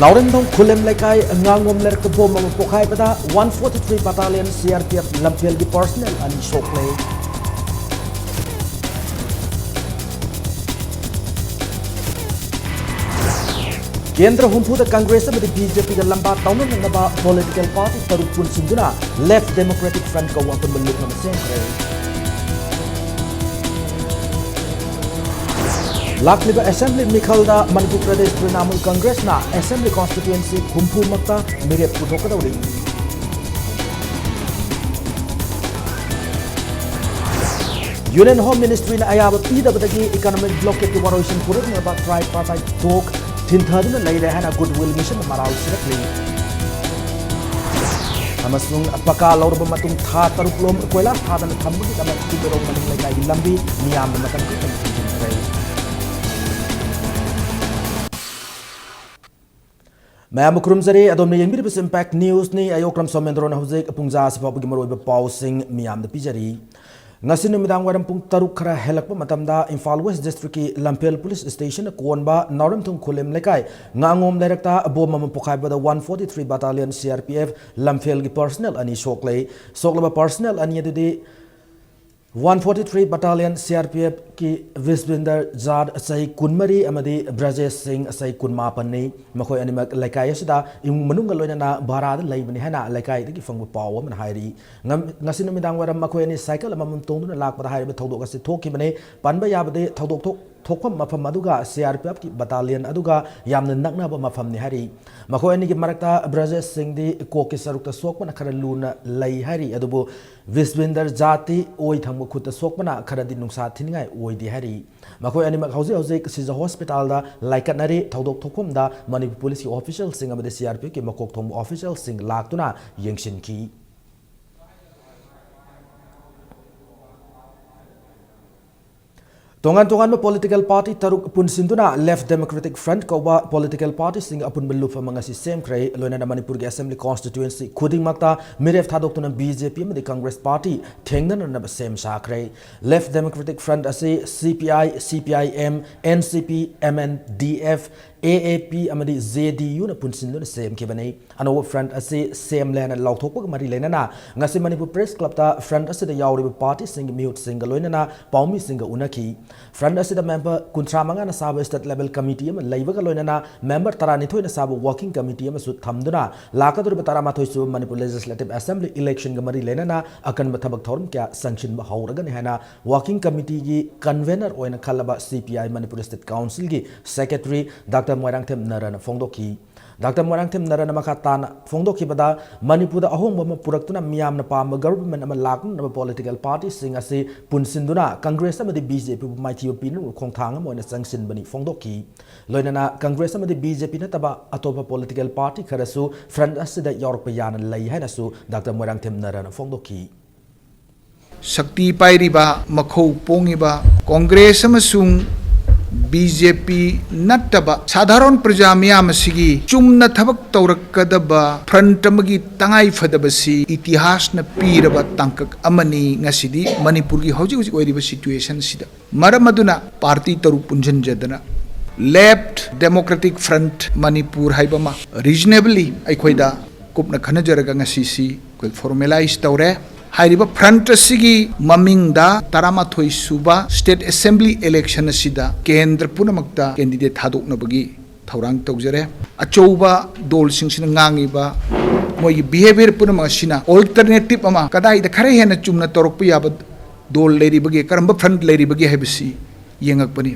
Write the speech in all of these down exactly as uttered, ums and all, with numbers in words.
ꯅꯥꯎꯔꯦꯝꯊꯣꯡ ꯈꯨꯂꯦꯝ ꯂꯩꯀꯥꯏ ꯉꯥꯉꯣꯝ ꯂꯩꯔꯛꯇ ꯕꯣꯝ ꯑꯃ ꯄꯣꯈꯥꯏꯕꯗ one forty three Battalion C R P F ꯂꯝꯐꯦꯜꯒꯤ personnel ꯑꯅꯤ ꯁꯣꯛꯂꯦ꯫ ꯀꯦꯟꯗ꯭ꯔ ꯍꯨꯝꯐꯨꯗ ꯀꯪꯒ꯭ꯔꯦꯁ ꯑꯃꯗꯤ B J P ꯒ ꯂꯝꯕꯥ ꯇꯧꯅꯅꯅꯕ political party ꯇꯔꯨꯛ ꯄꯨꯟꯁꯤꯟꯗꯨꯅ Left Democratic Front ꯀꯧꯕ ꯑꯄꯨꯟꯕ ꯂꯨꯞ ꯑꯃ ꯁꯦꯝꯈ꯭ꯔꯦ꯫ ꯂꯥꯛꯂꯤꯕ assembly ꯃꯤꯈꯜꯗ ꯃꯅꯤꯄꯨꯔ ꯄ꯭ꯔꯗꯦꯁ ꯇ꯭ꯔꯤꯅꯥꯃꯨꯜ ꯀꯪꯒ꯭ꯔꯦꯁꯅ assembly constituency ꯍꯨꯝꯐꯨ ꯃꯛꯇ ꯃꯤꯔꯦꯞ ꯄꯨꯊꯣꯛꯀꯗꯧꯔꯤ꯫ Union Home Ministry ꯅ ꯑꯌꯥꯕ ꯄꯤꯗꯕꯗꯒꯤ economic blockade ꯀꯤ ꯋꯥꯔꯣꯏꯁꯤꯟ ꯄꯨꯔꯛꯅꯕ tripartite talk ꯊꯤꯟꯊꯗꯨꯅ ꯂꯩꯔꯦ ꯍꯥꯏꯅ Goodwill Mission ꯅ ꯃꯔꯥꯜ ꯁꯤꯔꯛꯂꯤ꯫ ꯑꯃꯁꯨꯡ ꯄꯀꯥ ꯂꯧꯔꯕ ꯃꯇꯨꯡ ꯊꯥ ꯇꯔꯨꯛ ꯂꯣꯝ ꯀꯣꯏꯂꯥꯁ ꯊꯥꯗꯅ ꯊꯝꯕꯒꯤꯗꯃꯛ ꯆꯤꯡꯃꯩꯔꯣꯡ ꯃꯅꯤꯡ ꯂꯩꯀꯥꯏꯒꯤ ꯂꯝꯕꯤ ꯃꯤꯌꯥꯝꯅ ꯃꯇꯝ ꯈꯔꯇꯪ ꯊꯤꯡꯖꯤꯟꯈ꯭ꯔꯦ꯫ ꯃꯌꯥꯝꯕꯨ ꯈꯨꯔꯨꯝꯖꯔꯤ꯫ ꯑꯗꯣꯝꯅ ꯌꯦꯡꯕꯤꯔꯤꯕꯁꯤ Impact News ꯅꯤ꯫ ꯑꯩ ꯑꯣꯀ꯭ꯔꯝ ꯁꯣꯃꯦꯟꯗ꯭ꯔꯣꯅ ꯍꯧꯖꯤꯛ ꯄꯨꯡꯖꯥ ꯑꯁꯤꯐꯥꯎꯕꯒꯤ ꯃꯔꯨꯑꯣꯏꯕ ꯄꯥꯎꯁꯤꯡ ꯃꯤꯌꯥꯝꯗ ꯄꯤꯖꯔꯤ꯫ ꯉꯁꯤ ꯅꯨꯃꯤꯗꯥꯡ ꯋꯥꯏꯔꯝ ꯄꯨꯡ ꯇꯔꯨꯛ ꯈꯔ ꯍꯦꯜꯂꯛꯄ ꯃꯇꯝꯗ ꯏꯝꯐꯥꯜ West District ꯀꯤ ꯂꯝꯐꯦꯜ Police Station ꯅ ꯀꯣꯟꯕ ꯅꯥꯎꯔꯦꯝꯊꯣꯡ ꯈꯨꯂꯦꯝ ꯂꯩꯀꯥꯏ ꯉꯥꯉꯣꯝ ꯂꯩꯔꯛꯇ ꯕꯣꯝ ꯑꯃ ꯄꯣꯈꯥꯏꯕꯗ one forty three Battalion C R P F ꯂꯝꯐꯦꯜꯒꯤ personnel ꯑꯅꯤ ꯁꯣꯛꯂꯦ꯫ ꯁꯣꯛꯂꯕ personnel ꯑꯅꯤ ꯑꯗꯨꯗꯤ one forty three Battalion C R P F ꯀꯤ ꯕꯤꯁꯕꯤꯟꯗꯔ ꯖꯥꯠ ꯆꯍꯤ ꯀꯨꯟꯃꯔꯤ ꯑꯃꯗꯤ ꯕ꯭ꯔꯖꯦꯁ ꯁꯤꯡ ꯆꯍꯤ ꯀꯨꯟꯃꯥꯄꯟꯅꯤ꯫ ꯃꯈꯣꯏ ꯑꯅꯤꯃꯛ ꯂꯩꯀꯥꯏ ꯑꯁꯤꯗ ꯏꯃꯨꯡ ꯃꯅꯨꯡꯒ ꯂꯣꯏꯅꯅ ꯚꯔꯥꯗ ꯂꯩꯕꯅꯤ ꯍꯥꯏꯅ ꯂꯩꯀꯥꯏꯗꯒꯤ ꯐꯪꯕ ꯄꯥꯎ ꯑꯃꯅ ꯍꯥꯏꯔꯤ꯫ ꯉꯝ-, ꯉꯁꯤ ꯅꯨꯃꯤꯗꯥꯡ ꯋꯥꯏꯔꯝ ꯃꯈꯣꯏ ꯑꯅꯤ ꯁꯥꯏꯀꯜ ꯑꯃꯃꯝ ꯇꯣꯡꯗꯨꯅ ꯂꯥꯛꯄꯗ ꯍꯥꯏꯔꯤꯕ ꯊꯧꯗꯣꯛ ꯑꯁꯤ ꯊꯣꯛꯈꯤꯕꯅꯤ꯫ ꯄꯟꯕ ꯌꯥꯕꯗꯤ ꯊꯧꯗꯣꯛ ꯊꯣꯛ-, ꯊꯣꯛꯐꯝ ꯃꯐꯝ ꯑꯗꯨꯒ C R P F ꯀꯤ battalion ꯑꯗꯨꯒ ꯌꯥꯝꯅ ꯅꯛꯅꯕ ꯃꯐꯝꯅꯤ ꯍꯥꯏꯔꯤ꯫ ꯃꯈꯣꯏ ꯑꯅꯤꯒꯤ ꯃꯔꯛꯇ ꯕ꯭ꯔꯖꯦꯁ ꯁꯤꯡꯗꯤ ꯀꯣꯛꯀꯤ ꯁꯔꯨꯛꯇ ꯁꯣꯛꯄꯅ ꯈꯔ ꯂꯨꯅ ꯂꯩ ꯍꯥꯏꯔꯤ, ꯑꯗꯨꯕꯨ ꯕꯤꯁꯕꯤꯟꯗꯔ ꯖꯥꯠꯇꯤ ꯑꯣꯏ ꯊꯪꯕ ꯈꯨꯠꯇ ꯁꯣꯛꯄꯅ ꯈꯔꯗꯤ ꯅꯨꯡꯁꯥ ꯊꯤꯅꯤꯡꯉꯥꯏ ꯑꯣꯏꯗꯦ ꯍꯥꯏꯔꯤ꯫ ꯃꯈꯣꯏ ꯑꯅꯤꯃꯛ ꯍꯧꯖꯤꯛ ꯍꯧꯖꯤꯛ ꯁꯤꯖ ꯍꯣꯁꯄꯤꯇꯥꯜꯗ ꯂꯥꯏꯀꯠꯅꯔꯤ꯫ ꯊꯧꯗꯣꯛ ꯊꯣꯛꯐꯝꯗ ꯃꯅꯤꯄꯨꯔ ꯄꯨꯂꯤꯁꯀꯤ official ꯁꯤꯡ ꯑꯃꯗꯤ C R P F ꯀꯤ ꯃꯀꯣꯛ ꯊꯣꯡꯕ official ꯁꯤꯡ ꯂꯥꯛꯇꯨꯅ ꯌꯦꯡꯁꯤꯟꯈꯤ꯫ ꯇꯣꯉꯥꯟ ꯇꯣꯉꯥꯟꯕ political party ꯇꯔꯨꯛ ꯄꯨꯟꯁꯤꯟꯗꯨꯅ Left Democratic Front ꯀꯧꯕ political partyꯁꯤꯡ ꯑꯄꯨꯟꯕ ꯂꯨꯞ ꯑꯃ ꯉꯁꯤ ꯁꯦꯝꯈ꯭ꯔꯦ꯫ ꯂꯣꯏꯅꯅ ꯃꯅꯤꯄꯨꯔꯒꯤ assembly constituency ꯈꯨꯗꯤꯡꯃꯛꯇ ꯃꯤꯔꯦꯞ ꯊꯥꯗꯣꯛꯇꯨꯅ BJP ꯑꯃꯗꯤ Congress party ꯊꯦꯡꯅꯅꯅꯕ ꯁꯦꯝ ꯁꯥꯈ꯭ꯔꯦ꯫ Left Democratic Front ꯑꯁꯤ CPI, CPIM, NCP, MNDF, AAP ꯑꯃꯗꯤ JDUꯅ ꯄꯨꯟꯁꯤꯟꯗꯨꯅ ꯁꯦꯝꯈꯤꯕꯅꯤ꯫ ꯑꯅꯧꯕ front ꯑꯁꯤ ꯁꯦꯝꯂꯦ ꯍꯥꯏꯅ ꯂꯥꯎꯊꯣꯛꯄꯒ ꯃꯔꯤ ꯂꯩꯅꯅ ꯉꯁꯤ ꯃꯅꯤꯄꯨꯔ Press Clubꯇ front ꯑꯁꯤꯗ ꯌꯥꯎꯔꯤꯕ partyꯁꯤꯡꯒꯤ ꯃꯤꯍꯨꯠꯁꯤꯡꯒ ꯂꯣꯏꯅꯅ ꯄꯥꯎꯃꯤꯁꯤꯡꯒ ꯎꯅꯈꯤ꯫ Front ꯑꯁꯤꯗ member ꯀꯨꯟꯊ꯭ꯔꯥ ꯃꯉꯥꯅ ꯁꯥꯕ state level committee ꯑꯃ ꯂꯩꯕꯒ ꯂꯣꯏꯅꯅ member ꯇꯔꯥꯅꯤꯊꯣꯏꯅ ꯁꯥꯕ working committee ꯑꯃꯁꯨ ꯊꯝꯗꯨꯅ ꯂꯥꯛꯀꯗꯧꯔꯤꯕ ꯇꯔꯥꯃꯥꯊꯣꯏ ꯁꯨꯕ ꯃꯅꯤꯄꯨꯔ Legislative Assembly electionꯒ ꯃꯔꯤ ꯂꯩꯅꯅ ꯑꯀꯟꯕ ꯊꯕꯛ ꯊꯧꯔꯝ ꯀꯌꯥ ꯆꯪꯁꯤꯟꯕ ꯍꯧꯔꯒꯅꯤ ꯍꯥꯏꯅ working committeeꯒꯤ convener ꯑꯣꯏꯅ ꯈꯜꯂꯕ CPI Manipur State Councilꯒꯤ secretary Doctor Moirangthem ꯅꯔꯅ ꯐꯣꯡꯗꯣꯛꯈꯤ꯫ Doctor ꯃꯣꯏꯔꯥꯡꯊꯦꯝ ꯅꯔꯅ ꯃꯈꯥ ꯇꯥꯅ ꯐꯣꯡꯗꯣꯛꯈꯤꯕꯗ, ꯃꯅꯤꯄꯨꯔꯗ ꯑꯍꯣꯡꯕ ꯑꯃ ꯄꯨꯔꯛꯇꯨꯅ ꯃꯤꯌꯥꯝꯅ ꯄꯥꯝꯕ government ꯑꯃ ꯂꯥꯛꯅꯅꯕ political partyꯁꯤꯡ ꯑꯁꯤ ꯄꯨꯟꯁꯤꯟꯗꯨꯅ Congress ꯑꯃꯗꯤ BJPꯕꯨ ꯃꯥꯏꯊꯤꯕ ꯄꯤꯅꯅꯕ ꯈꯣꯡꯊꯥꯡ ꯑꯃ ꯑꯣꯏꯅ ꯆꯪꯁꯤꯟꯕꯅꯤ ꯐꯣꯡꯗꯣꯛꯈꯤ꯫ ꯂꯣꯏꯅꯅ Congress ꯑꯃꯗꯤ BJP ꯅꯠꯇꯕ ꯑꯇꯣꯞꯄ political party ꯈꯔꯁꯨ front ꯑꯁꯤꯗ ꯌꯥꯎꯔꯛꯄ ꯌꯥꯅ ꯂꯩ ꯍꯥꯏꯅꯁꯨ Doctor ꯃꯣꯏꯔꯥꯡꯊꯦꯝ ꯅꯔꯅ ꯐꯣꯡꯗꯣꯛꯈꯤ꯫ ꯁꯛꯇꯤ ꯄꯥꯏꯔꯤꯕ, ꯃꯈꯧ ꯄꯣꯡꯉꯤꯕ Congress ꯑꯃꯁꯨꯡ BJP ꯅꯠꯇꯕ ꯁꯥꯙꯥꯔꯣꯟ ꯄ꯭ꯔꯖꯥ ꯃꯤꯌꯥꯝ ꯑꯁꯤꯒꯤ ꯆꯨꯝꯅ ꯊꯕꯛ ꯇꯧꯔꯛꯀꯗꯕ front ꯑꯃꯒꯤ ꯇꯉꯥꯏ ꯐꯗꯕꯁꯤ ꯏꯇꯤꯍꯥꯁꯅ ꯄꯤꯔꯕ ꯇꯥꯡꯀꯛ ꯑꯃꯅꯤ꯫ ꯉꯁꯤꯗꯤ ꯃꯅꯤꯄꯨꯔꯒꯤ ꯍꯧꯖꯤꯛ ꯍꯧꯖꯤꯛ ꯑꯣꯏꯔꯤꯕ situationꯁꯤꯗ ꯃꯔꯝ ꯑꯗꯨꯅ party ꯇꯔꯨꯛ ꯄꯨꯟꯁꯤꯟꯖꯗꯅ Left Democratic Front ꯃꯅꯤꯄꯨꯔ ꯍꯥꯏꯕ ꯑꯃ reasonably ꯑꯩꯈꯣꯏꯗ ꯀꯨꯞꯅ ꯈꯟꯅꯖꯔꯒ ꯉꯁꯤꯁꯤ ꯑꯩꯈꯣꯏ formalize ꯇꯧꯔꯦ꯫ ꯍꯥꯏꯔꯤꯕ front ꯑꯁꯤꯒꯤ ꯃꯃꯤꯡꯗ ꯇꯔꯥꯃꯥꯊꯣꯏ ꯁꯨꯕ State Assembly election ꯑꯁꯤꯗ ꯀꯦꯟꯗ꯭ꯔ ꯄꯨꯝꯅꯃꯛꯇ candidate ꯊꯥꯗꯣꯛꯅꯕꯒꯤ ꯊꯧꯔꯥꯡ ꯇꯧꯖꯔꯦ꯫ ꯑꯆꯧꯕ ꯗꯣꯜꯁꯤꯡꯁꯤꯅ ꯉꯥꯡꯉꯤꯕ ꯃꯣꯏꯒꯤ behaviour ꯄꯨꯝꯅꯃꯛ ꯑꯁꯤꯅ alternative ꯑꯃ ꯀꯗꯥꯏꯗ ꯈꯔ ꯍꯦꯟꯅ ꯆꯨꯝꯅ ꯇꯧꯔꯛꯄ ꯌꯥꯕ ꯗꯣꯜ ꯂꯩꯔꯤꯕꯒꯦ, ꯀꯔꯝꯕ front ꯂꯩꯔꯤꯕꯒꯦ ꯍꯥꯏꯕꯁꯤ ꯌꯦꯡꯉꯛꯄꯅꯤ꯫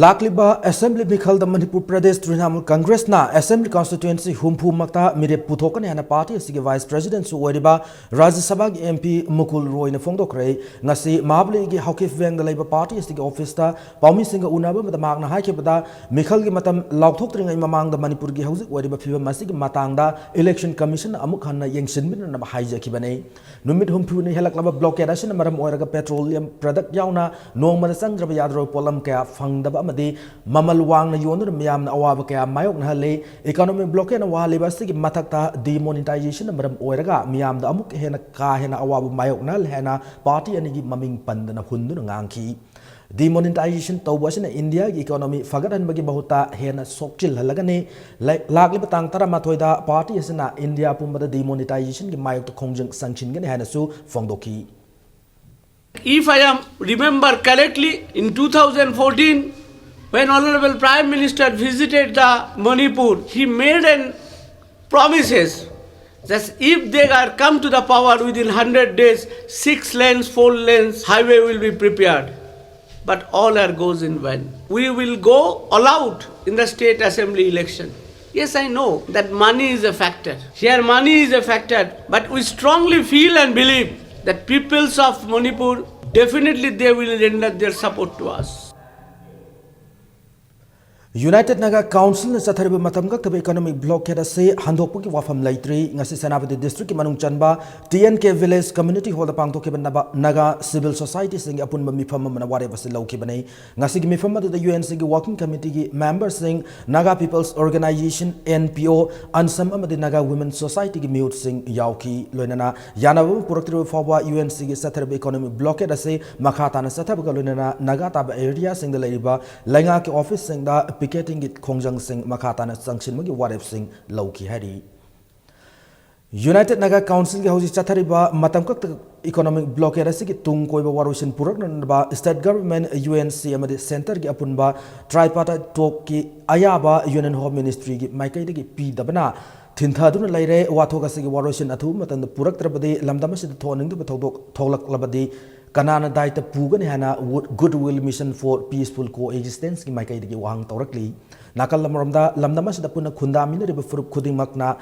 ꯂꯥꯛꯂꯤꯕ ꯑꯦꯁꯦꯝꯕ꯭ꯂꯤ ꯃꯤꯈꯜꯗ ꯃꯅꯤꯄꯨꯔ ꯄ꯭ꯔꯗꯦꯁ ꯇ꯭ꯔꯤꯅꯥꯃꯨꯜ ꯀꯪꯒ꯭ꯔꯦꯁꯅ ꯑꯦꯁꯦꯝꯕ꯭ꯂꯤ ꯀꯟꯁꯇꯤꯇ꯭ꯌꯨꯑꯦꯟꯁꯤ ꯍꯨꯝꯐꯨ ꯃꯛꯇ ꯃꯤꯔꯦꯞ ꯄꯨꯊꯣꯛꯀꯅꯤ ꯍꯥꯏꯅ ꯄꯥꯔꯇꯤ ꯑꯁꯤꯒꯤ ꯚꯥꯏꯁ ꯄ꯭ꯔꯦꯁꯤꯗꯦꯟꯠꯁꯨ ꯑꯣꯏꯔꯤꯕ ꯔꯥꯖ꯭ꯌ ꯁꯚꯥꯒꯤ ꯑꯦꯝ ꯄꯤ ꯃꯨꯀꯨꯜ ꯔꯣꯏꯅ ꯐꯣꯡꯗꯣꯛꯈ꯭ꯔꯦ꯫ ꯉꯁꯤ ꯃꯍꯥꯕꯂꯤꯒꯤ ꯍꯥꯎꯀꯤꯞ ꯋꯤꯡꯗ ꯂꯩꯕ ꯄꯥꯔꯇꯤ ꯑꯁꯤꯒꯤ ꯑꯣꯐꯤꯁꯇ ꯄꯥꯎꯃꯤꯁꯤꯡꯒ ꯎꯅꯕ ꯑꯃꯗ ꯃꯍꯥꯛꯅ ꯍꯥꯏꯈꯤꯕꯗ, ꯃꯤꯈꯜꯒꯤ ꯃꯇꯝ ꯂꯥꯎꯊꯣꯛꯇ꯭ꯔꯤꯉꯩ ꯃꯃꯥꯡꯗ ꯃꯅꯤꯄꯨꯔꯒꯤ ꯍꯧꯖꯤꯛ ꯑꯣꯏꯔꯤꯕ ꯐꯤꯕꯝ ꯑꯁꯤꯒꯤ ꯃꯇꯥꯡꯗ ꯏꯂꯦꯛꯁꯟ ꯀꯃꯤꯁꯟꯅ ꯑꯃꯨꯛ ꯍꯟꯅ ꯌꯦꯡꯁꯤꯟꯃꯤꯟꯅꯅꯕ ꯍꯥꯏꯖꯈꯤꯕꯅꯤ꯫ ꯅꯨꯃꯤꯠ ꯍꯨꯝꯐꯨꯅꯤ ꯍꯦꯜꯂꯛꯂꯕ ꯕ꯭ꯂꯣꯀꯦꯗ ꯑꯁꯤꯅ ꯃꯔꯝ ꯑꯣꯏꯔꯒ ꯄꯦꯇ꯭ꯔꯣꯂꯤꯌꯝ ꯄ꯭ꯔꯗꯛ ꯌꯥꯎꯅ ꯅꯣꯡꯃꯗ ꯆꯪꯗ꯭ꯔꯕ ꯌꯥꯗ꯭ꯔꯕ ꯄꯣꯠꯂꯝ ꯀꯌꯥ ꯐꯪꯗꯕ ꯑꯃꯗꯤ ꯃꯃꯜ ꯋꯥꯡꯅ ꯌꯣꯟꯗꯨꯅ ꯃꯤꯌꯥꯝꯅ ꯑꯋꯥꯕ ꯀꯌꯥ ꯃꯥꯌꯣꯛꯅꯍꯜꯂꯤ꯫ ꯏꯀꯣꯅꯣꯃꯤꯛ ꯕ꯭ꯂꯣꯀꯦꯗꯅ ꯋꯥꯍꯜꯂꯤꯕ ꯑꯁꯤꯒꯤ ꯃꯊꯛꯇ ꯗꯤꯃꯣꯅꯤꯇꯥꯏꯖꯦꯁꯟꯅ ꯃꯔꯝ ꯑꯣꯏꯔꯒ ꯃꯤꯌꯥꯝꯗ ꯑꯃꯨꯛꯀ ꯍꯦꯟꯅ ꯀꯥ ꯍꯦꯟꯅ ꯑꯋꯥꯕ ꯃꯥꯌꯣꯛꯅꯍꯜꯂꯦ ꯍꯥꯏꯅ ꯄꯥꯔꯇꯤ ꯑꯅꯤꯒꯤ ꯃꯃꯤꯡ ꯄꯟꯗꯅ ꯍꯨꯟꯗꯨꯅ ꯉꯥꯡꯈꯤ꯫ ꯗꯤꯃꯣꯅꯤꯇꯥꯏꯖꯦꯁꯟ ꯇꯧꯕ ꯑꯁꯤꯅ ꯏꯟꯗꯤꯌꯥꯒꯤ ꯏꯀꯣꯅꯣꯃꯤ ꯐꯒꯠꯍꯟꯕꯒꯤ ꯃꯍꯨꯠꯇ ꯍꯦꯟꯅ ꯁꯣꯛꯆꯤꯜꯍꯜꯂꯒꯅꯤ꯫ ꯂꯥꯛꯂꯤꯕ ꯇꯥꯡ ꯇꯔꯥꯃꯥꯊꯣꯏꯗ ꯄꯥꯔꯇꯤ ꯑꯁꯤꯅ ꯏꯟꯗꯤꯌꯥ ꯄꯨꯝꯕꯗ ꯗꯤꯃꯣꯅꯤꯇꯥꯏꯖꯦꯁꯟꯒꯤ ꯃꯥꯌꯣꯛꯇ ꯈꯣꯡꯖꯪ ꯆꯪꯁꯤꯟꯒꯅꯤ ꯍꯥꯏꯅꯁꯨ ꯐꯣꯡꯗꯣꯛꯈꯤ꯫ If I am remember correctly, in two thousand fourteen, when Honorable Prime Minister visited the Manipur, he made an promises that if they are come to the power within hundred days, six lanes, four lanes highway will be prepared. But all are goes in vain. We will go all out in the state assembly election. Yes, I know that money is a factor. Here money is a factor, but we strongly feel and believe that peoples of Manipur, definitely they will render their support to us. United Naga Council ꯅ ꯆꯠꯊꯔꯤꯕ ꯃꯇꯝ ꯀꯛꯇꯕ economic blocked ꯑꯁꯤ ꯍꯟꯗꯣꯛꯄꯒꯤ ꯋꯥꯐꯝ ꯂꯩꯇ꯭ꯔꯤ꯫ ꯉꯁꯤ ꯁꯦꯅꯥꯄꯇꯤ ꯗꯤꯁꯇ꯭ꯔꯤꯛꯀꯤ ꯃꯅꯨꯡ ꯆꯟꯕ T N K village community hall ꯄꯥꯡꯊꯣꯛꯈꯤꯕ ꯅꯕ-, ꯅꯥꯒꯥ ꯁꯤꯚꯤꯜ ꯁꯣꯁꯥꯏꯇꯤꯁꯤꯡꯒꯤ ꯑꯄꯨꯟꯕ ꯃꯤꯐꯝ ꯑꯃꯅ ꯋꯥꯔꯦꯞ ꯑꯁꯤ ꯂꯧꯈꯤꯕꯅꯤ꯫ ꯉꯁꯤꯒꯤ ꯃꯤꯐꯝ ꯑꯗꯨꯗ ꯌꯨ ꯑꯦꯟ ꯁꯤꯒꯤ ꯋꯥꯔꯀꯤꯡ ꯀꯃꯤꯇꯤꯒꯤ ꯃꯦꯝꯕꯔꯁꯤꯡ, Naga peoples organisation, N P O, ꯑꯟꯁꯝ ꯑꯃꯗꯤ ꯅꯥꯒꯥ ꯋꯤꯃꯦꯟ ꯁꯣꯁꯥꯏꯇꯤꯒꯤ ꯃꯤꯍꯨꯠꯁꯤꯡ ꯌꯥꯎꯈꯤ꯫ ꯂꯣꯏꯅꯅ ꯌꯥꯅꯕ ꯑꯃ ꯄꯨꯔꯛꯇ꯭ꯔꯤꯕ ꯐꯥꯎꯕ ꯌꯨ ꯑꯦꯟ ꯁꯤꯒꯤ ꯆꯠꯊꯔꯤꯕ ꯏꯀꯣꯅꯣꯃꯤꯛ ꯕ꯭ꯂꯣꯀꯦꯗ ꯑꯁꯤ ꯃꯈꯥ ꯇꯥꯅ ꯆꯠꯊꯕꯒ ꯂꯣꯏꯅꯅ ꯅꯥꯒꯥ ꯇꯥꯕ ꯑꯦꯔꯤꯌꯥꯁꯤꯡꯗ ꯂꯩꯔꯤꯕ ꯂꯩꯉꯥꯛꯀꯤ ꯑꯣꯐꯤꯁꯁꯤꯡꯗ ꯄꯤꯀꯦꯇꯤꯡꯒꯤ ꯈꯣꯡꯖꯪꯁꯤꯡ ꯃꯈꯥ ꯇꯥꯅ ꯆꯪꯁꯤꯟꯕꯒꯤ ꯋꯥꯔꯦꯞꯁꯤꯡ ꯂꯧꯈꯤ ꯍꯥꯏꯔꯤ꯫ ꯌꯨꯅꯥꯏꯇꯦꯗ ꯅꯥꯒꯥ ꯀꯥꯎꯟꯁꯤꯜꯒꯤ ꯍꯧꯖꯤꯛ ꯆꯠꯊꯔꯤꯕ ꯃꯇꯝ ꯈꯛꯇ ꯏꯀꯣꯅꯣꯃꯤꯛ ꯕ꯭ꯂꯣꯀꯦꯗ ꯑꯁꯤꯒꯤ ꯇꯨꯡ ꯀꯣꯏꯕ ꯋꯥꯔꯣꯏꯁꯤꯟ ꯄꯨꯔꯛꯅꯅꯕ state government, U N C ꯑꯃꯗꯤ ꯁꯦꯟꯇꯔꯒꯤ ꯑꯄꯨꯟꯕ ꯇ꯭ꯔꯥꯏꯄꯥꯔꯇꯥꯏꯠ ꯇꯣꯛꯀꯤ ꯑꯌꯥꯕ ꯌꯨꯅꯤꯌꯟ ꯍꯣꯝ ꯃꯤꯅꯤꯁꯇ꯭ꯔꯤꯒꯤ ꯃꯥꯏꯀꯩꯗꯒꯤ ꯄꯤꯗꯕꯅ ꯊꯤꯟꯊꯗꯨꯅ ꯂꯩꯔꯦ꯫ ꯋꯥꯊꯣꯛ ꯑꯁꯤꯒꯤ ꯋꯥꯔꯣꯏꯁꯤꯟ ꯑꯊꯨꯕ ꯃꯇꯝꯗ ꯄꯨꯔꯛꯇ꯭ꯔꯕꯗꯤ ꯂꯝꯗꯝ ꯑꯁꯤꯗ ꯊꯣꯛꯍꯟꯅꯤꯡꯗꯕ ꯊꯧꯗꯣꯛ ꯊꯣꯛꯂꯛꯂꯕꯗꯤ ꯀꯅꯥꯅ ꯗꯥꯏꯇ ꯄꯨꯒꯅꯤ ꯍꯥꯏꯅ Good Will Mission for Peaceful Coexistence ꯀꯤ ꯃꯥꯏꯀꯩꯗꯒꯤ ꯋꯥꯍꯪ ꯇꯧꯔꯛꯂꯤ꯫ ꯅꯥꯀꯜ ꯑꯃꯔꯣꯝꯗ, ꯂꯝꯗꯝ ꯑꯁꯤꯗ ꯄꯨꯟꯅ ꯈꯨꯟꯗꯥꯃꯤꯟꯅꯔꯤꯕ ꯐꯨꯔꯨꯞ ꯈꯨꯗꯤꯡꯃꯛꯅ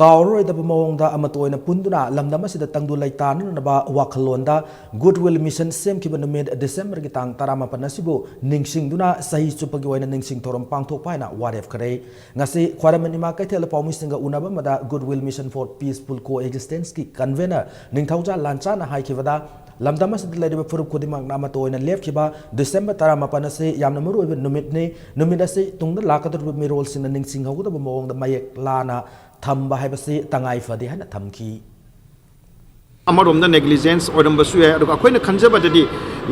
ꯀꯥꯎꯔꯔꯣꯏꯗꯕ ꯃꯑꯣꯡꯗ ꯑꯃꯠꯇ ꯑꯣꯏꯅ ꯄꯨꯟꯗꯨꯅ ꯂꯝꯗꯝ ꯑꯁꯤꯗ ꯇꯪꯗꯨ ꯂꯩꯇꯥꯅꯅꯕ ꯋꯥꯈꯜꯂꯣꯟꯗ Good Will Mission ꯁꯦꯝꯈꯤꯕ ꯅꯨꯃꯤꯠ December ꯒꯤ ꯇꯥꯡ ꯇꯔꯥꯃꯥꯄꯟ ꯑꯁꯤꯕꯨ ꯅꯤꯡꯁꯤꯡꯗꯨꯅ ꯆꯍꯤ ꯆꯨꯞꯄꯒꯤ ꯑꯣꯏꯅ ꯅꯤꯡꯁꯤꯡ ꯊꯧꯔꯝ ꯄꯥꯡꯊꯣꯛꯄ ꯍꯥꯏꯅ ꯋꯥꯔꯦꯞ ꯈꯔꯦ꯫ ꯉꯁꯤ ꯈ꯭ꯋꯥꯏꯔꯝꯕꯟ ꯏꯃꯥ ꯀꯩꯊꯦꯜ ꯄꯥꯎꯃꯤꯁꯤꯡꯒ ꯎꯅꯕ ꯑꯃꯗ Good Will Mission for Peaceful Coexistence ꯀꯤ convener ꯅꯤꯡꯊꯧꯖꯥ ꯂꯥꯟꯆꯥꯅ ꯍꯥꯏꯈꯤꯕꯗ, ꯂꯝꯗꯝ ꯑꯁꯤꯗ ꯂꯩꯔꯤꯕ ꯐꯨꯔꯨꯞ ꯈꯨꯗꯤꯡꯃꯛꯅ ꯑꯃꯠꯇ ꯑꯣꯏꯅ ꯂꯦꯞꯈꯤꯕ December ꯇꯔꯥꯃꯥꯄꯟ ꯑꯁꯤ ꯌꯥꯝꯅ ꯃꯔꯨꯑꯣꯏꯕ ꯅꯨꯃꯤꯠꯅꯤ꯫ ꯅꯨꯃꯤꯠ ꯑꯁꯤ ꯇꯨꯡꯗ ꯂꯥꯛꯀꯗꯧꯔꯤꯕ ꯃꯤꯔꯣꯜꯁꯤꯡꯅ ꯅꯤꯡꯁꯤꯡꯍꯧꯒꯗꯕ ꯃꯑꯣꯡꯗ ꯃꯌꯦꯛ ꯂꯥꯅ ꯊꯝꯕ ꯍꯥꯏꯕꯁꯤ ꯇꯉꯥꯏ ꯐꯗꯦ ꯍꯥꯏꯅ ꯊꯝꯈꯤ꯫ ꯑꯃꯔꯣꯝꯗ negligence ꯑꯣꯏꯔꯝꯕꯁꯨ ꯌꯥꯏ, ꯑꯗꯨꯒ ꯑꯩꯈꯣꯏꯅ ꯈꯟꯖꯕꯗꯗꯤ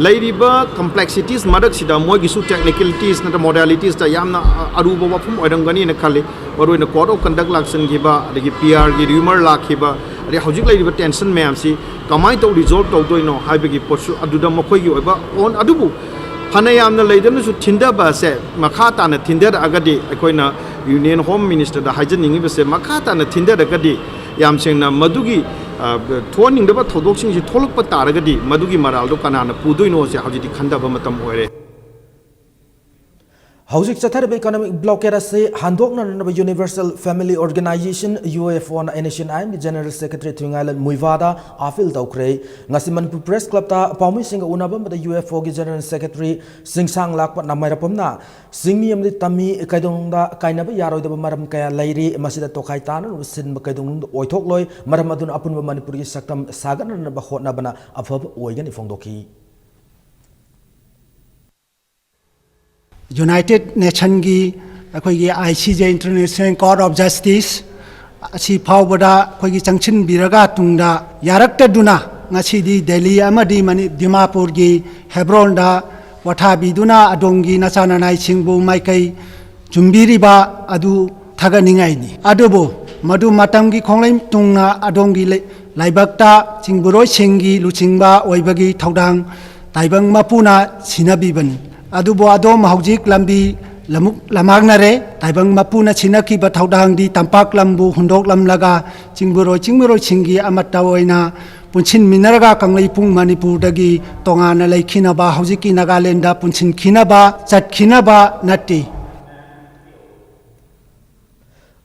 ꯂꯩꯔꯤꯕ complexities ꯃꯔꯛꯁꯤꯗ ꯃꯣꯏꯒꯤꯁꯨ technicalities ꯅꯠꯇ꯭ꯔ modalities ꯇ ꯌꯥꯝꯅ ꯑꯔꯨꯕ ꯋꯥꯐꯝ ꯑꯣꯏꯔꯝꯒꯅꯤꯅ ꯈꯜꯂꯤ꯫ ꯃꯔꯨꯑꯣꯏꯅ code of conduct ꯂꯥꯛꯁꯤꯟꯈꯤꯕ, ꯑꯗꯒꯤ P R ꯒꯤ rumor ꯂꯥꯛꯈꯤꯕ, ꯑꯗꯩ ꯍꯧꯖꯤꯛ ꯂꯩꯔꯤꯕ tension ꯃꯌꯥꯝꯁꯤ ꯀꯃꯥꯏꯅ ꯇꯧ resolve ꯇꯧꯗꯣꯏꯅꯣ ꯍꯥꯏꯕꯒꯤ ꯄꯣꯠꯁꯨ ꯑꯗꯨꯗ ꯃꯈꯣꯏꯒꯤ ꯑꯣꯏꯕ ꯑꯣꯟ-, ꯑꯗꯨꯕꯨ ꯐꯅ ꯌꯥꯝꯅ ꯂꯩꯗꯅꯁꯨ ꯊꯤꯟꯊꯕ ꯑꯁꯦ ꯃꯈꯥ ꯇꯥꯅ ꯊꯤꯟꯊꯔꯛꯑꯒꯗꯤ, ꯑꯩꯈꯣꯏꯅ Union Home Minister ꯗ ꯍꯥꯏꯖꯅꯤꯡꯉꯤꯕꯁꯦ, ꯃꯈꯥ ꯇꯥꯅ ꯊꯤꯟꯊꯔꯒꯗꯤ ꯌꯥꯝ ꯁꯦꯡꯅ ꯃꯗꯨꯒꯤ, ꯑ, ꯊꯣꯛꯍꯟꯅꯤꯡꯗꯕ ꯊꯧꯗꯣꯛꯁꯤꯡꯁꯤ ꯊꯣꯛꯂꯛꯄ ꯇꯥꯔꯒꯗꯤ ꯃꯗꯨꯒꯤ ꯃꯔꯥꯜꯗꯣ ꯀꯅꯥꯅ ꯄꯨꯗꯣꯏꯅꯣꯁꯦ ꯍꯧꯖꯤꯛꯇꯤ ꯈꯟꯊꯕ ꯃꯇꯝ ꯑꯣꯏꯔꯦ꯫ ꯍꯧꯖꯤꯛ ꯆꯠꯊꯔꯤꯕ economic blockade ꯑꯁꯤ ꯍꯟꯗꯣꯛꯅꯅꯕ Universal Family Organization, U F O ꯅ N S C N I M ꯒꯤ General Secretary ꯊꯨꯏꯉꯥꯏꯂꯦꯟ ꯃꯨꯏꯚꯥꯗ appeal ꯇꯧꯈ꯭ꯔꯦ꯫ ꯉꯁꯤ ꯃꯅꯤꯄꯨꯔ Press Club ꯇ ꯄꯥꯎꯃꯤꯁꯤꯡꯒ ꯎꯅꯕ ꯑꯃꯗ U F O ꯒꯤ General Secretary ꯆꯤꯡꯁꯥꯡ ꯂꯥꯛꯄ ꯅꯥꯃꯩꯔꯥꯄꯝꯅ ꯆꯤꯡꯃꯤ ꯑꯃꯗꯤ ꯇꯝꯃꯤ ꯀꯩꯗꯧꯅꯨꯡꯗ ꯀꯥꯏꯅꯕ ꯌꯥꯔꯣꯏꯗꯕ ꯃꯔꯝ ꯀꯌꯥ ꯂꯩꯔꯤ, ꯃꯁꯤꯗ ꯇꯣꯈꯥꯏ ꯇꯥꯅꯅꯕ ꯁꯤꯟꯕ ꯀꯩꯗꯧꯅꯨꯡꯗ ꯑꯣꯏꯊꯣꯛꯂꯣꯏ, ꯃꯔꯝ ꯑꯗꯨꯅ ꯑꯄꯨꯟꯕ ꯃꯅꯤꯄꯨꯔꯒꯤ ꯁꯛꯇꯝ ꯁꯥꯒꯠꯅꯅꯕ ꯍꯣꯠꯅꯕꯅ ꯑꯐꯕ ꯑꯣꯏꯒꯅꯤ ꯐꯣꯡꯗꯣꯛꯈꯤ꯫ United Nation ꯒꯤ ꯑꯩꯈꯣꯏꯒꯤ I C J, International Court of Justice, ꯑꯁꯤ ꯐꯥꯎꯕꯗ ꯑꯩꯈꯣꯏꯒꯤ ꯆꯪꯁꯤꯟꯕꯤꯔꯒ ꯇꯨꯡꯗ ꯌꯥꯔꯛꯇꯗꯨꯅ ꯉꯁꯤꯗꯤ ꯗꯦꯜꯂꯤ ꯑꯃꯗꯤ ꯃꯅꯤ-, ꯗꯤꯃꯥꯄꯨꯔꯒꯤ ꯍꯦꯕ꯭ꯔꯣꯟꯗ ꯄꯣꯊꯥꯕꯤꯗꯨꯅ ꯑꯗꯣꯝꯒꯤ ꯅꯆꯥ ꯅꯅꯥꯏꯁꯤꯡꯕꯨ ꯃꯥꯏꯀꯩ ꯆꯨꯝꯕꯤꯔꯤꯕ ꯑꯗꯨ ꯊꯥꯒꯠꯅꯤꯡꯉꯥꯏꯅꯤ꯫ ꯑꯗꯨꯕꯨ ꯃꯗꯨ ꯃꯇꯝꯒꯤ ꯈꯣꯡꯂꯩ ꯇꯨꯡꯅ ꯑꯗꯣꯝꯒꯤ ꯂꯩ-, ꯂꯥꯏꯕꯛꯇ ꯆꯤꯡꯕꯨꯔꯣꯏꯁꯤꯡꯒꯤ ꯂꯨꯆꯤꯡꯕ ꯑꯣꯏꯕꯒꯤ ꯊꯧꯗꯥꯡ ꯇꯥꯏꯕꯪ ꯃꯄꯨꯅ ꯁꯤꯟꯅꯕꯤꯕꯅꯤ꯫ ꯑꯗꯨꯕꯨ ꯑꯗꯣꯝ ꯍꯧꯖꯤꯛ ꯂꯝꯕꯤ ꯂꯃꯨꯛ ꯂꯃꯥꯛꯅꯔꯦ꯫ ꯇꯥꯏꯕꯪ ꯃꯄꯨꯅ ꯁꯤꯟꯅꯈꯤꯕ ꯊꯧꯗꯥꯡꯗꯤ ꯇꯝꯄꯥꯛ ꯂꯝꯕꯨ ꯍꯨꯟꯗꯣꯛꯂꯝꯂꯒ ꯆꯤꯡꯕꯨꯔꯣꯏ ꯆꯤꯡꯃꯤꯔꯣꯏꯁꯤꯡꯒꯤ ꯑꯃꯠꯇ ꯑꯣꯏꯅ ꯄꯨꯟꯁꯤꯟꯃꯤꯟꯅꯔꯒ ꯀꯪꯂꯩꯄꯨꯡ ꯃꯅꯤꯄꯨꯔꯗꯒꯤ ꯇꯣꯉꯥꯟꯅ ꯂꯩꯈꯤꯅꯕ, ꯍꯧꯖꯤꯛꯀꯤ ꯅꯥꯒꯥꯂꯦꯟꯗ ꯄꯨꯟꯁꯤꯟꯈꯤꯅꯕ, ꯆꯠꯈꯤꯅꯕ ꯅꯠꯇꯦ꯫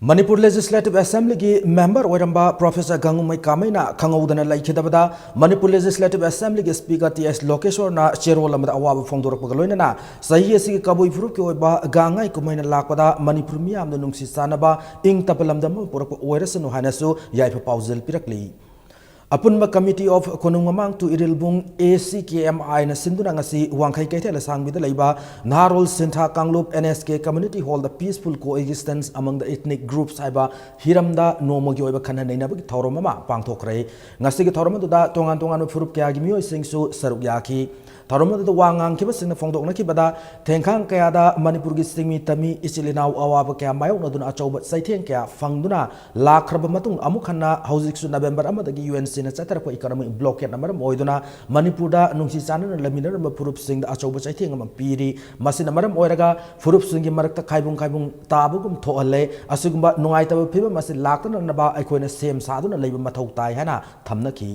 ꯃꯅꯤꯄꯨꯔ Legislative Assemblyꯒꯤ member ꯑꯣꯏꯔꯝꯕ Professor ꯒꯪꯒꯨꯃꯩ ꯀꯥꯃꯩꯅ ꯈꯪꯍꯧꯗꯅ ꯂꯩꯈꯤꯗꯕꯗ ꯃꯅꯤꯄꯨꯔ Legislative Assemblyꯒꯤ Speaker ꯇꯤ ꯑꯦꯁ ꯂꯣꯀꯦꯁꯣꯔꯅ ꯆꯦꯔꯣꯜ ꯑꯃꯗ ꯑꯋꯥꯕ ꯐꯣꯡꯗꯣꯔꯛꯄꯒ ꯂꯣꯏꯅꯅ ꯆꯍꯤ ꯑꯁꯤꯒꯤ ꯀꯕꯨꯏ ꯐꯨꯔꯨꯞꯀꯤ ꯑꯣꯏꯕ ꯒꯥꯡꯉꯥꯏ ꯀꯨꯝꯍꯩꯅ ꯂꯥꯛꯄꯗ ꯃꯅꯤꯄꯨꯔ ꯃꯤꯌꯥꯝꯅ ꯅꯨꯡꯁꯤ ꯆꯥꯟꯅꯕ, ꯏꯪ ꯇꯞꯄ ꯂꯝꯗꯝ ꯑꯃ ꯄꯨꯔꯛꯄ ꯑꯣꯏꯔꯁꯅꯨ ꯍꯥꯏꯅꯁꯨ ꯌꯥꯏꯐ ꯄꯥꯎꯖꯦꯜ ꯄꯤꯔꯛꯂꯤ꯫ ꯑꯄꯨꯟꯕ Committee of ꯀꯣꯅꯨꯡ ꯃꯃꯥꯡ to Irilbung, A C K M I ꯅ ꯁꯤꯟꯗꯨꯅ ꯉꯁꯤ ꯋꯥꯡꯈꯩ ꯀꯩꯊꯦꯜ ꯑꯁꯥꯡꯕꯤꯗ ꯂꯩꯕ ꯅꯍꯥꯔꯣꯜ ꯁꯤꯟꯊꯥ ꯀꯥꯡꯂꯨꯞ, N S K Community Hall the Peaceful Coexistence Among the Ethnic Groups ꯍꯥꯏꯕ ꯍꯤꯔꯝꯗ ꯅꯣꯡꯃꯒꯤ ꯑꯣꯏꯕ ꯈꯟꯅ ꯅꯩꯅꯕꯒꯤ ꯊꯧꯔꯝ ꯑꯃ ꯄꯥꯡꯊꯣꯛꯈ꯭ꯔꯦ꯫ ꯉꯁꯤꯒꯤ ꯊꯧꯔꯝ ꯑꯗꯨꯗ ꯇꯣꯉꯥꯟ ꯇꯣꯉꯥꯟꯕ ꯐꯨꯔꯨꯞ ꯀꯌꯥꯒꯤ ꯃꯤꯑꯣꯏꯁꯤꯡꯁꯨ ꯁꯔꯨꯛ ꯌꯥꯈꯤ꯫ ꯊꯧꯔꯝ ꯑꯗꯨꯗ ꯋꯥ ꯉꯥꯡꯈꯤꯕꯁꯤꯡꯅ ꯐꯣꯡꯗꯣꯛꯅꯈꯤꯕꯗ, ꯊꯦꯡꯈꯥꯡ ꯀꯌꯥꯗ ꯃꯅꯤꯄꯨꯔꯒꯤ ꯆꯤꯡꯃꯤ ꯇꯝꯃꯤ ꯏꯆꯤꯜ ꯏꯅꯥꯎ ꯑꯋꯥꯕ ꯀꯌꯥ ꯃꯥꯌꯣꯛꯅꯗꯨꯅ ꯑꯆꯧꯕ ꯆꯩꯊꯦꯡ ꯀꯌꯥ ꯐꯪꯗꯨꯅ ꯂꯥꯛꯈ꯭ꯔꯕ ꯃꯇꯨꯡ, ꯑꯃꯨꯛ ꯍꯟꯅ ꯍꯧꯖꯤꯛꯁꯨ ꯅꯕꯦꯝꯕꯔ ꯑꯃꯗꯒꯤ U N C ꯅ ꯆꯠꯊꯔꯛꯄ economic blockade ꯅ ꯃꯔꯝ ꯑꯣꯏꯗꯨꯅ ꯃꯅꯤꯄꯨꯔꯗ ꯅꯨꯡꯁꯤ ꯆꯥꯟꯅꯅ ꯂꯩꯃꯤꯟꯅꯔꯝꯕ ꯐꯨꯔꯨꯞꯁꯤꯡꯗ ꯑꯆꯧꯕ ꯆꯩꯊꯦꯡ ꯑꯃ ꯄꯤꯔꯤ꯫ ꯃꯁꯤꯅ ꯃꯔꯝ ꯑꯣꯏꯔꯒ ꯐꯨꯔꯨꯞꯁꯤꯡꯒꯤ ꯃꯔꯛꯇ ꯈꯥꯏꯕꯨꯡ ꯈꯥꯏꯕꯨꯡ ꯇꯥꯕꯒꯨꯝ ꯊꯣꯛꯍꯜꯂꯦ꯫ ꯑꯁꯤꯒꯨꯝꯕ ꯅꯨꯡꯉꯥꯏꯇꯕ ꯐꯤꯕꯝ ꯑꯁꯤ ꯂꯥꯛꯇꯅꯅꯕ ꯑꯩꯈꯣꯏꯅ ꯁꯦꯝ ꯁꯥꯗꯨꯅ ꯂꯩꯕ ꯃꯊꯧ ꯇꯥꯏ ꯍꯥꯏꯅ ꯊꯝꯅꯈꯤ꯫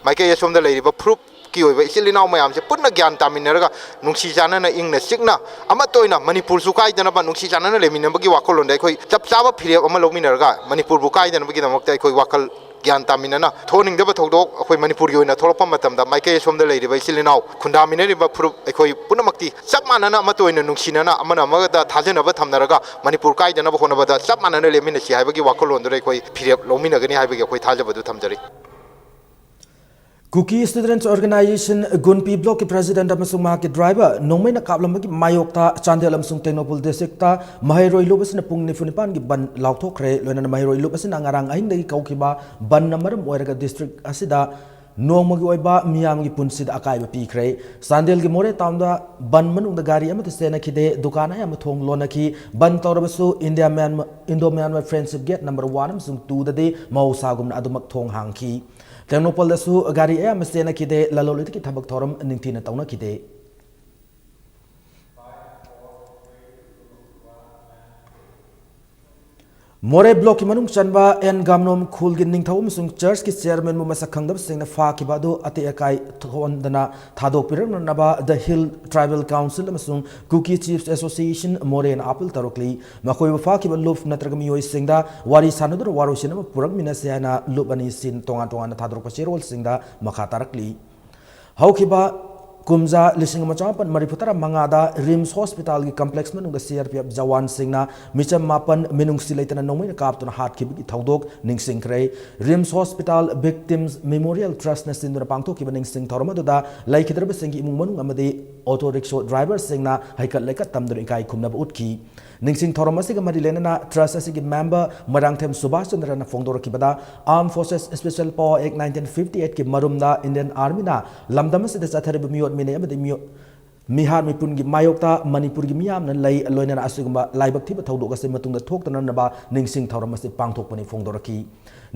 ꯃꯥꯏꯀꯩ ꯑꯁꯣꯝꯗ ꯂꯩꯔꯤꯕ ꯐꯨꯔꯨꯞꯀꯤ ꯑꯣꯏꯕ ꯏꯆꯤꯜ ꯏꯅꯥꯎ ꯃꯌꯥꯝꯁꯦ ꯄꯨꯟꯅ ꯒ꯭ꯌꯥꯟ ꯇꯥꯃꯤꯟꯅꯔꯒ, ꯅꯨꯡꯁꯤ ꯆꯥꯟꯅꯅ, ꯏꯪꯅ ꯆꯤꯛꯅ, ꯑꯃꯠꯇ ꯑꯣꯏꯅ ꯃꯅꯤꯄꯨꯔꯁꯨ ꯀꯥꯏꯗꯅꯕ ꯅꯨꯡꯁꯤ ꯆꯥꯟꯅꯅ ꯂꯩꯃꯤꯟꯅꯕꯒꯤ ꯋꯥꯈꯜꯂꯣꯟꯗ ꯑꯩꯈꯣꯏ ꯆꯞ ꯆꯥꯕ ꯐꯤꯔꯦꯞ ꯑꯃ ꯂꯧꯃꯤꯟꯅꯔꯒ, ꯃꯅꯤꯄꯨꯔꯕꯨ ꯀꯥꯏꯗꯅꯕꯒꯤꯗꯃꯛꯇ ꯑꯩꯈꯣꯏ ꯋꯥꯈꯜ ꯒ꯭ꯌꯥꯟ ꯇꯥꯃꯤꯟꯅꯅ, ꯊꯣꯛꯍꯟꯅꯤꯡꯗꯕ ꯊꯧꯗꯣꯛ ꯑꯩꯈꯣꯏ ꯃꯅꯤꯄꯨꯔꯒꯤ ꯑꯣꯏꯅ ꯊꯣꯛꯂꯛꯄ ꯃꯇꯝꯗ, ꯃꯥꯏꯀꯩ ꯑꯁꯣꯝꯗ ꯂꯩꯔꯤꯕ ꯏꯆꯤꯜ ꯏꯅꯥꯎ ꯈꯨꯟꯗꯥꯃꯤꯟꯅꯔꯤꯕ ꯐꯨꯔꯨꯞ ꯑꯩꯈꯣꯏ ꯄꯨꯝꯅꯃꯛꯇꯤ ꯆꯞ ꯃꯥꯟꯅꯅ, ꯑꯃꯠꯇ ꯑꯣꯏꯅ ꯅꯨꯡꯁꯤꯅꯅ, ꯑꯃꯅ ꯑꯃꯒꯗ ꯊꯥꯖꯅꯕ ꯊꯝꯅꯔꯒ, ꯃꯅꯤꯄꯨꯔ ꯀꯥꯏꯗꯅꯕ ꯍꯣꯠꯅꯕꯗ ꯆꯞ ꯃꯥꯟꯅꯅ ꯂꯦꯞꯃꯤꯟꯅꯁꯤ ꯍꯥꯏꯕꯒꯤ ꯋꯥꯈꯜꯂꯣꯟꯗꯨꯗ ꯑꯩꯈꯣꯏ ꯐꯤꯔꯦꯞ ꯂꯧꯃꯤꯟꯅꯒꯅꯤ ꯍꯥꯏꯕꯒꯤ ꯑꯩꯈꯣꯏ ꯊꯥꯖꯕꯗꯨ ꯊꯝꯖꯔꯤ꯫ Kuki Students Organisation ꯒꯨꯟꯄꯤ Block ꯀꯤ President ꯑꯃꯁꯨꯡ ꯃꯍꯥꯛꯀꯤ driver ꯅꯣꯡꯃꯩꯅ ꯀꯥꯞꯂꯝꯕꯒꯤ ꯃꯥꯌꯣꯛꯇ ꯆꯥꯟꯗꯦꯜ ꯑꯃꯁꯨꯡ ꯇꯦꯡꯅꯧꯄꯜ district ꯇ ꯃꯍꯩꯔꯣꯏ ꯂꯨꯞ ꯑꯁꯤꯅ ꯄꯨꯡ ꯅꯤꯐꯨ ꯅꯤꯄꯥꯟꯒꯤ ꯕꯟ ꯂꯥꯎꯊꯣꯛꯈ꯭ꯔꯦ꯫ ꯂꯣꯏꯅꯅ ꯃꯍꯩꯔꯣꯏ ꯂꯨꯞ ꯑꯁꯤꯅ ꯉꯔꯥꯡ ꯑꯍꯤꯡꯗꯒꯤ ꯀꯧꯈꯤꯕ ꯕꯟꯅ ꯃꯔꯝ ꯑꯣꯏꯔꯒ district ꯑꯁꯤꯗ ꯅꯣꯡꯃꯒꯤ ꯑꯣꯏꯕ ꯃꯤꯌꯥꯝꯒꯤ ꯄꯨꯟꯁꯤꯗ ꯑꯀꯥꯏꯕ ꯄꯤꯈ꯭ꯔꯦ꯫ ꯆꯥꯟꯗꯦꯜꯒꯤ ꯃꯣꯔꯦ town ꯗ ꯕꯟ ꯃꯅꯨꯡꯗ ꯒꯥꯔꯤ ꯑꯃꯠꯇ ꯆꯦꯟꯅꯈꯤꯗꯦ꯫ ꯗꯨꯀꯥꯟ ꯑꯌꯥꯝꯕ ꯊꯣꯡ ꯂꯣꯟꯅꯈꯤ꯫ ꯕꯟ ꯇꯧꯔꯕꯁꯨ India Myanmar, Indo Myanmar Friendship Gate number one ꯑꯃꯁꯨꯡ two ꯗꯗꯤ ꯃꯍꯧꯁꯥꯒꯨꯝꯅ ꯑꯗꯨꯃꯛ ꯊꯣꯡ ꯍꯥꯡꯈꯤ꯫ ꯇꯦꯡꯅꯧꯄꯜꯗꯁꯨ ꯒꯥꯔꯤ ꯑꯌꯥꯝꯕ ꯆꯦꯟꯅꯈꯤꯗꯦ꯫ ꯂꯂꯣꯟ ꯏꯇꯤꯛꯀꯤ ꯊꯕꯛ ꯊꯧꯔꯝ ꯅꯤꯡꯊꯤꯅ ꯇꯧꯅꯈꯤꯗꯦ꯫ ꯃꯣꯔꯦ ꯕ꯭ꯂꯣꯛꯀꯤ ꯃꯅꯨꯡ ꯆꯟꯕ ꯑꯦꯟ ꯒꯥꯝꯅꯣꯝ ꯈꯨꯜꯒꯤ ꯅꯤꯡꯊꯧ ꯑꯃꯁꯨꯡ ꯆꯔꯆꯀꯤ ꯆꯤꯌꯔꯃꯦꯟꯕꯨ ꯃꯁꯛ ꯈꯪꯗꯕꯁꯤꯡꯅ ꯐꯥꯈꯤꯕ ꯑꯗꯨ ꯑꯇꯦꯛ ꯑꯀꯥꯏ ꯊꯣꯛꯍꯟꯗꯅ ꯊꯥꯗꯣꯛꯄꯤꯔꯛꯅꯅꯕ ꯗ ꯍꯤꯜ ꯇ꯭ꯔꯥꯏꯕꯦꯜ ꯀꯥꯎꯟꯁꯤꯜ ꯑꯃꯁꯨꯡ ꯀꯨꯀꯤ ꯆꯤꯐꯁ ꯑꯦꯁꯣꯁꯤꯌꯦꯁꯟ ꯃꯣꯔꯦꯅ ꯑꯥꯄꯤꯜ ꯇꯧꯔꯛꯂꯤ꯫ ꯃꯈꯣꯏꯕꯨ ꯐꯥꯈꯤꯕ ꯂꯨꯞ ꯅꯠꯇ꯭ꯔꯒ ꯃꯤꯑꯣꯏꯁꯤꯡꯗ ꯋꯥꯔꯤ ꯁꯥꯟꯅꯗꯨꯅ ꯋꯥꯔꯣꯏꯁꯤꯟ ꯑꯃ ꯄꯨꯔꯛꯃꯤꯟꯅꯁꯤ ꯍꯥꯏꯅ ꯂꯨꯞ ꯑꯅꯤꯁꯤ ꯇꯣꯉꯥꯟ ꯇꯣꯉꯥꯟꯅ ꯊꯥꯗꯣꯔꯛꯄ ꯆꯦꯔꯣꯜꯁꯤꯡꯗ ꯃꯈꯥ ꯇꯥꯔꯛꯂꯤ꯫ ꯍꯧꯈꯤꯕ ꯀꯨꯝꯖꯥ ꯂꯤꯁꯤꯡ ꯑꯃ ꯆꯃꯥꯄꯟ ꯃꯔꯤꯐꯨ ꯇꯔꯥ ꯃꯉꯥꯗ ꯔꯤꯝꯁ ꯍꯣꯁꯄꯤꯇꯥꯜꯒꯤ ꯀꯝꯄ꯭ꯂꯦꯛꯁ ꯃꯅꯨꯡꯗ ꯁꯤ ꯑꯥꯔ ꯄꯤ ꯑꯦꯐ ꯖꯋꯥꯟꯁꯤꯡꯅ ꯃꯤꯆꯝ ꯃꯥꯄꯟ ꯃꯤꯅꯨꯡꯁꯤ ꯂꯩꯇꯅ ꯅꯣꯡꯃꯩꯅ ꯀꯥꯞꯇꯨꯅ ꯍꯥꯠꯈꯤꯕꯒꯤ ꯊꯧꯗꯣꯛ ꯅꯤꯡꯁꯤꯡꯈ꯭ꯔꯦ꯫ ꯔꯤꯝꯁ ꯍꯣꯁꯄꯤꯇꯥꯜ ꯚꯤꯛꯇꯤꯝꯁ ꯃꯦꯃꯣꯔꯤꯌꯦꯜ ꯇ꯭ꯔꯁꯅ ꯁꯤꯟꯗꯨꯅ ꯄꯥꯡꯊꯣꯛꯈꯤꯕ ꯅꯤꯡꯁꯤꯡ ꯊꯧꯔꯝ ꯑꯗꯨꯗ ꯂꯩꯈꯤꯗ꯭ꯔꯕꯁꯤꯡꯒꯤ ꯏꯃꯨꯡ ꯃꯅꯨꯡ ꯑꯃꯗꯤ ꯑꯣꯇꯣ ꯔꯤꯛꯁꯣ ꯗ꯭ꯔꯥꯏꯚꯔꯁꯤꯡꯅ ꯍꯩꯀꯠ ꯂꯩꯀꯠ ꯇꯝꯗꯨꯅ ꯏꯀꯥꯏ ꯈꯨꯝꯅꯕ ꯎꯠꯈꯤ꯫ ꯅꯤꯡꯁꯤꯡ ꯊꯧꯔꯝ ꯑꯁꯤꯒ ꯃꯔꯤ ꯂꯩꯅꯅ ꯇ꯭ꯔꯁ ꯑꯁꯤꯒꯤ ꯃꯦꯝꯕꯔ ꯃꯣꯏꯔꯥꯡꯊꯦꯝ ꯁꯨꯕꯥꯁ ꯆꯟꯗ꯭ꯔꯅ ꯐꯣꯡꯗꯣꯔꯛꯈꯤꯕꯗ, Armed Forces Special Power Act nineteen fifty eight ꯀꯤ ꯃꯔꯨꯝꯗ ꯏꯟꯗꯤꯌꯟ ꯑꯥꯔꯃꯤꯅ ꯂꯝꯗꯝ ꯑꯁꯤꯗ ꯆꯠꯊꯔꯤꯕ ꯃꯤꯑꯣꯠ ꯃꯤꯅꯩ ꯑꯃꯗꯤ ꯃꯤꯑꯣ-, ꯃꯤꯍꯥꯠ ꯃꯤꯄꯨꯟꯒꯤ ꯃꯥꯌꯣꯛꯇ ꯃꯅꯤꯄꯨꯔꯒꯤ ꯃꯤꯌꯥꯝꯅ ꯂꯩ, ꯂꯣꯏꯅꯅ ꯑꯁꯤꯒꯨꯝꯕ ꯂꯥꯏꯕꯛ ꯊꯤꯕ ꯊꯧꯗꯣꯛ ꯑꯁꯤ ꯃꯇꯨꯡꯗ ꯊꯣꯛꯇꯅꯅꯕ ꯅꯤꯡꯁꯤꯡ ꯊꯧꯔꯝ ꯑꯁꯤ ꯄꯥꯡꯊꯣꯛꯄꯅꯤ ꯐꯣꯡꯗꯣꯔꯛꯈꯤ꯫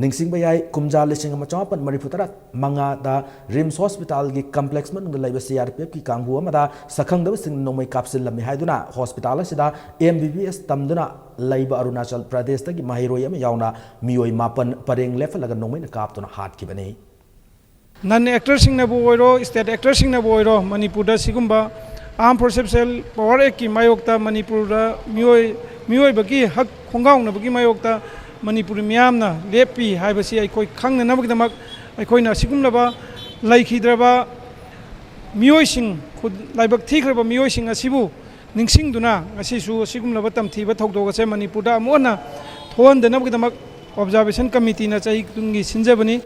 ꯅꯤꯡꯁꯤꯡꯕ ꯌꯥꯏ, ꯀꯨꯝꯖꯥ ꯂꯤꯁꯤꯡ ꯑꯃ ꯆꯃꯥꯄꯟ ꯃꯔꯤꯐꯨ ꯇꯔꯥ ꯃꯉꯥꯗ ꯔꯤꯝꯁ ꯍꯣꯁꯄꯤꯇꯥꯜꯒꯤ ꯀꯝꯄ꯭ꯂꯦꯛꯁ ꯃꯅꯨꯡꯗ ꯂꯩꯕ ꯁꯤ ꯑꯥꯔ ꯄꯤ ꯑꯦꯐꯀꯤ ꯀꯥꯡꯕꯨ ꯑꯃꯗ ꯁꯛꯈꯪꯗꯕꯁꯤꯡꯅ ꯅꯣꯡꯃꯩ ꯀꯥꯞꯁꯤꯜꯂꯝꯃꯤ ꯍꯥꯏꯗꯨꯅ ꯍꯣꯁꯄꯤꯇꯥꯜ ꯑꯁꯤꯗ ꯑꯦꯝ ꯕꯤ ꯕꯤ ꯑꯦꯁ ꯇꯝꯗꯨꯅ ꯂꯩꯕ ꯑꯔꯨꯅꯥꯆꯜ ꯄ꯭ꯔꯗꯦꯁꯇꯒꯤ ꯃꯍꯩꯔꯣꯏ ꯑꯃ ꯌꯥꯎꯅ ꯃꯤꯑꯣꯏ ꯃꯥꯄꯟ ꯄꯔꯦꯡ ꯂꯦꯞꯍꯜꯂꯒ ꯅꯣꯡꯃꯩꯅ ꯀꯥꯞꯇꯨꯅ ꯍꯥꯠꯈꯤꯕꯅꯤ꯫ ꯅꯟ ꯑꯦꯛꯇꯔꯁꯤꯡꯅꯕꯨ ꯑꯣꯏꯔꯣ, ꯁ꯭ꯇꯦꯠ ꯑꯦꯛꯇꯔꯁꯤꯡꯅꯕꯨ ꯑꯣꯏꯔꯣ, ꯃꯅꯤꯄꯨꯔꯗ ꯁꯤꯒꯨꯝꯕ Armed Forces Special Power Act ꯀꯤ ꯃꯥꯌꯣꯛꯇ ꯃꯅꯤꯄꯨꯔꯗ ꯃꯤꯑꯣꯏ, ꯃꯤꯑꯣꯏꯕꯒꯤ ꯍꯛ ꯈꯣꯡꯒꯥꯎꯅꯕꯒꯤ ꯃꯥꯌꯣꯛꯇ ꯃꯅꯤꯄꯨꯔꯤ ꯃꯤꯌꯥꯝꯅ ꯂꯦꯞꯄꯤ ꯍꯥꯏꯕꯁꯤ ꯑꯩꯈꯣꯏ ꯈꯪꯅꯅꯕꯒꯤꯗꯃꯛ ꯑꯩꯈꯣꯏꯅ ꯑꯁꯤꯒꯨꯝꯂꯕ ꯂꯩꯈꯤꯗ꯭ꯔꯕ ꯃꯤꯑꯣꯏꯁꯤꯡ, ꯈꯨ-, ꯂꯥꯏꯕꯛ ꯊꯤꯈ꯭ꯔꯕ ꯃꯤꯑꯣꯏꯁꯤꯡ ꯑꯁꯤꯕꯨ ꯅꯤꯡꯁꯤꯡꯗꯨꯅ ꯉꯁꯤꯁꯨ ꯑꯁꯤꯒꯨꯝꯂꯕ ꯇꯝꯊꯤꯕ ꯊꯧꯗꯣꯛ ꯑꯁꯦ ꯃꯅꯤꯄꯨꯔꯗ ꯑꯃꯨꯛ ꯍꯟꯅ ꯊꯣꯛꯍꯟꯗꯅꯕꯒꯤꯗꯃꯛ Observation Committee ꯅ ꯆꯍꯤ ꯈꯨꯗꯤꯡꯒꯤ ꯁꯤꯟꯖꯕꯅꯤ꯫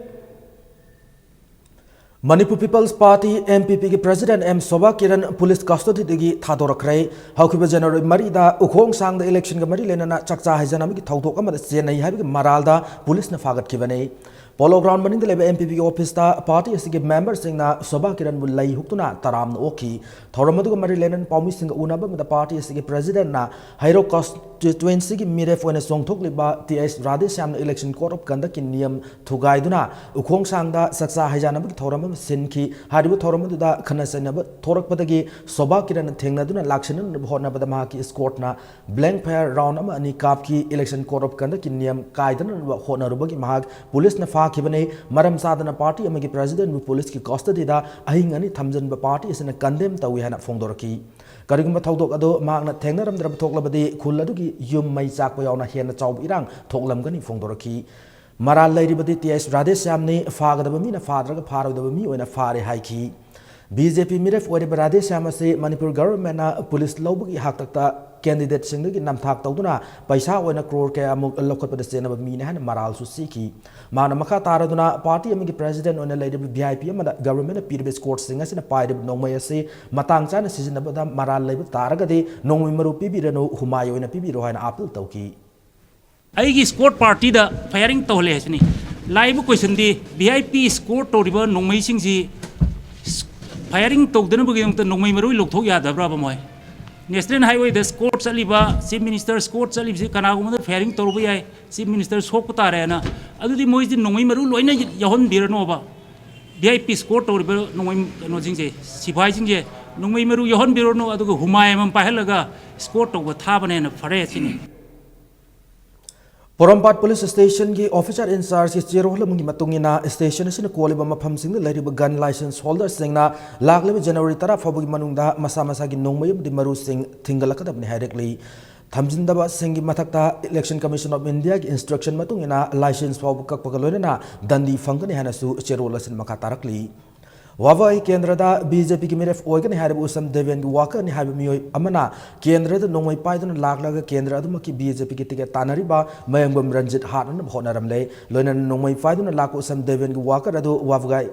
Manipur peoples party, M P P ꯒꯤ president M Sobha Kiran police ꯀꯁꯇꯗꯤꯗꯒꯤ ꯊꯥꯗꯣꯔꯛꯈ꯭ꯔꯦ꯫ ꯍꯧꯈꯤꯕ ꯖꯅꯋꯥꯔꯤ ꯃꯔꯤꯗ ꯎꯈꯣꯡ ꯁꯥꯡꯗ ꯏꯂꯦꯛꯁꯟꯒ ꯃꯔꯤ ꯂꯩꯅꯅ ꯆꯥꯛꯆꯥ ꯍꯩꯖꯥꯟꯅꯕꯒꯤ ꯊꯧꯗꯣꯛ ꯑꯃꯗ ꯆꯦꯟꯅꯩ ꯍꯥꯏꯕꯒꯤ ꯃꯔꯥꯜꯗ ꯄꯨꯂꯤꯁꯅ ꯐꯥꯒꯠꯈꯤꯕꯅꯤ꯫ ꯄꯣꯂꯣ ꯒ꯭ꯔꯥꯎꯟ ꯃꯅꯤꯡꯗ ꯂꯩꯕ ꯑꯦꯝ ꯄꯤ ꯄꯤ ꯒꯤ ꯑꯣꯐꯤꯁꯇ ꯄꯥꯔꯇꯤ ꯑꯁꯤꯒꯤ ꯃꯦꯝꯕꯔꯁꯤꯡꯅ ꯁꯣꯚꯥ ꯀꯤꯔꯟꯕꯨ ꯂꯩ ꯍꯨꯛꯇꯨꯅ ꯇꯔꯥꯝꯅ ꯑꯣꯛꯈꯤ꯫ ꯊꯧꯔꯝ ꯑꯗꯨꯒ ꯃꯔꯤ ꯂꯩꯅꯅ ꯄꯥꯎꯃꯤꯁꯤꯡꯒ ꯎꯅꯕ ꯑꯃꯗ ꯄꯥꯔꯇꯤ ꯑꯁꯤꯒꯤ ꯄ꯭ꯔꯦꯁꯤꯗꯦꯟꯠꯅ ꯍꯩꯔꯣꯛ ꯀꯁ-, ꯀꯣꯟꯁꯇꯤꯇ꯭ꯋꯦꯟꯁꯤꯒꯤ ꯃꯤꯔꯦꯞ ꯑꯣꯏꯅ ꯆꯣꯡꯊꯣꯛꯂꯤꯕ ꯇꯤ ꯑꯩꯆ ꯔꯥꯙꯦꯁ꯭ꯌꯥꯝꯅ ꯏꯂꯦꯛꯁꯟ ꯀꯣꯗ ꯑꯣꯐ ꯀꯟꯗꯛꯀꯤ ꯅꯤꯌꯝ ꯊꯨꯒꯥꯏꯗꯨꯅ ꯎꯈꯣꯡ ꯁꯥꯡꯗ ꯆꯥꯛꯆꯥ ꯍꯩꯖꯥꯟꯅꯕꯒꯤ ꯊꯧꯔꯝ ꯑꯃ ꯁꯤꯟꯈꯤ꯫ ꯍꯥꯏꯔꯤꯕ ꯊꯧꯔꯝ ꯑꯗꯨꯗ ꯈꯠꯅ ꯆꯩꯅꯕ ꯊꯣꯔꯛꯄꯗꯒꯤ ꯁꯣꯚꯥ ꯀꯤꯔꯟ ꯊꯦꯡꯅꯗꯨꯅ ꯂꯥꯛꯁꯤꯟꯅꯅꯕ ꯍꯣꯠꯅꯕꯗ ꯃꯍꯥꯛꯀꯤ ꯏꯁꯀꯣꯔꯠꯅ ꯕ꯭ꯂꯦꯡ ꯐꯥꯌꯔ ꯔꯥꯎꯟ ꯑꯃ ꯑꯅꯤ ꯀꯥꯞꯈꯤ꯫ ꯏꯂꯦꯛꯁꯟ ꯀꯣꯗ ꯑꯣꯐ ꯀꯟꯗꯛꯀꯤ ꯅꯤꯌꯝ ꯀꯥꯏꯗꯅꯕ ꯍꯣꯠꯅꯔꯨꯕꯒꯤ ꯃꯍꯥꯛ ꯄꯨꯂꯤꯁꯅ ꯐꯥꯈꯤꯕꯅꯤ꯫ ꯃꯔꯝ ꯆꯥꯗꯅ ꯄꯥꯔꯇꯤ ꯑꯃꯒꯤ ꯄ꯭ꯔꯦꯁꯤꯗꯦꯟꯕꯨ ꯄꯨꯂꯤꯁꯀꯤ ꯀꯁꯇꯗꯤꯗ ꯑꯍꯤꯡ ꯑꯅꯤ ꯊꯝꯖꯤꯟꯕ ꯄꯥꯔꯇꯤ ꯑꯁꯤꯅ ꯀꯟꯗꯦꯝ ꯇꯧꯏ ꯍꯥꯏꯅ ꯐꯣꯡꯗꯣꯔꯛꯈꯤ꯫ ꯀꯔꯤꯒꯨꯝꯕ ꯊꯧꯗꯣꯛ ꯑꯗꯨ ꯃꯍꯥꯛꯅ ꯊꯦꯡꯅꯔꯝꯗ꯭ꯔꯕ ꯊꯣꯛꯂꯕꯗꯤ ꯈꯨꯜ ꯑꯗꯨꯒꯤ ꯌꯨꯝ ꯃꯩ ꯆꯥꯛꯄ ꯌꯥꯎꯅ ꯍꯦꯟꯅ ꯆꯥꯎꯕ ꯏꯔꯥꯡ ꯊꯣꯛꯂꯝꯒꯅꯤ ꯐꯣꯡꯗꯣꯔꯛꯈꯤ꯫ ꯃꯔꯥꯜ ꯂꯩꯔꯤꯕꯗꯤ ꯇꯤ ꯑꯩꯆ ꯔꯥꯙꯦꯁ꯭ꯌꯥꯝꯅꯤ, ꯐꯥꯒꯗꯕ ꯃꯤꯅ ꯐꯥꯗ꯭ꯔꯒ ꯐꯥꯔꯣꯏꯗꯕ ꯃꯤ ꯑꯣꯏꯅ ꯐꯥꯔꯦ ꯍꯥꯏꯈꯤ꯫ ꯕꯤ ꯖꯦ ꯄꯤ ꯃꯤꯔꯦꯞ ꯑꯣꯏꯔꯤꯕ ꯔꯥꯙꯦꯁ꯭ꯌꯥꯝ ꯑꯁꯤ ꯃꯅꯤꯄꯨꯔ ꯒꯚꯔꯟꯃꯦꯟꯠꯅ ꯄꯨꯂꯤꯁ ꯂꯧꯕꯒꯤ ꯍꯥꯛꯇꯛꯇ ꯀꯦꯟꯗꯤꯗꯦꯠꯁꯤꯡꯗꯒꯤ ꯅꯝꯊꯥꯛ ꯇꯧꯗꯨꯅ ꯄꯩꯁꯥ ꯑꯣꯏꯅ ꯀ꯭ꯔꯣꯔ ꯀꯌꯥꯃꯨꯛ ꯂꯧꯈꯠꯄꯗ ꯆꯦꯟꯅꯕ ꯃꯤꯅꯤ ꯍꯥꯏꯅ ꯃꯔꯥꯜꯁꯨ ꯁꯤꯈꯤ꯫ ꯃꯍꯥꯛꯅ ꯃꯈꯥ ꯇꯥꯔꯗꯨꯅ ꯄꯥꯔꯇꯤ ꯑꯃꯒꯤ ꯄ꯭ꯔꯦꯁꯤꯗꯦꯟꯠ ꯑꯣꯏꯅ ꯂꯩꯔꯤꯕ ꯚꯤ ꯑꯥꯏ ꯄꯤ ꯑꯃꯗ ꯒꯚꯔꯟꯃꯦꯟꯠꯅ ꯄꯤꯔꯤꯕ ꯏꯁꯀꯣꯔꯠꯁꯤꯡ ꯑꯁꯤꯅ ꯄꯥꯏꯔꯤꯕ ꯅꯣꯡꯃꯩ ꯑꯁꯤ ꯃꯇꯥꯡ ꯆꯥꯅ ꯁꯤꯖꯤꯟꯅꯕꯗ ꯃꯔꯥꯜ ꯂꯩꯕ ꯇꯥꯔꯒꯗꯤ ꯅꯣꯡꯃꯩ ꯃꯔꯨ ꯄꯤꯕꯤꯔꯅꯨ, ꯍꯨꯃꯥꯏ ꯑꯣꯏꯅ ꯄꯤꯕꯤꯔꯣ ꯍꯥꯏꯅ ꯑꯥꯄꯤꯜ ꯇꯧꯈꯤ꯫ ꯑꯩꯒꯤ ꯏꯁꯀꯣꯔꯠ ꯄꯥꯔꯇꯤꯗ ꯐꯥꯌꯔꯤꯡ ꯇꯧꯍꯜꯂꯦ ꯍꯥꯏꯁꯤꯅꯤ꯫ ꯂꯥꯛꯏꯕ ꯀꯣꯏꯁꯟꯗꯤ, ꯚꯤ ꯑꯥꯏ ꯄꯤ ꯏꯁꯀꯣꯔꯠ ꯇꯧꯔꯤꯕ ꯅꯣꯡꯃꯩꯁꯤꯡꯁꯤ ꯐꯥꯌꯔꯤꯡ ꯇꯧꯗꯅꯕꯒꯤꯗꯃꯛꯇ ꯅꯣꯡꯃꯩ ꯃꯔꯨ ꯂꯧꯊꯣꯛ ꯌꯥꯗꯕ꯭ꯔꯕ ꯃꯣꯏ? ꯅꯦꯁꯅꯦꯜ ꯍꯥꯏꯋꯦꯗ ꯏꯁꯀꯣꯔꯠ ꯆꯠꯂꯤꯕ, ꯆꯤꯐ ꯃꯤꯅꯤꯁꯇꯔ ꯏꯁꯀꯣꯔꯠ ꯆꯠꯂꯤꯕꯁꯤ ꯀꯅꯥꯒꯨꯝꯕꯗ ꯐꯥꯌꯔꯤꯡ ꯇꯧꯔꯨꯕ ꯌꯥꯏ, ꯆꯤꯐ ꯃꯤꯅꯤꯁꯇꯔ ꯁꯣꯛꯄ ꯇꯥꯔꯦꯅ꯫ ꯑꯗꯨꯗꯤ ꯃꯣꯏꯁꯤ ꯅꯣꯡꯃꯩ ꯃꯔꯨ ꯂꯣꯏꯅ ꯌꯥꯎꯍꯟꯕꯤꯔꯅꯣꯕ꯫ ꯚꯤ ꯑꯥꯏ ꯄꯤ ꯏꯁꯀꯣꯔꯠ ꯇꯧꯔꯤꯕ ꯅꯣꯡꯃꯩ, ꯀꯩꯅꯣꯁꯤꯡꯁꯦ, ꯁꯤꯐꯥꯏꯁꯤꯡꯁꯦ ꯅꯣꯡꯃꯩ ꯃꯔꯨ ꯌꯥꯎꯍꯟꯕꯤꯔꯅꯨ, ꯑꯗꯨꯒ ꯍꯨꯃꯥꯏ ꯑꯃꯃꯝ ꯄꯥꯏꯍꯜꯂꯒ ꯏꯁꯀꯣꯔꯠ ꯇꯧꯕ ꯊꯥꯕꯅ ꯍꯦꯟꯅ ꯐꯔꯦ ꯁꯤꯅꯤ꯫ ꯄꯣꯔꯣꯝꯄꯥꯠ ꯄꯨꯂꯤꯁ ꯁ꯭ꯇꯦꯁꯟꯒꯤ ꯑꯣꯐꯤꯁꯥꯔ ꯏꯟꯆꯥꯔꯖꯀꯤ ꯆꯦꯔꯣꯜ ꯑꯃꯒꯤ ꯃꯇꯨꯡ ꯏꯟꯅ, ꯁ꯭ꯇꯦꯁꯟ ꯑꯁꯤꯅ ꯀꯣꯜꯂꯤꯕ ꯃꯐꯝꯁꯤꯡꯗ ꯂꯩꯔꯤꯕ ꯒꯟ ꯂꯥꯏꯁꯦꯟꯁ ꯍꯣꯜꯗꯔꯁꯤꯡꯅ ꯂꯥꯛꯂꯤꯕ ꯖꯅꯋꯥꯔꯤ ꯇꯔꯥ ꯐꯥꯎꯕꯒꯤ ꯃꯅꯨꯡꯗ ꯃꯁꯥ ꯃꯁꯥꯒꯤ ꯅꯣꯡꯃꯩ ꯑꯃꯗꯤ ꯃꯔꯨꯁꯤꯡ ꯊꯤꯡꯒꯠꯂꯛꯀꯗꯕꯅꯤ ꯍꯥꯏꯔꯛꯂꯤ꯫ ꯊꯝꯖꯤꯟꯗꯕꯁꯤꯡꯒꯤ ꯃꯊꯛꯇ ꯏꯂꯦꯛꯁꯟ ꯀꯃꯤꯁꯟ ꯑꯣꯐ ꯏꯟꯗꯤꯌꯥꯒꯤ ꯏꯟꯁꯇ꯭ꯔꯛꯁꯟ ꯃꯇꯨꯡ ꯏꯟꯅ ꯂꯥꯏꯁꯦꯟꯁ ꯐꯥꯎꯕ ꯀꯛꯄꯒ ꯂꯣꯏꯅꯅ ꯗꯟꯗꯤ ꯐꯪꯒꯅꯤ ꯍꯥꯏꯅꯁꯨ ꯆꯦꯔꯣꯜ ꯑꯁꯤꯅ ꯃꯈꯥ ꯇꯥꯔꯛꯂꯤ꯫ ꯋꯥꯕꯒꯥꯏ ꯀꯦꯟꯗ꯭ꯔꯗ ꯕꯤ ꯖꯦ ꯄꯤꯒꯤ ꯃꯤꯔꯦꯞ ꯑꯣꯏꯒꯅꯤ ꯍꯥꯏꯔꯤꯕ ꯎꯁꯝ ꯗꯦꯕꯦꯟꯒꯤ ꯋꯥꯀꯔꯅꯤ ꯍꯥꯏꯕ ꯃꯤꯑꯣꯏ ꯑꯃꯅ ꯀꯦꯟꯗ꯭ꯔꯗ ꯅꯣꯡꯃꯩ ꯄꯥꯏꯗꯨꯅ ꯂꯥꯛꯂꯒ ꯀꯦꯟꯗ꯭ꯔ ꯑꯗꯨꯃꯛꯀꯤ ꯕꯤ ꯖꯦ ꯄꯤꯒꯤ ꯇꯤꯀꯦꯠ ꯇꯥꯟꯅꯔꯤꯕ ꯃꯌꯥꯡꯕꯝ ꯔꯟꯖꯤꯠ ꯍꯥꯠꯅꯅꯕ ꯍꯣꯠꯅꯔꯝꯂꯦ꯫ ꯂꯣꯏꯅꯅ ꯅꯣꯡꯃꯩ ꯄꯥꯏꯗꯨꯅ ꯂꯥꯛꯄ ꯎꯁꯝ ꯗꯦꯕꯦꯟꯒꯤ ꯋꯥꯀꯔ ꯑꯗꯨ ꯋꯥꯕꯒꯥꯏ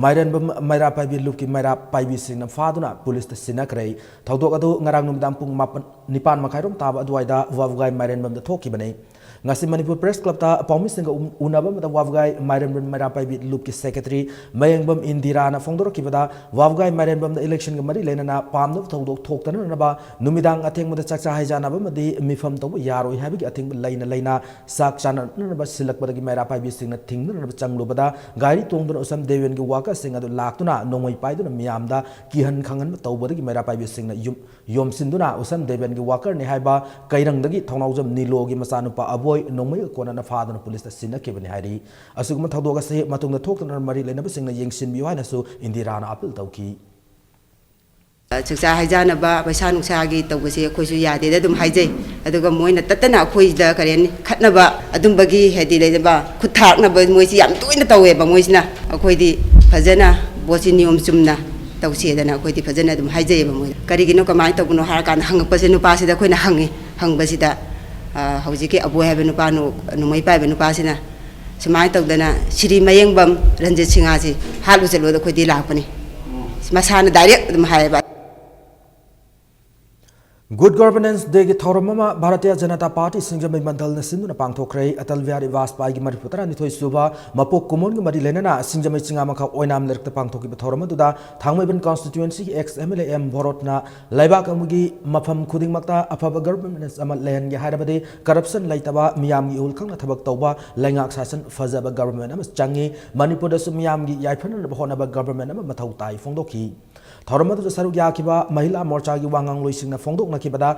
ꯃꯥꯏꯔꯦꯟꯕꯝ ꯃꯩꯔꯥ ꯄꯥꯏꯕꯤ ꯂꯨꯞꯀꯤ ꯃꯩꯔꯥ ꯄꯥꯏꯕꯤꯁꯤꯡꯅ ꯐꯥꯗꯨꯅ ꯄꯨꯂꯤꯁꯇ ꯁꯤꯟꯅꯈ꯭ꯔꯦ꯫ ꯊꯧꯗꯣꯛ ꯑꯗꯨ ꯉꯔꯥꯡ ꯅꯨꯃꯤꯗꯥꯡ ꯄꯨꯡ ꯃꯥꯄꯟ, ꯅꯤꯄꯥꯟ ꯃꯈꯥꯏꯔꯣꯝ ꯇꯥꯕ ꯑꯗꯨꯋꯥꯏꯗ ꯋꯥꯕꯒꯥꯏ ꯃꯥꯏꯔꯦꯟꯕꯝꯗ ꯊꯣꯛꯈꯤꯕꯅꯤ꯫ ꯉꯁꯤ ꯃꯅꯤꯄꯨꯔ ꯄ꯭ꯔꯦꯁ ꯀ꯭ꯂꯕꯇ ꯄꯥꯎꯃꯤꯁꯤꯡꯒ ꯎ- ꯎꯅꯕ ꯑꯃꯗ ꯋꯥꯕꯒꯥꯏ ꯃꯥꯏꯔꯦꯝꯕꯝ ꯃꯩꯔꯥ ꯄꯥꯏꯕꯤ ꯂꯨꯞꯀꯤ ꯁꯦꯀ꯭ꯔꯦꯇꯔꯤ ꯃꯌꯦꯡꯕꯝ ꯏꯟꯗꯤꯔꯥꯅ ꯐꯣꯡꯗꯣꯔꯛꯈꯤꯕꯗ, ꯋꯥꯕꯒꯥꯏ ꯃꯥꯏꯔꯦꯝꯕꯝꯗ ꯏꯂꯦꯛꯁꯟꯒ ꯃꯔꯤ ꯂꯩꯅꯅ ꯄꯥꯝꯅꯕ ꯊꯧꯗꯣꯛ ꯊꯣꯛꯇꯅꯅꯕ ꯅꯨꯃꯤꯗꯥꯡ ꯑꯊꯦꯡꯕꯗ ꯆꯥꯛꯆꯥ ꯍꯩꯖꯥꯟꯅꯕ ꯑꯃꯗꯤ ꯃꯤꯐꯝ ꯇꯧꯕ ꯌꯥꯔꯣꯏ ꯍꯥꯏꯕꯒꯤ ꯑꯊꯤꯡꯕ ꯂꯩꯅ ꯂꯩꯅ ꯆꯥꯛ ꯆꯥꯅꯅꯕ ꯁꯤꯜꯂꯛꯄꯗꯒꯤ ꯃꯩꯔꯥ ꯄꯥꯏꯕꯤꯁꯤꯡꯅ ꯊꯤꯡꯅꯅꯕ ꯆꯪꯂꯨꯕꯗ, ꯒꯥꯔꯤ ꯇꯣꯡꯗꯨꯅ ꯎꯁꯝ ꯗꯦꯕꯦꯟꯒꯤ ꯋꯥꯀꯔꯁꯤꯡ ꯑꯗꯨ ꯂꯥꯛꯇꯨꯅ ꯅꯣꯡꯃꯩ ꯄꯥꯏꯗꯨꯅ ꯃꯤꯌꯥꯝꯗ ꯀꯤꯍꯟ ꯈꯪꯍꯟꯕ ꯇꯧꯕꯗꯒꯤ ꯃꯩꯔꯥ ꯄꯥꯏꯕꯤꯁꯤꯡꯅ ꯌꯨꯝ ꯌꯣꯝꯁꯤꯟꯗꯨꯅ ꯎꯁꯝ ꯗꯦꯕꯦꯟꯒꯤ ꯋꯥꯀꯔꯅꯤ ꯍꯥꯏꯕ ꯀꯩꯔꯪꯗꯒꯤ ꯊꯧꯅꯥꯎꯖꯝ ꯅꯤꯂꯣꯒꯤ ꯃꯆꯥꯅꯨꯄꯥ ꯑꯕꯣꯏ ꯅꯣꯡꯃꯩꯒ ꯀꯣꯟꯅꯅ ꯐꯥꯗꯨꯅ ꯄꯨꯂꯤꯁꯇ ꯁꯤꯟꯅꯈꯤꯕꯅꯤ ꯍꯥꯏꯔꯤ꯫ ꯑꯁꯤꯒꯨꯝꯕ ꯊꯧꯗꯣꯛ ꯑꯁꯤ ꯃꯇꯨꯡꯗ ꯊꯣꯛꯇꯅꯕ ꯃꯔꯤ ꯂꯩꯅꯕꯁꯤꯡꯅ ꯌꯦꯡꯁꯤꯟꯕꯤꯌꯨ ꯍꯥꯏꯅꯁꯨ ꯏꯟꯗꯤꯔꯥꯅ ꯑꯥꯄꯤꯜ ꯇꯧꯈꯤ꯫ ꯆꯥꯛꯆꯥ ꯍꯩꯖꯥꯟꯅꯕ, ꯄꯩꯁꯥ ꯅꯨꯡꯁꯥꯒꯤ ꯇꯧꯕꯁꯦ ꯑꯩꯈꯣꯏꯁꯨ ꯌꯥꯗꯦꯗ ꯑꯗꯨꯝ ꯍꯥꯏꯖꯩ꯫ ꯑꯗꯨꯒ ꯃꯣꯏꯅ ꯇꯠꯇꯅ ꯑꯩꯈꯣꯏꯗ ꯀꯔꯤ ꯍꯥꯏꯅꯤ, ꯈꯠꯅꯕ ꯑꯗꯨꯝꯕꯒꯤ ꯍꯥꯏꯗꯤ ꯂꯩꯅꯕ ꯈꯨꯠ ꯊꯥꯔꯛꯅꯕ ꯃꯣꯏꯁꯤ ꯌꯥꯝ ꯇꯣꯏꯅ ꯇꯧꯋꯦꯕ꯫ ꯃꯣꯏꯁꯤꯅ ꯑꯩꯈꯣꯏꯗꯤ ꯐꯖꯅ ꯄꯣꯠꯁꯤ ꯅꯤꯌꯣꯝ ꯆꯨꯝꯅ ꯇꯧꯁꯦꯗꯅ ꯑꯩꯈꯣꯏꯗꯤ ꯐꯖꯅ ꯑꯗꯨꯝ ꯍꯥꯏꯖꯩꯌꯦꯕ ꯃꯣꯏꯗ꯫ ꯀꯔꯤꯒꯤꯅꯣ, ꯀꯃꯥꯏꯅ ꯇꯧꯕꯅꯣ ꯍꯥꯏꯔꯀꯥꯟꯗ ꯍꯪꯉꯛꯄꯁꯦ ꯅꯨꯄꯥꯁꯤꯗ ꯑꯩꯈꯣꯏꯅ ꯍꯪꯉꯤ꯫ ꯍꯪꯕꯁꯤꯗ, ꯑ, ꯍꯧꯖꯤꯛꯀꯤ ꯑꯕꯣꯏ ꯍꯥꯏꯕ ꯅꯨꯄꯥ ꯅꯨ-, ꯅꯣꯡꯃꯩ ꯄꯥꯏꯕ ꯅꯨꯄꯥꯁꯤꯅ ꯁꯨꯃꯥꯏꯅ ꯇꯧꯗꯅ ꯁꯤꯔꯤ ꯃꯌꯦꯡꯕꯝ ꯔꯟꯖꯤꯠ ꯁꯤꯡꯍꯁꯤ ꯍꯥꯠꯂꯨ ꯆꯠꯂꯨꯗ ꯑꯩꯈꯣꯏꯗꯤ ꯂꯥꯛꯄꯅꯤ꯫ ꯃꯁꯥꯅ ꯗꯥꯏꯔꯦꯛ ꯑꯗꯨꯝ ꯍꯥꯏꯌꯦꯕ꯫ ꯒꯨꯗ ꯒꯚꯔꯅꯦꯟꯁ ꯗꯦꯒꯤ ꯊꯧꯔꯝ ꯑꯃ ꯚꯥꯔꯇꯤꯌ ꯖꯅꯇꯥ ꯄꯥꯔꯇꯤ ꯁꯤꯡꯖꯃꯩ ꯃꯟꯗꯜꯅ ꯁꯤꯟꯗꯨꯅ ꯄꯥꯡꯊꯣꯛꯈ꯭ꯔꯦ꯫ ꯑꯇꯜ ꯕꯤꯍꯥꯔꯤ ꯚꯥꯖꯄꯥꯏꯒꯤ ꯃꯔꯤꯐꯨ ꯇꯔꯥꯅꯤꯊꯣꯏ ꯁꯨꯕ ꯃꯄꯣꯛ ꯀꯨꯝꯑꯣꯟꯒ ꯃꯔꯤ ꯂꯩꯅꯅ ꯁꯤꯡꯖꯃꯩ ꯆꯤꯉꯥꯃꯈꯥ ꯑꯣꯏꯅꯥꯝ ꯂꯩꯔꯛꯇ ꯄꯥꯡꯊꯣꯛꯈꯤꯕ ꯊꯧꯔꯝ ꯑꯗꯨꯗ ꯊꯥꯡꯃꯩꯕꯟ ꯀꯟꯁꯇꯤꯇ꯭ꯋꯦꯟꯁꯤꯒꯤ ex M L A M ꯚꯣꯔꯣꯠꯅ ꯂꯩꯕꯥꯛ ꯑꯃꯒꯤ ꯃꯐꯝ ꯈꯨꯗꯤꯡꯃꯛꯇ ꯑꯐꯕ ꯒꯚꯔꯅꯦꯟꯁ ꯑꯃ ꯂꯩꯍꯟꯒꯦ ꯍꯥꯏꯔꯕꯗꯤ ꯀꯔꯞꯁꯟ ꯂꯩꯇꯕ, ꯃꯤꯌꯥꯝꯒꯤ ꯏꯍꯨꯜ ꯈꯪꯅ ꯊꯕꯛ ꯇꯧꯕ, ꯂꯩꯉꯥꯛ ꯁꯥꯁꯟ ꯐꯖꯕ ꯒꯚꯔꯅꯃꯦꯟꯠ ꯑꯃ ꯆꯪꯏ꯫ ꯃꯅꯤꯄꯨꯔꯗꯁꯨ ꯃꯤꯌꯥꯝꯒꯤ ꯌꯥꯏꯐꯅꯅꯕ ꯍꯣꯠꯅꯕ ꯒꯚꯔꯅꯃꯦꯟꯠ ꯑꯃ ꯃꯊꯧ ꯇꯥꯏ ꯐꯣꯡꯗꯣꯛꯈꯤ꯫ ꯊꯧꯔꯝ ꯑꯗꯨꯗ ꯁꯔꯨꯛ ꯌꯥꯈꯤꯕ ꯃꯍꯤꯂꯥ ꯃꯣꯔꯆꯥꯒꯤ ꯋꯥ ꯉꯥꯡꯂꯣꯏꯁꯤꯡꯅ ꯐꯣꯡꯗꯣꯛꯅꯈꯤꯕꯗ,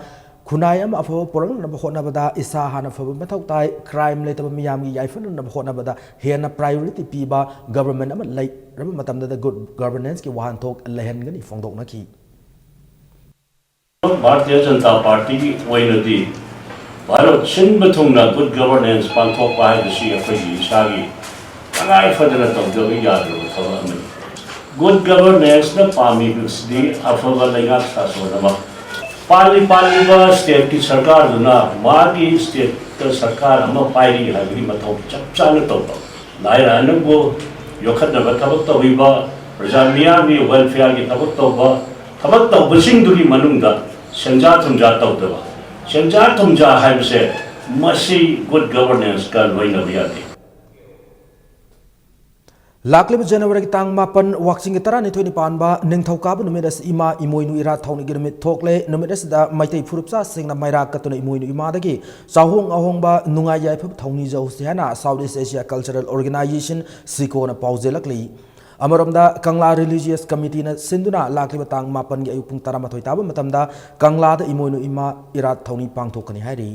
ꯈꯨꯟꯅꯥꯏ ꯑꯃ ꯑꯐꯕ ꯄꯨꯔꯛꯅꯅꯕ ꯍꯣꯠꯅꯕꯗ ꯏꯁꯥ ꯍꯥꯟꯅ ꯐꯕ ꯃꯊꯧ ꯇꯥꯏ, ꯀ꯭ꯔꯥꯏꯝ ꯂꯩꯇꯕ ꯃꯤꯌꯥꯝꯒꯤ ꯌꯥꯏꯐꯅꯅꯕ ꯍꯣꯠꯅꯕꯗ ꯍꯦꯟꯅ ꯄ꯭ꯔꯥꯏꯌꯣꯔꯤꯇꯤ ꯄꯤꯕ ꯒꯚꯔꯅꯃꯦꯟꯠ ꯑꯃ ꯂꯩꯔꯕ ꯃꯇꯝꯗꯗ ꯒꯨꯗ ꯒꯚꯔꯅꯦꯟꯁꯀꯤ ꯋꯥꯍꯟꯊꯣꯛ ꯂꯩꯍꯟꯒꯅꯤ ꯐꯣꯡꯗꯣꯛꯅꯈꯤ꯫ ꯚꯥꯔꯇꯤꯌ ꯖꯅꯇꯥ ꯄꯥꯔꯇꯤꯒꯤ ꯑꯣꯏꯅꯗꯤ ꯚꯥꯔꯠ ꯁꯤꯟꯕ ꯊꯨꯡꯅ ꯒꯨꯗ ꯒꯚꯔꯅꯦꯟꯁ ꯄꯥꯡꯊꯣꯛꯄ ꯍꯥꯏꯕꯁꯤ ꯑꯩꯈꯣꯏꯒꯤ ꯏꯁꯥꯒꯤ ꯇꯉꯥꯏ ꯐꯗꯅ ꯇꯧꯗꯕ ꯌꯥꯗ꯭ꯔꯕ ꯊꯕꯛ ꯑꯃꯅꯤ꯫ ꯒꯨꯗ ꯒꯚꯔꯅꯦꯟꯁꯅ ꯄꯥꯝꯃꯤꯕꯁꯤꯗꯤ ꯑꯐꯕ ꯂꯩꯉꯥꯛ ꯁꯥꯁꯣꯟ ꯑꯃ꯫ ꯄꯥꯜꯂꯤ ꯄꯥꯜꯂꯤꯕ ꯁ꯭ꯇꯦꯠꯀꯤ ꯁꯔꯀꯥꯔꯗꯨꯅ ꯃꯥꯒꯤ ꯁ꯭ꯇꯦꯠꯇ ꯁꯔꯀꯥꯔ ꯑꯃ ꯄꯥꯏꯔꯤ ꯍꯥꯏꯕꯒꯤ ꯃꯊꯧ ꯆꯞ ꯆꯥꯅ ꯇꯧꯕ꯫ ꯂꯥꯏꯔ ꯑꯅꯧꯕ ꯌꯣꯛꯈꯠꯅꯕ ꯊꯕꯛ ꯇꯧꯔꯤꯕ, ꯄ꯭ꯔꯖꯥ ꯃꯤꯌꯥꯝꯒꯤ ꯋꯦꯜꯐꯤꯌꯔꯒꯤ ꯊꯕꯛ ꯇꯧꯕ, ꯊꯕꯛ ꯇꯧꯕꯁꯤꯡꯗꯨꯒꯤ ꯃꯅꯨꯡꯗ ꯁꯦꯟꯖꯥ ꯊꯨꯝꯖꯥ ꯇꯧꯗꯕ꯫ ꯁꯦꯟꯖꯥ ꯊꯨꯝꯖꯥ ꯍꯥꯏꯕꯁꯦ ꯃꯁꯤ good governance ꯀ ꯂꯣꯏꯅꯕ ꯌꯥꯗꯦ꯫ ꯂꯥꯛꯂꯤꯕ ꯖꯅꯋꯥꯔꯤꯒꯤ ꯇꯥꯡ ꯃꯥꯄꯟ, ꯋꯥꯛꯆꯤꯡꯒꯤ ꯇꯔꯥꯅꯤꯊꯣꯏꯅꯤ ꯄꯥꯟꯕ ꯅꯤꯡꯊꯧꯀꯥꯕ ꯅꯨꯃꯤꯠ ꯑꯁꯤ ꯏꯃꯥ ꯏꯃꯣꯏꯅꯨ ꯏꯔꯥꯠ ꯊꯧꯅꯤꯒꯤ ꯅꯨꯃꯤꯠ ꯊꯣꯛꯂꯦ꯫ ꯅꯨꯃꯤꯠ ꯑꯁꯤꯗ ꯃꯩꯇꯩ ꯐꯨꯔꯨꯞꯆꯥꯁꯤꯡꯅ ꯃꯩꯔꯥ ꯀꯠꯇꯨꯅ ꯏꯃꯣꯏꯅꯨ ꯏꯃꯥꯗꯒꯤ ꯆꯥꯍꯣꯡ ꯑꯍꯣꯡꯕ ꯅꯨꯡꯉꯥꯏ ꯌꯥꯏꯐꯕ ꯊꯧꯅꯤꯖꯍꯧꯁꯤ ꯍꯥꯏꯅ South East Asia Cultural Organization, ꯁꯤꯀꯣꯅ ꯄꯥꯎꯖꯦꯜꯂꯛꯂꯤ꯫ ꯑꯃꯔꯣꯝꯗ, ꯀꯪꯂꯥ Religious Committeeꯅ ꯁꯤꯟꯗꯨꯅ ꯂꯥꯛꯂꯤꯕ ꯇꯥꯡ ꯃꯥꯄꯟꯒꯤ ꯑꯌꯨꯛ ꯄꯨꯡ ꯇꯔꯥꯃꯥꯊꯣꯏ ꯇꯥꯕ ꯃꯇꯝꯗ ꯀꯪꯂꯥꯗ ꯏꯃꯣꯏꯅꯨ ꯏꯃꯥ ꯏꯔꯥꯠ ꯊꯧꯅꯤ ꯄꯥꯡꯊꯣꯛꯀꯅꯤ ꯍꯥꯏꯔꯤ꯫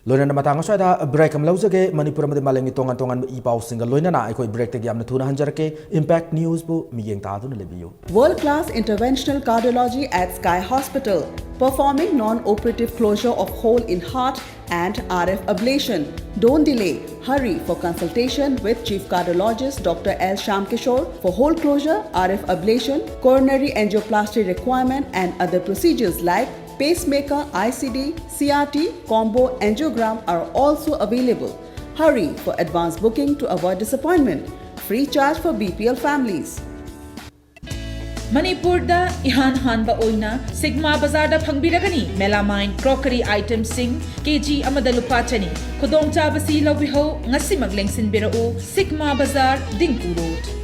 ꯂꯣꯏꯅꯅ ꯃꯇꯥꯡ ꯑꯁ꯭ꯋꯥꯏꯗ break ꯑꯃ ꯂꯧꯖꯒꯦ꯫ ꯃꯅꯤꯄꯨꯔ ꯑꯃꯗꯤ ꯃꯥꯂꯦꯝꯒꯤ ꯇꯣꯉꯥꯟ ꯇꯣꯉꯥꯟꯕ ꯏ ꯄꯥꯎꯁꯤꯡꯒ ꯂꯣꯏꯅꯅ ꯑꯩꯈꯣꯏ breakꯇꯒꯤ ꯌꯥꯝꯅ ꯊꯨꯅ ꯍꯟꯖꯔꯛꯀꯦ꯫ Impact Newsꯕꯨ ꯃꯤꯠꯌꯦꯡ ꯇꯥꯗꯨꯅ ꯂꯩꯕꯤꯌꯨ꯫ World-class interventional cardiology at Sky Hospital, performing non-operative closure of hole in heart and R F ablation. Don't delay. Hurry for consultation with Chief Cardiologist Doctor L Shyamkishore for hole closure, R F ablation, coronary angioplasty requirement and other procedures like pacemaker, I C D, C R T, combo angiogram are also available. Hurry for advance booking to avoid disappointment. Free charge for B P L families. ꯃꯅꯤꯄꯨꯔꯗ ꯏꯍꯥꯟ ꯍꯥꯟꯕ ꯑꯣꯏꯅ ꯁꯤꯒꯃꯥ ꯕꯖꯥꯔꯗ ꯐꯪꯕꯤꯔꯒꯅꯤ melamine crockery itemꯁꯤꯡ ꯀꯦꯖꯤ ꯑꯃꯗ ꯂꯨꯄꯥ ꯆꯅꯤ꯫ ꯈꯨꯗꯣꯡꯆꯥꯕꯁꯤ ꯂꯧꯕꯤꯍꯧ꯫ ꯉꯁꯤꯃꯛ ꯂꯦꯡꯁꯤꯟꯕꯤꯔꯛꯎ, ꯁꯤꯒꯃꯥ ꯕꯖꯥꯔ, Dingko road.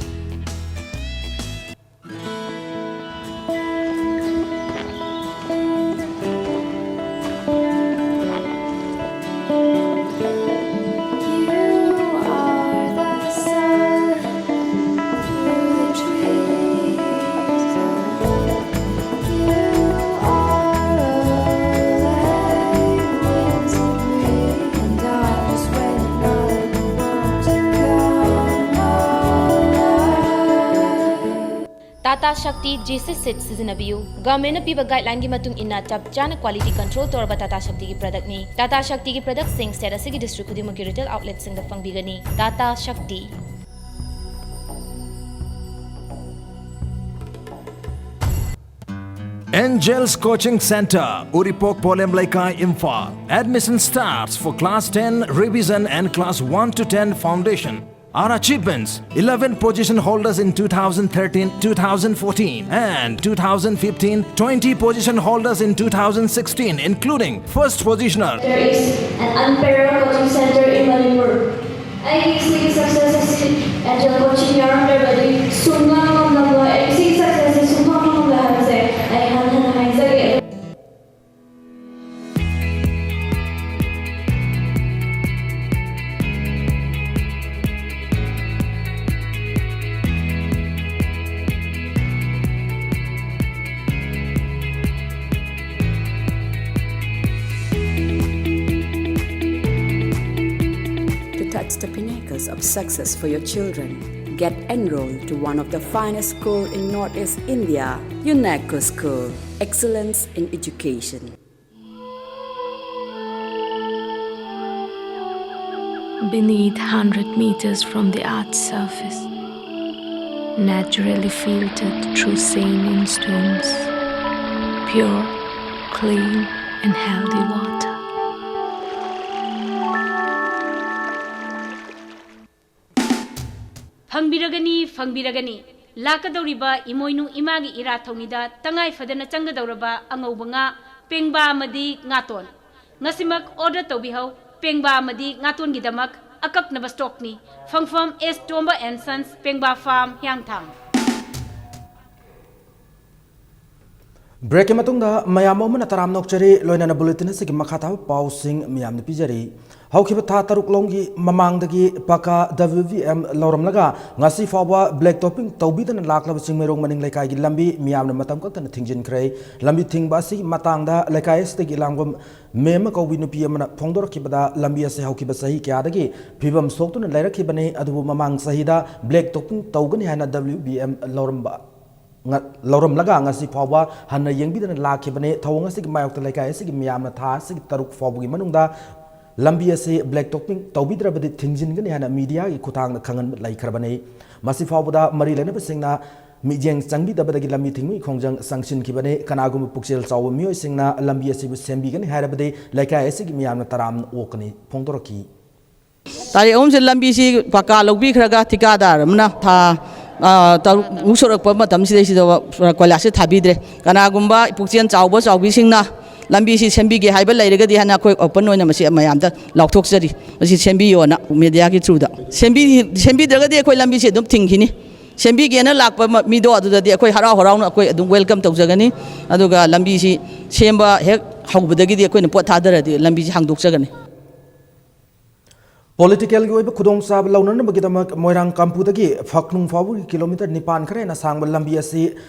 Tata Shakti G six set ꯁꯤꯖꯤꯟꯅꯕꯤꯌꯨ꯫ Governmentꯅ ꯄꯤꯕ guidelineꯒꯤ ꯃꯇꯨꯡ ꯏꯟꯅ ꯆꯞ ꯆꯥꯅ quality control ꯇꯧꯔꯕ Tata Shaktiꯒꯤ productꯅꯤ꯫ Tata Shaktiꯒꯤ productꯁꯤꯡ state ꯑꯁꯤꯒꯤ district ꯈꯨꯗꯤꯡꯃꯛꯀꯤ retail outletꯁꯤꯡꯗ ꯐꯪꯕꯤꯒꯅꯤ꯫ Tata Shakti꯫ Angels Coaching Center, Uripok Polem Leikai, Imphal. Admission starts for class ten revision and class one to ten foundation. Our achievements: eleven position holders in two thousand thirteen, two thousand fourteen, and two thousand fifteen, twenty position holders in two thousand sixteen, including first positioner. There is an unparalleled coaching center in Manipur. ꯑꯩꯒꯤ ꯁꯤꯒꯤ success ꯑꯁꯤ Angel coaching ꯌꯥꯎꯔꯝꯗ꯭ꯔꯕꯗꯤ ꯁꯨꯡꯉꯝ ꯉꯝꯂꯝꯂꯣꯏ꯫ ꯑꯩ ꯁꯤꯒꯤ success ꯑꯁꯤ ꯁꯨꯡꯐꯪ ꯐꯪꯂꯣꯏ ꯍꯥꯏꯕꯁꯦ ꯑꯩ ꯍꯟꯅ ꯍꯟꯅ ꯍꯥꯏꯖꯒꯦ꯫ To touch the pinnacles of success for your children, get enrolled to one of the finest school in Northeast India, UNESCO School. Excellence in education. Beneath, hundred meters from the earth's surface, naturally filtered through saline stones, pure, clean, and healthy water. ꯐꯪꯕꯤꯔꯒꯅꯤ, ꯐꯪꯕꯤꯔꯒꯅꯤ꯫ ꯂꯥꯛꯀꯗꯧꯔꯤꯕ ꯏꯃꯣꯏꯅꯨ ꯏꯃꯥꯒꯤ ꯏꯔꯥꯠ ꯊꯧꯅꯤꯗ ꯇꯉꯥꯏ ꯐꯗꯅ ꯆꯪꯒꯗꯧꯔꯕ ꯑꯉꯧꯕ ꯉꯥ, ꯄꯦꯡꯕꯥ ꯑꯃꯗꯤ ꯉꯥꯇꯣꯟ꯫ ꯉꯁꯤꯃꯛ order ꯇꯧꯕꯤꯍꯧ꯫ ꯄꯦꯡꯕꯥ ꯑꯃꯗꯤ ꯉꯥꯇꯣꯟꯒꯤꯗꯃꯛ ꯑꯀꯛꯅꯕ stockꯅꯤ꯫ ꯐꯪꯐꯝ S Tomba and Sons, ꯄꯦꯡꯕꯥ farm, ꯍꯤꯌꯥꯡꯊꯥꯡ꯫ Breakꯀꯤ ꯃꯇꯨꯡꯗ ꯃꯌꯥꯝ ꯑꯃꯅ ꯇꯔꯥꯝꯅ ꯑꯣꯛꯆꯔꯤ꯫ ꯂꯣꯏꯅꯅ bulletin ꯑꯁꯤꯒꯤ ꯃꯈꯥ ꯇꯥꯕ ꯄꯥꯎꯁꯤꯡ ꯃꯤꯌꯥꯝꯗ ꯄꯤꯖꯔꯤ꯫ ꯍꯧꯈꯤꯕ ꯊꯥ ꯇꯔꯨꯛ ꯂꯣꯝꯒꯤ ꯃꯃꯥꯡꯗꯒꯤ ꯄꯀꯥ W B M ꯂꯧꯔꯝꯂꯒ ꯉꯁꯤ ꯐꯥꯎꯕ black topping ꯇꯧꯕꯤꯗꯅ ꯂꯥꯛꯂꯕ ꯆꯤꯡꯃꯩꯔꯣꯡ ꯃꯅꯤꯡ ꯂꯩꯀꯥꯏꯒꯤ ꯂꯝꯕꯤ ꯃꯤꯌꯥꯝꯅ ꯃꯇꯝ ꯀꯛꯇꯅ ꯊꯤꯡꯖꯤꯟꯈ꯭ꯔꯦ꯫ ꯂꯝꯕꯤ ꯊꯤꯡꯕ ꯑꯁꯤꯒꯤ ꯃꯇꯥꯡꯗ ꯂꯩꯀꯥꯏ ꯑꯁꯤꯗꯒꯤ ꯂꯥꯡꯕꯝ ꯃꯦꯝꯃ ꯀꯧꯕꯤ ꯅꯨꯄꯤ ꯑꯃꯅ ꯐꯣꯡꯗꯣꯔꯛꯈꯤꯕꯗ, ꯂꯝꯕꯤ ꯑꯁꯤ ꯍꯧꯈꯤꯕ ꯆꯍꯤ ꯀꯌꯥꯗꯒꯤ ꯐꯤꯕꯝ ꯁꯣꯛꯇꯨꯅ ꯂꯩꯔꯛꯈꯤꯕꯅꯤ꯫ ꯑꯗꯨꯕꯨ ꯃꯃꯥꯡ ꯆꯍꯤꯗ black topping ꯇꯧꯒꯅꯤ ꯍꯥꯏꯅ W B M ꯂꯧꯔꯝꯕ ꯉ-, ꯂꯧꯔꯝꯂꯒ ꯉꯁꯤ ꯐꯥꯎꯕ ꯍꯟꯅ ꯌꯦꯡꯕꯤꯗꯅ ꯂꯥꯛꯈꯤꯕꯅꯤ꯫ ꯊꯧꯑꯣꯡ ꯑꯁꯤꯒꯤ ꯃꯥꯌꯣꯛꯇ ꯂꯩꯀꯥꯏ ꯑꯁꯤꯒꯤ ꯃꯤꯌꯥꯝꯅ ꯊꯥ ꯑꯁꯤꯒꯤ ꯇꯔꯨꯛ ꯐꯥꯎꯕꯒꯤ ꯃꯅꯨꯡꯗ ꯂꯝꯕꯤ ꯑꯁꯤ black topping ꯇꯧꯕꯤꯗ꯭ꯔꯕꯗꯤ ꯊꯤꯡꯖꯤꯟꯒꯅꯤ ꯍꯥꯏꯅ mediaꯒꯤ ꯈꯨꯠꯊꯥꯡꯗ ꯈꯪꯍꯟꯕ ꯂꯩꯈ꯭ꯔꯕꯅꯤ꯫ ꯃꯁꯤ ꯐꯥꯎꯕꯗ ꯃꯔꯤ ꯂꯩꯅꯕꯁꯤꯡꯅ ꯃꯤꯠꯌꯦꯡ ꯆꯪꯕꯤꯗꯕꯗꯒꯤ ꯂꯝꯕꯤ ꯊꯤꯡꯕꯒꯤ ꯈꯣꯡꯖꯪ ꯆꯪꯁꯤꯟꯈꯤꯕꯅꯤ꯫ ꯀꯅꯥꯒꯨꯝꯕ ꯄꯨꯛꯆꯦꯜ ꯆꯥꯎꯕ ꯃꯤꯑꯣꯏꯁꯤꯡꯅ ꯂꯝꯕꯤ ꯑꯁꯤꯕꯨ ꯁꯦꯝꯕꯤꯒꯅꯤ ꯍꯥꯏꯔꯕꯗꯤ ꯂꯩꯀꯥꯏ ꯑꯁꯤꯒꯤ ꯃꯤꯌꯥꯝꯅ ꯇꯔꯥꯝꯅ ꯑꯣꯛꯀꯅꯤ ꯐꯣꯡꯗꯣꯔꯛꯈꯤ꯫ ꯇꯥꯔꯤꯛ ꯑꯍꯨꯝꯁꯤꯗ ꯂꯝꯕꯤꯁꯤ ꯄꯀꯥ ꯂꯧꯕꯤꯈ꯭ꯔꯒ ꯊꯤꯀꯥꯗꯥꯔ ꯑꯃꯅ ꯊꯥ, ꯑ, ꯇꯔꯨꯛꯃꯨꯛ ꯁꯨꯔꯛꯄ ꯃꯇꯝꯁꯤꯗꯩꯁꯤꯗ ꯀꯣꯏꯂꯥꯁꯁꯦ ꯊꯥꯕꯤꯗ꯭ꯔꯦ꯫ ꯀꯅꯥꯒꯨꯝꯕ ꯄꯨꯛꯆꯦꯜ ꯆꯥꯎꯕ ꯆꯥꯎꯕꯤꯁꯤꯡꯅ ꯂꯝꯕꯤꯁꯤ ꯁꯦꯝꯕꯤꯒꯦ ꯍꯥꯏꯕ ꯂꯩꯔꯒꯗꯤ ꯍꯥꯏꯅ ꯑꯩꯈꯣꯏ open ꯑꯣꯏꯅ ꯃꯁꯤ ꯃꯌꯥꯝꯗ ꯂꯥꯎꯊꯣꯛꯆꯔꯤ꯫ ꯃꯁꯤ ꯁꯦꯝꯕꯤꯌꯣꯅ mediaꯒꯤ throughꯗ꯫ ꯁꯦꯝꯕꯤ-, ꯁꯦꯝꯕꯤꯗ꯭ꯔꯒꯗꯤ ꯑꯩꯈꯣꯏ ꯂꯝꯕꯤꯁꯤ ꯑꯗꯨꯝ ꯊꯤꯡꯈꯤꯅꯤ꯫ ꯁꯦꯝꯕꯤꯒꯦꯅ ꯂꯥꯛꯄ ꯃ-, ꯃꯤꯗꯣ ꯑꯗꯨꯗꯗꯤ ꯑꯩꯈꯣꯏ ꯍꯔꯥꯎ ꯍꯔꯥꯎꯅ ꯑꯩꯈꯣꯏ ꯑꯗꯨꯝ welcome ꯇꯧꯖꯒꯅꯤ꯫ ꯑꯗꯨꯒ ꯂꯝꯕꯤꯁꯤ ꯁꯦꯝꯕ ꯍꯦꯛ ꯍꯧꯕꯗꯒꯤꯗꯤ ꯑꯩꯈꯣꯏꯅ ꯄꯣꯠ ꯊꯥꯗꯔꯗꯤ ꯂꯝꯕꯤꯁꯤ ꯍꯥꯡꯗꯣꯛꯆꯒꯅꯤ꯫ Politicalꯒꯤ ꯑꯣꯏꯕ ꯈꯨꯗꯣꯡꯆꯥꯕ ꯂꯧꯅꯅꯕꯒꯤꯗꯃꯛ ꯃꯣꯏꯔꯥꯡ ꯀꯥꯝꯄꯨꯗꯒꯤ ꯐꯛꯅꯨꯡ ꯐꯥꯎꯕꯒꯤ kilometre ꯅꯤꯄꯥꯟ ꯈꯔ ꯍꯦꯟꯅ ꯁꯥꯡꯕ ꯂꯝꯕꯤ ꯑꯁꯤ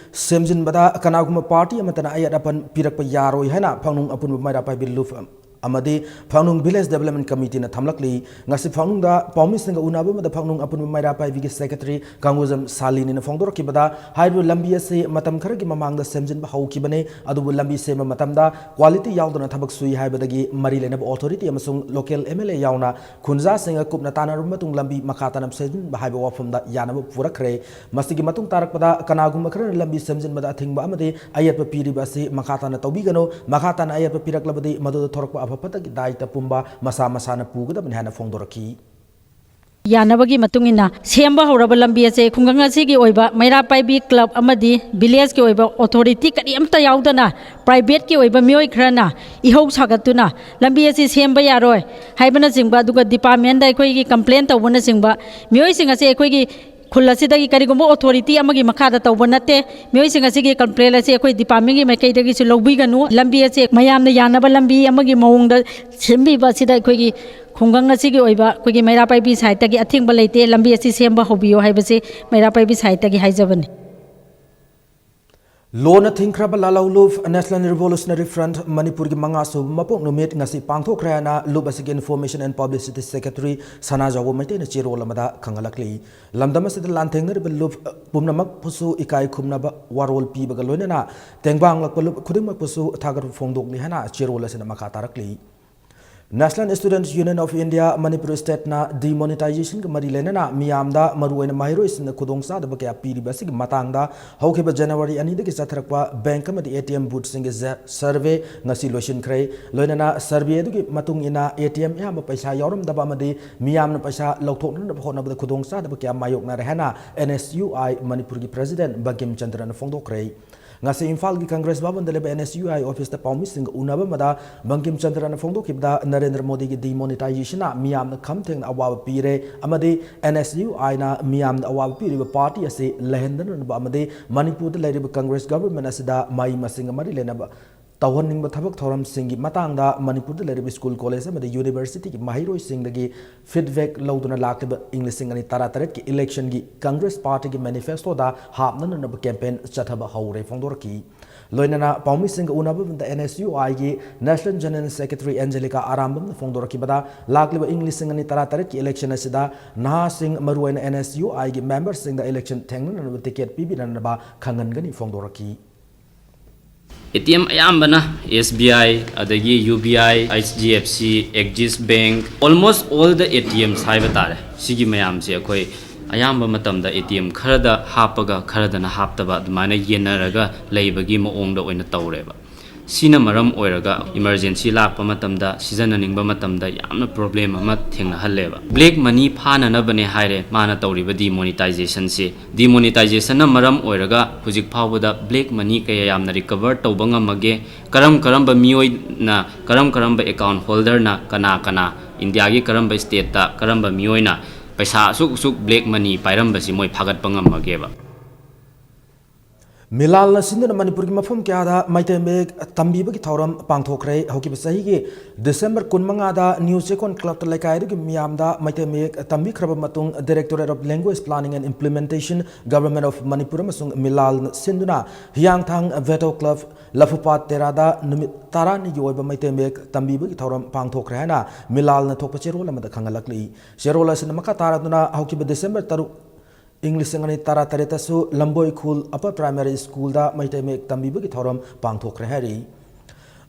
ꯁꯦꯝꯖꯤꯟꯕꯗ ꯀꯅꯥꯒꯨꯝꯕ party ꯑꯃꯠꯇꯅ ꯑꯌꯦꯠ ꯑꯄꯟ ꯄꯤꯔꯛꯄ ꯌꯥꯔꯣꯏ ꯍꯥꯏꯅ ꯐꯛꯅꯨꯡ ꯑꯄꯨꯟꯕ ꯃꯩꯔꯥ ꯄꯥꯏꯕꯤ ꯂꯨꯞ ꯑꯃꯗꯤ ꯐꯛꯅꯨꯡ Village Development Committeeꯅ ꯊꯝꯂꯛꯂꯤ꯫ ꯉꯁꯤ ꯐꯛꯅꯨꯡꯗ ꯄꯥꯎꯃꯤꯁꯤꯡꯒ ꯎꯅꯕ ꯑꯃꯗ ꯐꯛꯅꯨꯡ ꯑꯄꯨꯟꯕ ꯃꯩꯔꯥ ꯄꯥꯏꯕꯤꯒꯤ secretary ꯀꯥꯡꯒꯨꯖꯝ ꯁꯥꯂꯤꯅꯤꯅ ꯐꯣꯡꯗꯣꯔꯛꯈꯤꯕꯗ, ꯍꯥꯏꯔꯤꯕ ꯂꯝꯕꯤ ꯑꯁꯤ ꯃꯇꯝ ꯈꯔꯒꯤ ꯃꯃꯥꯡꯗ ꯁꯦꯝꯖꯤꯟꯕ ꯍꯧꯈꯤꯕꯅꯤ, ꯑꯗꯨꯕꯨ ꯂꯝꯕꯤ ꯁꯦꯝꯕ ꯃꯇꯝꯗ quality ꯌꯥꯎꯗꯅ ꯊꯕꯛ ꯁꯨꯏ ꯍꯥꯏꯕꯗꯒꯤ ꯃꯔꯤ ꯂꯩꯅꯕ authority ꯑꯃꯁꯨꯡ local MLA ꯌꯥꯎꯅ ꯈꯨꯟꯖꯥꯁꯤꯡꯒ ꯀꯨꯞꯅ ꯇꯥꯟꯅꯔꯕ ꯃꯇꯨꯡ ꯂꯝꯕꯤ ꯃꯈꯥ ꯇꯥꯅ ꯁꯦꯝꯖꯤꯟꯕ ꯍꯥꯏꯕ ꯋꯥꯐꯝꯗ ꯌꯥꯅꯕ ꯄꯨꯔꯛꯈ꯭ꯔꯦ꯫ ꯃꯁꯤꯒꯤ ꯃꯇꯨꯡ ꯇꯥꯔꯛꯄꯗ ꯀꯅꯥꯒꯨꯝꯕ ꯈꯔꯅ ꯂꯝꯕꯤ ꯁꯦꯝꯖꯤꯟꯕꯗ ꯑꯊꯤꯡꯕ ꯑꯃꯗꯤ ꯑꯌꯦꯠꯄ ꯄꯤꯔꯤꯕ ꯑꯁꯤ ꯃꯈꯥ ꯇꯥꯅ ꯇꯧꯕꯤꯒꯅꯨ, ꯃꯈꯥ ꯇꯥꯅ ꯑꯌꯦꯠꯄ ꯄꯤꯔꯛꯂꯕꯗꯤ ꯃꯗꯨꯗ ꯊꯣꯔꯛꯄ ꯑꯐ ꯐꯠꯇꯒꯤ ꯗꯥꯏꯇ ꯄꯨꯝꯕ ꯃꯁꯥ ꯃꯁꯥꯅ ꯄꯨꯒꯗꯕꯅꯤ ꯍꯥꯏꯅ ꯐꯣꯡꯗꯣꯔꯛꯈꯤ꯫ ꯌꯥꯅꯕꯒꯤ ꯃꯇꯨꯡ ꯏꯟꯅ ꯁꯦꯝꯕ ꯍꯧꯔꯕ ꯂꯝꯕꯤ ꯑꯁꯦ ꯈꯨꯡꯒꯪ ꯑꯁꯤꯒꯤ ꯑꯣꯏꯕ ꯃꯩꯔꯥ ꯄꯥꯏꯕꯤ club ꯑꯃꯗꯤ villageꯀꯤ ꯑꯣꯏꯕ authority ꯀꯔꯤꯝꯇ ꯌꯥꯎꯗꯅ privateꯀꯤ ꯑꯣꯏꯕ ꯃꯤꯑꯣꯏ ꯈꯔꯅ ꯏꯍꯧ ꯁꯥꯒꯠꯇꯨꯅ ꯂꯝꯕꯤ ꯑꯁꯤ ꯁꯦꯝꯕ ꯌꯥꯔꯣꯏ ꯍꯥꯏꯕꯅꯆꯤꯡꯕ, ꯑꯗꯨꯒ departmentꯗ ꯑꯩꯈꯣꯏꯒꯤ complain ꯇꯧꯕꯅꯆꯤꯡꯕ ꯃꯤꯑꯣꯏꯁꯤꯡ ꯑꯁꯤ ꯑꯩꯈꯣꯏꯒꯤ ꯈꯨꯜ ꯑꯁꯤꯗꯒꯤ ꯀꯔꯤꯒꯨꯝꯕ authority ꯑꯃꯒꯤ ꯃꯈꯥꯗ ꯇꯧꯕ ꯅꯠꯇꯦ꯫ ꯃꯤꯑꯣꯏꯁꯤꯡ ꯑꯁꯤꯒꯤ complain ꯑꯁꯤ ꯑꯩꯈꯣꯏ departmentꯀꯤ ꯃꯥꯏꯀꯩꯗꯒꯤꯁꯨ ꯂꯧꯕꯤꯒꯅꯨ꯫ ꯂꯝꯕꯤ ꯑꯁꯤ ꯃꯌꯥꯝꯅ ꯌꯥꯅꯕ ꯂꯝꯕꯤ ꯑꯃꯒꯤ ꯃꯑꯣꯡꯗ ꯁꯦꯝꯕꯤꯕ ꯑꯁꯤꯗ ꯑꯩꯈꯣꯏꯒꯤ ꯈꯨꯡꯒꯪ ꯑꯁꯤꯒꯤ ꯑꯣꯏꯕ ꯑꯩꯈꯣꯏꯒꯤ ꯃꯩꯔꯥ ꯄꯥꯏꯕꯤ sideꯇꯒꯤ ꯑꯊꯤꯡꯕ ꯂꯩꯇꯦ꯫ ꯂꯝꯕꯤ ꯑꯁꯤ ꯁꯦꯝꯕ ꯍꯧꯕꯤꯌꯨ ꯍꯥꯏꯕꯁꯤ ꯃꯩꯔꯥ ꯄꯥꯏꯕꯤ sideꯇꯒꯤ ꯍꯥꯏꯖꯕꯅꯤ꯫ ꯂꯣꯟꯅ ꯊꯤꯡꯈ꯭ꯔꯕ ꯂꯥꯂꯧ ꯂꯨꯞ National Revolutionary Front ꯃꯅꯤꯄꯨꯔꯒꯤ ꯃꯉꯥ ꯁꯨꯕ ꯃꯄꯣꯛ ꯅꯨꯃꯤꯠ ꯉꯁꯤ ꯄꯥꯡꯊꯣꯛꯈ꯭ꯔꯦ ꯍꯥꯏꯅ ꯂꯨꯞ ꯑꯁꯤꯒꯤ Information and Publicity Secretary ꯁꯅꯥꯖꯥꯎꯕ ꯃꯩꯇꯩꯅ ꯆꯦꯔꯣꯜ ꯑꯃꯗ ꯈꯪꯍꯜꯂꯛꯂꯤ꯫ ꯂꯝꯗꯝ ꯑꯁꯤꯗ ꯂꯥꯟꯊꯦꯡꯅꯔꯤꯕ ꯂꯨꯞ ꯄꯨꯝꯅꯃꯛꯄꯨꯁꯨ ꯏꯀꯥꯏ ꯈꯨꯝꯅꯕ ꯋꯥꯔꯣꯜ ꯄꯤꯕꯒ ꯂꯣꯏꯅꯅ ꯇꯦꯡꯕꯥꯡꯂꯛꯄ ꯂꯨꯞ ꯈꯨꯗꯤꯡꯃꯛꯄꯨꯁꯨ ꯊꯥꯒꯠꯄ ꯐꯣꯡꯗꯣꯛꯂꯤ ꯍꯥꯏꯅ ꯆꯦꯔꯣꯜ ꯑꯁꯤꯅ ꯃꯈꯥ ꯇꯥꯔꯛꯂꯤ꯫ National Students Union of India Manipur State-ꯅ demonetization-ꯒ ꯃꯔꯤ ꯂꯩꯅꯅ ꯃꯤꯌꯥꯝꯗ, ꯃꯔꯨꯑꯣꯏꯅ ꯃꯍꯩꯔꯣꯏꯁꯤꯡꯗ ꯈꯨꯗꯣꯡꯆꯥꯗꯕ ꯀꯌꯥ ꯄꯤꯔꯤꯕ ꯑꯁꯤꯒꯤ ꯃꯇꯥꯡꯗ ꯍꯧꯈꯤꯕ January ꯑꯅꯤꯗꯒꯤ ꯆꯠꯊꯔꯛꯄ bank ꯑꯃꯗꯤ A T M booth-ꯁꯤꯡꯒꯤ survey ꯉꯁꯤ ꯂꯣꯏꯁꯤꯟꯈ꯭ꯔꯦ꯫ ꯂꯣꯏꯅꯅ survey ꯑꯗꯨꯒꯤ ꯃꯇꯨꯡ ꯏꯟꯅ, A T M ꯑꯌꯥꯝꯕ ꯄꯩꯁꯥ ꯌꯥꯎꯔꯝꯗꯕ ꯑꯃꯗꯤ ꯃꯤꯌꯥꯝꯅ ꯄꯩꯁꯥ ꯂꯧꯊꯣꯛꯅꯅꯕ ꯍꯣꯠꯅꯕꯗ ꯈꯨꯗꯣꯡꯆꯥꯗꯕ ꯀꯌꯥ ꯃꯥꯌꯣꯛꯅꯔꯦ ꯍꯥꯏꯅ N S U I ꯃꯅꯤꯄꯨꯔꯒꯤ president ꯕꯪꯀꯤꯝ ꯆꯟꯗ꯭ꯔꯅ ꯐꯣꯡꯗꯣꯛꯈ꯭ꯔꯦ꯫ ꯉꯁꯤ ꯏꯝꯐꯥꯜꯒꯤ Congress ꯚꯕꯟꯗ ꯂꯩꯕ N S U I office-ꯇ ꯄꯥꯎꯃꯤꯁꯤꯡꯒ ꯎꯅꯕ ꯑꯃꯗ ꯕꯪꯀꯤꯝ ꯆꯟꯗ꯭ꯔꯅ ꯐꯣꯡꯗꯣꯛꯈꯤꯕꯗ, ꯅꯔꯦꯟꯗ꯭ꯔ ꯃꯣꯗꯤꯒꯤ demonetization-ꯅ ꯃꯤꯌꯥꯝꯅ ꯈꯝ ꯊꯦꯡꯅ ꯑꯋꯥꯕ ꯄꯤꯔꯦ ꯑꯃꯗꯤ N S U I-ꯅ ꯃꯤꯌꯥꯝꯗ ꯑꯋꯥꯕ ꯄꯤꯔꯤꯕ party ꯑꯁꯤ ꯂꯩꯍꯟꯗꯅꯕ ꯑꯃꯗꯤ ꯃꯅꯤꯄꯨꯔꯗ ꯂꯩꯔꯤꯕ Congress government ꯑꯁꯤꯗ ꯃꯍꯩ ꯃꯁꯤꯡꯒ ꯃꯔꯤ ꯂꯩꯅꯕ ꯇꯧꯍꯟꯅꯤꯡꯕ ꯊꯕꯛ ꯊꯧꯔꯝꯁꯤꯡꯒꯤ ꯃꯇꯥꯡꯗ ꯃꯅꯤꯄꯨꯔꯗ ꯂꯩꯔꯤꯕ school, college ꯑꯃꯗꯤ university-ꯒꯤ ꯃꯍꯩꯔꯣꯏꯁꯤꯡꯗꯒꯤ feedback ꯂꯧꯗꯨꯅ ꯂꯥꯛꯂꯤꯕ ꯏꯪ ꯂꯤꯁꯤꯡ ꯑꯅꯤ ꯇꯔꯥꯇꯔꯦꯠꯀꯤ election-ꯒꯤ Congress party-ꯒꯤ manifesto-ꯗ ꯍꯥꯞꯅꯅꯕ campaign ꯆꯠꯊꯕ ꯍꯧꯔꯦ ꯐꯣꯡꯗꯣꯔꯛꯈꯤ꯫ ꯂꯣꯏꯅꯅ ꯄꯥꯎꯃꯤꯁꯤꯡꯒ ꯎꯅꯕ ꯃꯇꯝꯗ N S U I-ꯒꯤ National General Secretary ꯑꯦꯟꯖꯦꯂꯤꯀꯥ ꯑꯔꯥꯝꯕꯝꯅ ꯐꯣꯡꯗꯣꯔꯛꯈꯤꯕꯗ, ꯂꯥꯛꯂꯤꯕ ꯏꯪ ꯂꯤꯁꯤꯡ ꯑꯅꯤ ꯇꯔꯥꯇꯔꯦꯠꯀꯤ election ꯑꯁꯤꯗ ꯅꯍꯥꯁꯤꯡ, ꯃꯔꯨꯑꯣꯏꯅ N S U I-ꯒꯤ member-ꯁꯤꯡꯗ election ꯊꯦꯡꯅꯅꯕ ticket ꯄꯤꯕꯤꯅꯅꯕ ꯈꯪꯍꯟꯒꯅꯤ ꯐꯣꯡꯗꯣꯔꯛꯈꯤ꯫ A T M ꯑꯌꯥꯝꯕꯅ S B I, ꯑꯗꯒꯤ U B I, H D F C, Axis Bank, almost all the A T Ms ꯍꯥꯏꯕ ꯇꯥꯔꯦ꯫ ꯁꯤꯒꯤ ꯃꯌꯥꯝꯁꯦ ꯑꯩꯈꯣꯏ ꯑꯌꯥꯝꯕ ꯃꯇꯝꯗ A T M ꯈꯔꯗ ꯍꯥꯞꯄꯒ ꯈꯔꯗꯅ ꯍꯥꯞꯇꯕ, ꯑꯗꯨꯃꯥꯏꯅ ꯌꯦꯟꯅꯔꯒ ꯂꯩꯕꯒꯤ ꯃꯑꯣꯡꯗ ꯑꯣꯏꯅ ꯇꯧꯔꯦꯕ꯫ ꯁꯤꯅ ꯃꯔꯝ ꯑꯣꯏꯔꯒ emergency ꯂꯥꯛꯄ ꯃꯇꯝꯗ, ꯁꯤꯖꯤꯟꯅꯅꯤꯡꯕ ꯃꯇꯝꯗ ꯌꯥꯝꯅ problem ꯑꯃ ꯊꯦꯡꯅꯍꯜꯂꯦꯕ꯫ Black money ꯐꯥꯅꯅꯕꯅꯦ ꯍꯥꯏꯔꯦ ꯃꯥꯅ ꯇꯧꯔꯤꯕ demonetization-ꯁꯤ꯫ Demonetization-ꯅ ꯃꯔꯝ ꯑꯣꯏꯔꯒ ꯍꯧꯖꯤꯛ ꯐꯥꯎꯕꯗ black money ꯀꯌꯥ ꯌꯥꯝꯅ recover ꯇꯧꯕ ꯉꯝꯃꯒꯦ, ꯀꯔꯝ ꯀꯔꯝꯕ ꯃꯤꯑꯣꯏꯅ, ꯀꯔꯝ ꯀꯔꯝꯕ account holder-ꯅ, ꯀꯅꯥ ꯀꯅꯥ, ꯏꯟꯗꯤꯌꯥꯒꯤ ꯀꯔꯝꯕ state-ꯇ ꯀꯔꯝꯕ ꯃꯤꯑꯣꯏꯅ ꯄꯩꯁꯥ ꯑꯁꯨꯛ ꯑꯁꯨꯛ black money ꯄꯥꯏꯔꯝꯕꯁꯤ ꯃꯣꯏ ꯐꯥꯒꯠꯄ ꯉꯝꯃꯒꯦꯕ꯫ ꯃꯤꯂꯥꯜꯅ ꯁꯤꯟꯗꯨꯅ ꯃꯅꯤꯄꯨꯔꯒꯤ ꯃꯐꯝ ꯀꯌꯥꯗ ꯃꯩꯇꯩ ꯃꯌꯦꯛ ꯇꯝꯕꯤꯕꯒꯤ ꯊꯧꯔꯝ ꯄꯥꯡꯊꯣꯛꯈ꯭ꯔꯦ꯫ ꯍꯧꯈꯤꯕ ꯆꯍꯤꯒꯤ December ꯀꯨꯟꯃꯉꯥꯗ ꯅ꯭ꯌꯨ ꯆꯦꯛꯀꯣꯟ club-ꯇ ꯂꯩꯀꯥꯏ ꯑꯗꯨꯒꯤ ꯃꯤꯌꯥꯝꯗ ꯃꯩꯇꯩ ꯃꯌꯦꯛ ꯇꯝꯕꯤꯈ꯭ꯔꯕ ꯃꯇꯨꯡ, Directorate of Language Planning and Implementation, Government of Manipur ꯑꯃꯁꯨꯡ ꯃꯤꯂꯥꯜꯅ ꯁꯤꯟꯗꯨꯅ ꯍꯤꯌꯥꯡꯊꯥꯡ ꯚꯦꯇꯣ club, ꯂꯐꯨꯄꯥꯠ ꯇꯦꯔꯥꯗ ꯅꯨꯃꯤꯠ ꯇꯔꯥꯅꯤꯒꯤ ꯑꯣꯏꯕ ꯃꯩꯇꯩ ꯃꯌꯦꯛ ꯇꯝꯕꯤꯕꯒꯤ ꯊꯧꯔꯝ ꯄꯥꯡꯊꯣꯛꯈ꯭ꯔꯦ ꯍꯥꯏꯅ ꯃꯤꯂꯥꯜꯅ ꯊꯣꯛꯄ ꯆꯦꯔꯣꯜ ꯑꯃꯗ ꯈꯪꯍꯜꯂꯛꯂꯤ꯫ ꯆꯦꯔꯣꯜ ꯑꯁꯤꯅ ꯃꯈꯥ ꯇꯥꯔꯗꯨꯅ ꯍꯧꯈꯤꯕ December ꯇꯔꯨꯛ, ꯏꯪ ꯂꯤꯁꯤꯡ ꯑꯅꯤ ꯇꯔꯥꯇꯔꯦꯠꯇꯁꯨ ꯂꯝꯕꯣꯏ ꯈꯨꯜ Upper Primary School-ꯗ ꯃꯩꯇꯩ ꯃꯌꯦꯛ ꯇꯝꯕꯤꯕꯒꯤ ꯊꯧꯔꯝ ꯄꯥꯡꯊꯣꯛꯈ꯭ꯔꯦ ꯍꯥꯏꯔꯤ꯫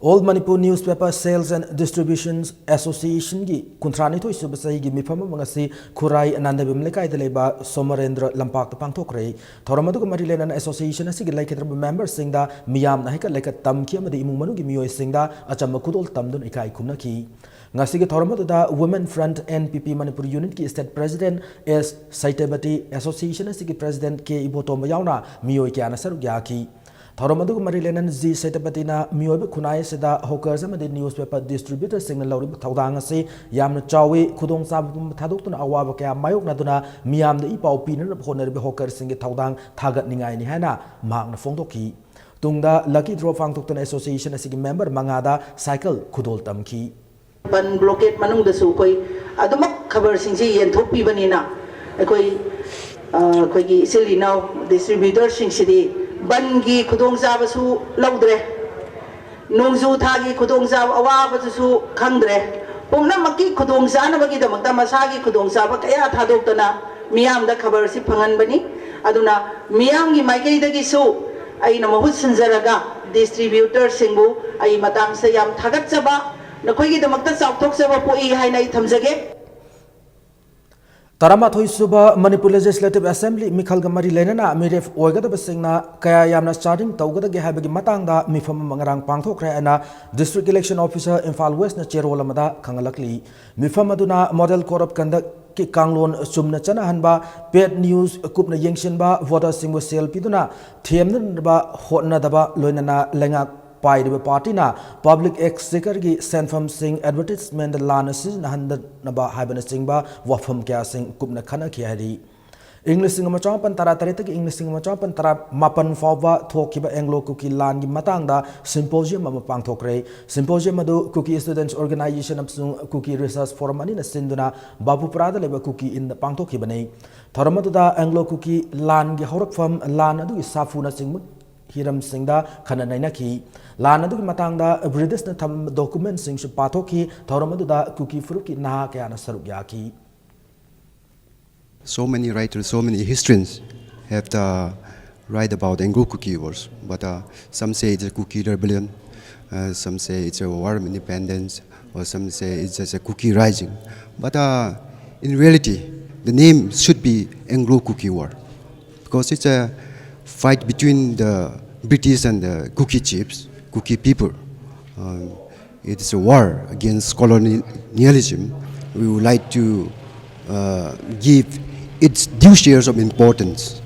All Manipur Newspaper Sales and Distribution Associationꯒꯤ ꯀꯨꯟꯊ꯭ꯔꯥꯅꯤꯊꯣꯏ ꯁꯨꯕ ꯆꯍꯤꯒꯤ ꯃꯤꯐꯝ ꯑꯃ ꯉꯁꯤ ꯈꯨꯔꯥꯏ ꯅꯥꯟꯗꯩꯕꯝ ꯂꯩꯀꯥꯏꯗ ꯂꯩꯕ ꯁꯣꯃꯔꯦꯟꯗ꯭ꯔ ꯂꯝꯄꯥꯛꯇ ꯄꯥꯡꯊꯣꯛꯈ꯭ꯔꯦ꯫ ꯊꯧꯔꯝ ꯑꯗꯨꯒ ꯃꯔꯤ ꯂꯩꯅꯅ association ꯑꯁꯤꯒꯤ ꯂꯩꯈꯤꯗ꯭ꯔꯕ memberꯁꯤꯡꯗ ꯃꯤꯌꯥꯝꯅ ꯍꯩꯀꯠ ꯂꯩꯀꯠ ꯇꯝꯈꯤ ꯑꯃꯗꯤ ꯏꯃꯨꯡ ꯃꯅꯨꯡꯒꯤ ꯃꯤꯑꯣꯏꯁꯤꯡꯗ ꯑꯆꯝꯕ ꯈꯨꯗꯣꯜ ꯇꯝꯗꯨꯅ ꯏꯀꯥꯏ ꯈꯨꯝꯅꯈꯤ꯫ ꯉꯁꯤꯒꯤ ꯊꯧꯔꯝ ꯑꯗꯨꯗ Women Front N P P Manipur Unitꯀꯤ State President S ꯁꯩꯇꯄꯇꯤ, association ꯑꯁꯤꯒꯤ President K ꯏꯕꯣꯇꯣꯝꯕ ꯌꯥꯎꯅ ꯃꯤꯑꯣꯏ ꯀꯌꯥꯅ ꯁꯔꯨꯛ ꯌꯥꯈꯤ꯫ ꯊꯧꯔꯝ ꯑꯗꯨꯒ ꯃꯔꯤ ꯂꯩꯅꯅ G ꯁꯩꯇꯄꯇꯤꯅ ꯃꯤꯑꯣꯏꯕ ꯈꯨꯟꯅꯥꯏ ꯑꯁꯤꯗ hawkers ꯑꯃꯗꯤ newspaper distributorꯁꯤꯡꯅ ꯂꯧꯔꯤꯕ ꯊꯧꯗꯥꯡ ꯑꯁꯤ ꯌꯥꯝꯅ ꯆꯥꯎꯏ, ꯈꯨꯗꯣꯡꯆꯥꯕ ꯄꯨꯝꯕ ꯊꯥꯗꯣꯛꯇꯨꯅ ꯑꯋꯥꯕ ꯀꯌꯥ ꯃꯥꯌꯣꯛꯅꯗꯨꯅ ꯃꯤꯌꯥꯝꯗ ꯏ ꯄꯥꯎ ꯄꯤꯅꯅꯕ ꯍꯣꯠꯅꯔꯤꯕ hawkerꯁꯤꯡꯒꯤ ꯊꯧꯗꯥꯡ ꯊꯥꯒꯠꯅꯤꯡꯉꯥꯏꯅꯤ ꯍꯥꯏꯅ ꯃꯍꯥꯛꯅ ꯐꯣꯡꯗꯣꯛꯈꯤ꯫ ꯇꯨꯡꯗ lucky draw ꯄꯥꯡꯊꯣꯛꯇꯨꯅ association ꯑꯁꯤꯒꯤ member ꯃꯉꯥꯗ cycle ꯈꯨꯗꯣꯜ ꯇꯝꯈꯤ꯫ ꯕꯟ ꯕ꯭ꯂꯣꯀꯦꯠ ꯃꯅꯨꯡꯗꯁꯨ ꯑꯩꯈꯣꯏ ꯑꯗꯨꯃꯛ ꯈꯕꯔꯁꯤꯡꯁꯤ ꯌꯦꯟꯊꯣꯛꯄꯤꯕꯅꯤꯅ ꯑꯩꯈꯣꯏ ꯑ, ꯑꯩꯈꯣꯏꯒꯤ ꯏꯆꯤꯜ ꯏꯅꯥꯎ ꯗꯤꯁꯇ꯭ꯔꯤꯕ꯭ꯌꯨꯇꯔꯁꯤꯡꯁꯤꯗꯤ ꯕꯟꯒꯤ ꯈꯨꯗꯣꯡꯆꯥꯕꯁꯨ ꯂꯧꯗ꯭ꯔꯦ, ꯅꯣꯡꯖꯨ ꯊꯥꯒꯤ ꯈꯨꯗꯣꯡꯆꯥꯕ ꯑꯋꯥꯕꯗꯨꯁꯨ ꯈꯪꯗ꯭ꯔꯦ꯫ ꯄꯨꯝꯅꯃꯛꯀꯤ ꯈꯨꯗꯣꯡꯆꯥꯅꯕꯒꯤꯗꯃꯛꯇ ꯃꯁꯥꯒꯤ ꯈꯨꯗꯣꯡꯆꯥꯕ ꯀꯌꯥ ꯊꯥꯗꯣꯛꯇꯅ ꯃꯤꯌꯥꯝꯗ ꯈꯕꯔꯁꯤ ꯐꯪꯍꯟꯕꯅꯤ꯫ ꯑꯗꯨꯅ ꯃꯤꯌꯥꯝꯒꯤ ꯃꯥꯏꯀꯩꯗꯒꯤꯁꯨ ꯑꯩꯅ ꯃꯍꯨꯠ ꯁꯤꯟꯖꯔꯒ ꯗꯤꯁꯇ꯭ꯔꯤꯕ꯭ꯌꯨꯇꯔꯁꯤꯡꯕꯨ ꯑꯩ ꯃꯇꯥꯡꯁꯤꯗ ꯌꯥꯝ ꯊꯥꯒꯠꯆꯕ, ꯅꯈꯣꯏꯒꯤꯗꯃꯛꯇ ꯆꯥꯎꯊꯣꯛꯆꯕ ꯄꯣꯛꯏ ꯍꯥꯏꯅ ꯑꯩ ꯊꯝꯖꯒꯦ꯫ ꯇꯔꯥꯃꯥꯊꯣꯏ ꯁꯨꯕ ꯃꯅꯤꯄꯨꯔ Legislative Assembly ꯃꯤꯈꯜꯒ ꯃꯔꯤ ꯂꯩꯅꯅ ꯃꯤꯔꯦꯞ ꯑꯣꯏꯒꯗꯕꯁꯤꯡꯅ ꯀꯌꯥ ꯌꯥꯝꯅ ꯆꯥꯗꯤꯡ ꯇꯧꯒꯗꯒꯦ ꯍꯥꯏꯕꯒꯤ ꯃꯇꯥꯡꯗ ꯃꯤꯐꯝ ꯑꯃ ꯉꯔꯥꯡ ꯄꯥꯡꯊꯣꯛꯈ꯭ꯔꯦ ꯍꯥꯏꯅ District Election Officer ꯏꯝꯐꯥꯜ Westꯅ ꯆꯦꯔꯣꯜ ꯑꯃꯗ ꯈꯪꯍꯜꯂꯛꯂꯤ꯫ ꯃꯤꯐꯝ ꯑꯗꯨꯅ Model Code of Conductꯀꯤ ꯀꯥꯡꯂꯣꯟ ꯆꯨꯝꯅ ꯆꯠꯅꯍꯟꯕ, paid news ꯀꯨꯞꯅ ꯌꯦꯡꯁꯤꯟꯕ, voterꯁꯤꯡꯕꯨ ꯁꯦꯜ ꯄꯤꯗꯨꯅ ꯊꯦꯝꯅꯅꯕ ꯍꯣꯠꯅꯗꯕ, ꯂꯣꯏꯅꯅ ꯂꯩꯉꯥꯛ ꯄꯥꯏꯔꯤꯕ ꯄꯥꯔꯇꯤꯅ public exchequerꯒꯤ ꯁꯦꯟꯐꯝꯁꯤꯡ advertisementꯗ ꯂꯥꯟꯅ ꯁꯤꯖꯤꯟꯅꯍꯟꯗꯅꯕ ꯍꯥꯏꯕꯅꯆꯤꯡꯕ ꯋꯥꯐꯝ ꯀꯌꯥꯁꯤꯡ ꯀꯨꯞꯅ ꯈꯟꯅꯈꯤ ꯍꯥꯏꯔꯤ꯫ ꯏꯪ ꯂꯤꯁꯤꯡ ꯑꯃ ꯆꯃꯥꯄꯟ ꯇꯔꯥ ꯇꯔꯦꯠꯇꯒꯤ ꯏꯪ ꯂꯤꯁꯤꯡ ꯑꯃ ꯆꯃꯥꯄꯟ ꯇꯔꯥ ꯃꯥꯄꯟ ꯐꯥꯎꯕ ꯊꯣꯛꯈꯤꯕ Anglo Kuki ꯂꯥꯟꯒꯤ ꯃꯇꯥꯡꯗ symposium ꯑꯃ ꯄꯥꯡꯊꯣꯛꯈ꯭ꯔꯦ꯫ Symposium ꯑꯗꯨ Kuki Students Organization ꯑꯃꯁꯨꯡ Kuki Research Forum ꯑꯅꯤꯅ ꯁꯤꯟꯗꯨꯅ ꯕꯥꯄꯨꯄꯨꯔꯥꯗ ꯂꯩꯕ Kuki Innꯗ ꯄꯥꯡꯊꯣꯛꯈꯤꯕꯅꯤ꯫ ꯊꯧꯔꯝ ꯑꯗꯨꯗ Anglo Kuki ꯂꯥꯟꯒꯤ ꯍꯧꯔꯛꯐꯝ, ꯂꯥꯟ ꯑꯗꯨꯒꯤ ꯁꯥꯐꯨꯅꯆꯤꯡꯕ ꯍꯤꯔꯝꯁꯤꯡꯗ ꯈꯟꯅ ꯅꯩꯅꯈꯤ꯫ ꯂꯥꯟ ꯑꯗꯨꯒꯤ ꯃꯇꯥꯡꯗ Britishꯅ ꯊꯝꯂꯝꯕ documentꯁꯤꯡꯁꯨ ꯄꯥꯊꯣꯛꯈꯤ꯫ ꯊꯧꯔꯝ ꯑꯗꯨꯗ ꯀꯨꯀꯤ ꯐꯨꯔꯨꯞꯀꯤ ꯅꯍꯥ ꯀꯌꯥꯅ ꯁꯔꯨꯛ ꯌꯥꯈꯤ꯫ So many writers, so many historians have the write about Anglo-Kuki Wars, but uh, some say it's a Kuki rebellion. Uh, some say it's a war of independence, or some say it's just a Kuki rising. But uh, in reality, the name should be Anglo-Kuki War, because it's a fight between the British and the Kuki chiefs, Kuki people. Um, it's a war against colonialism. We would like to uh, give its due shares of importance.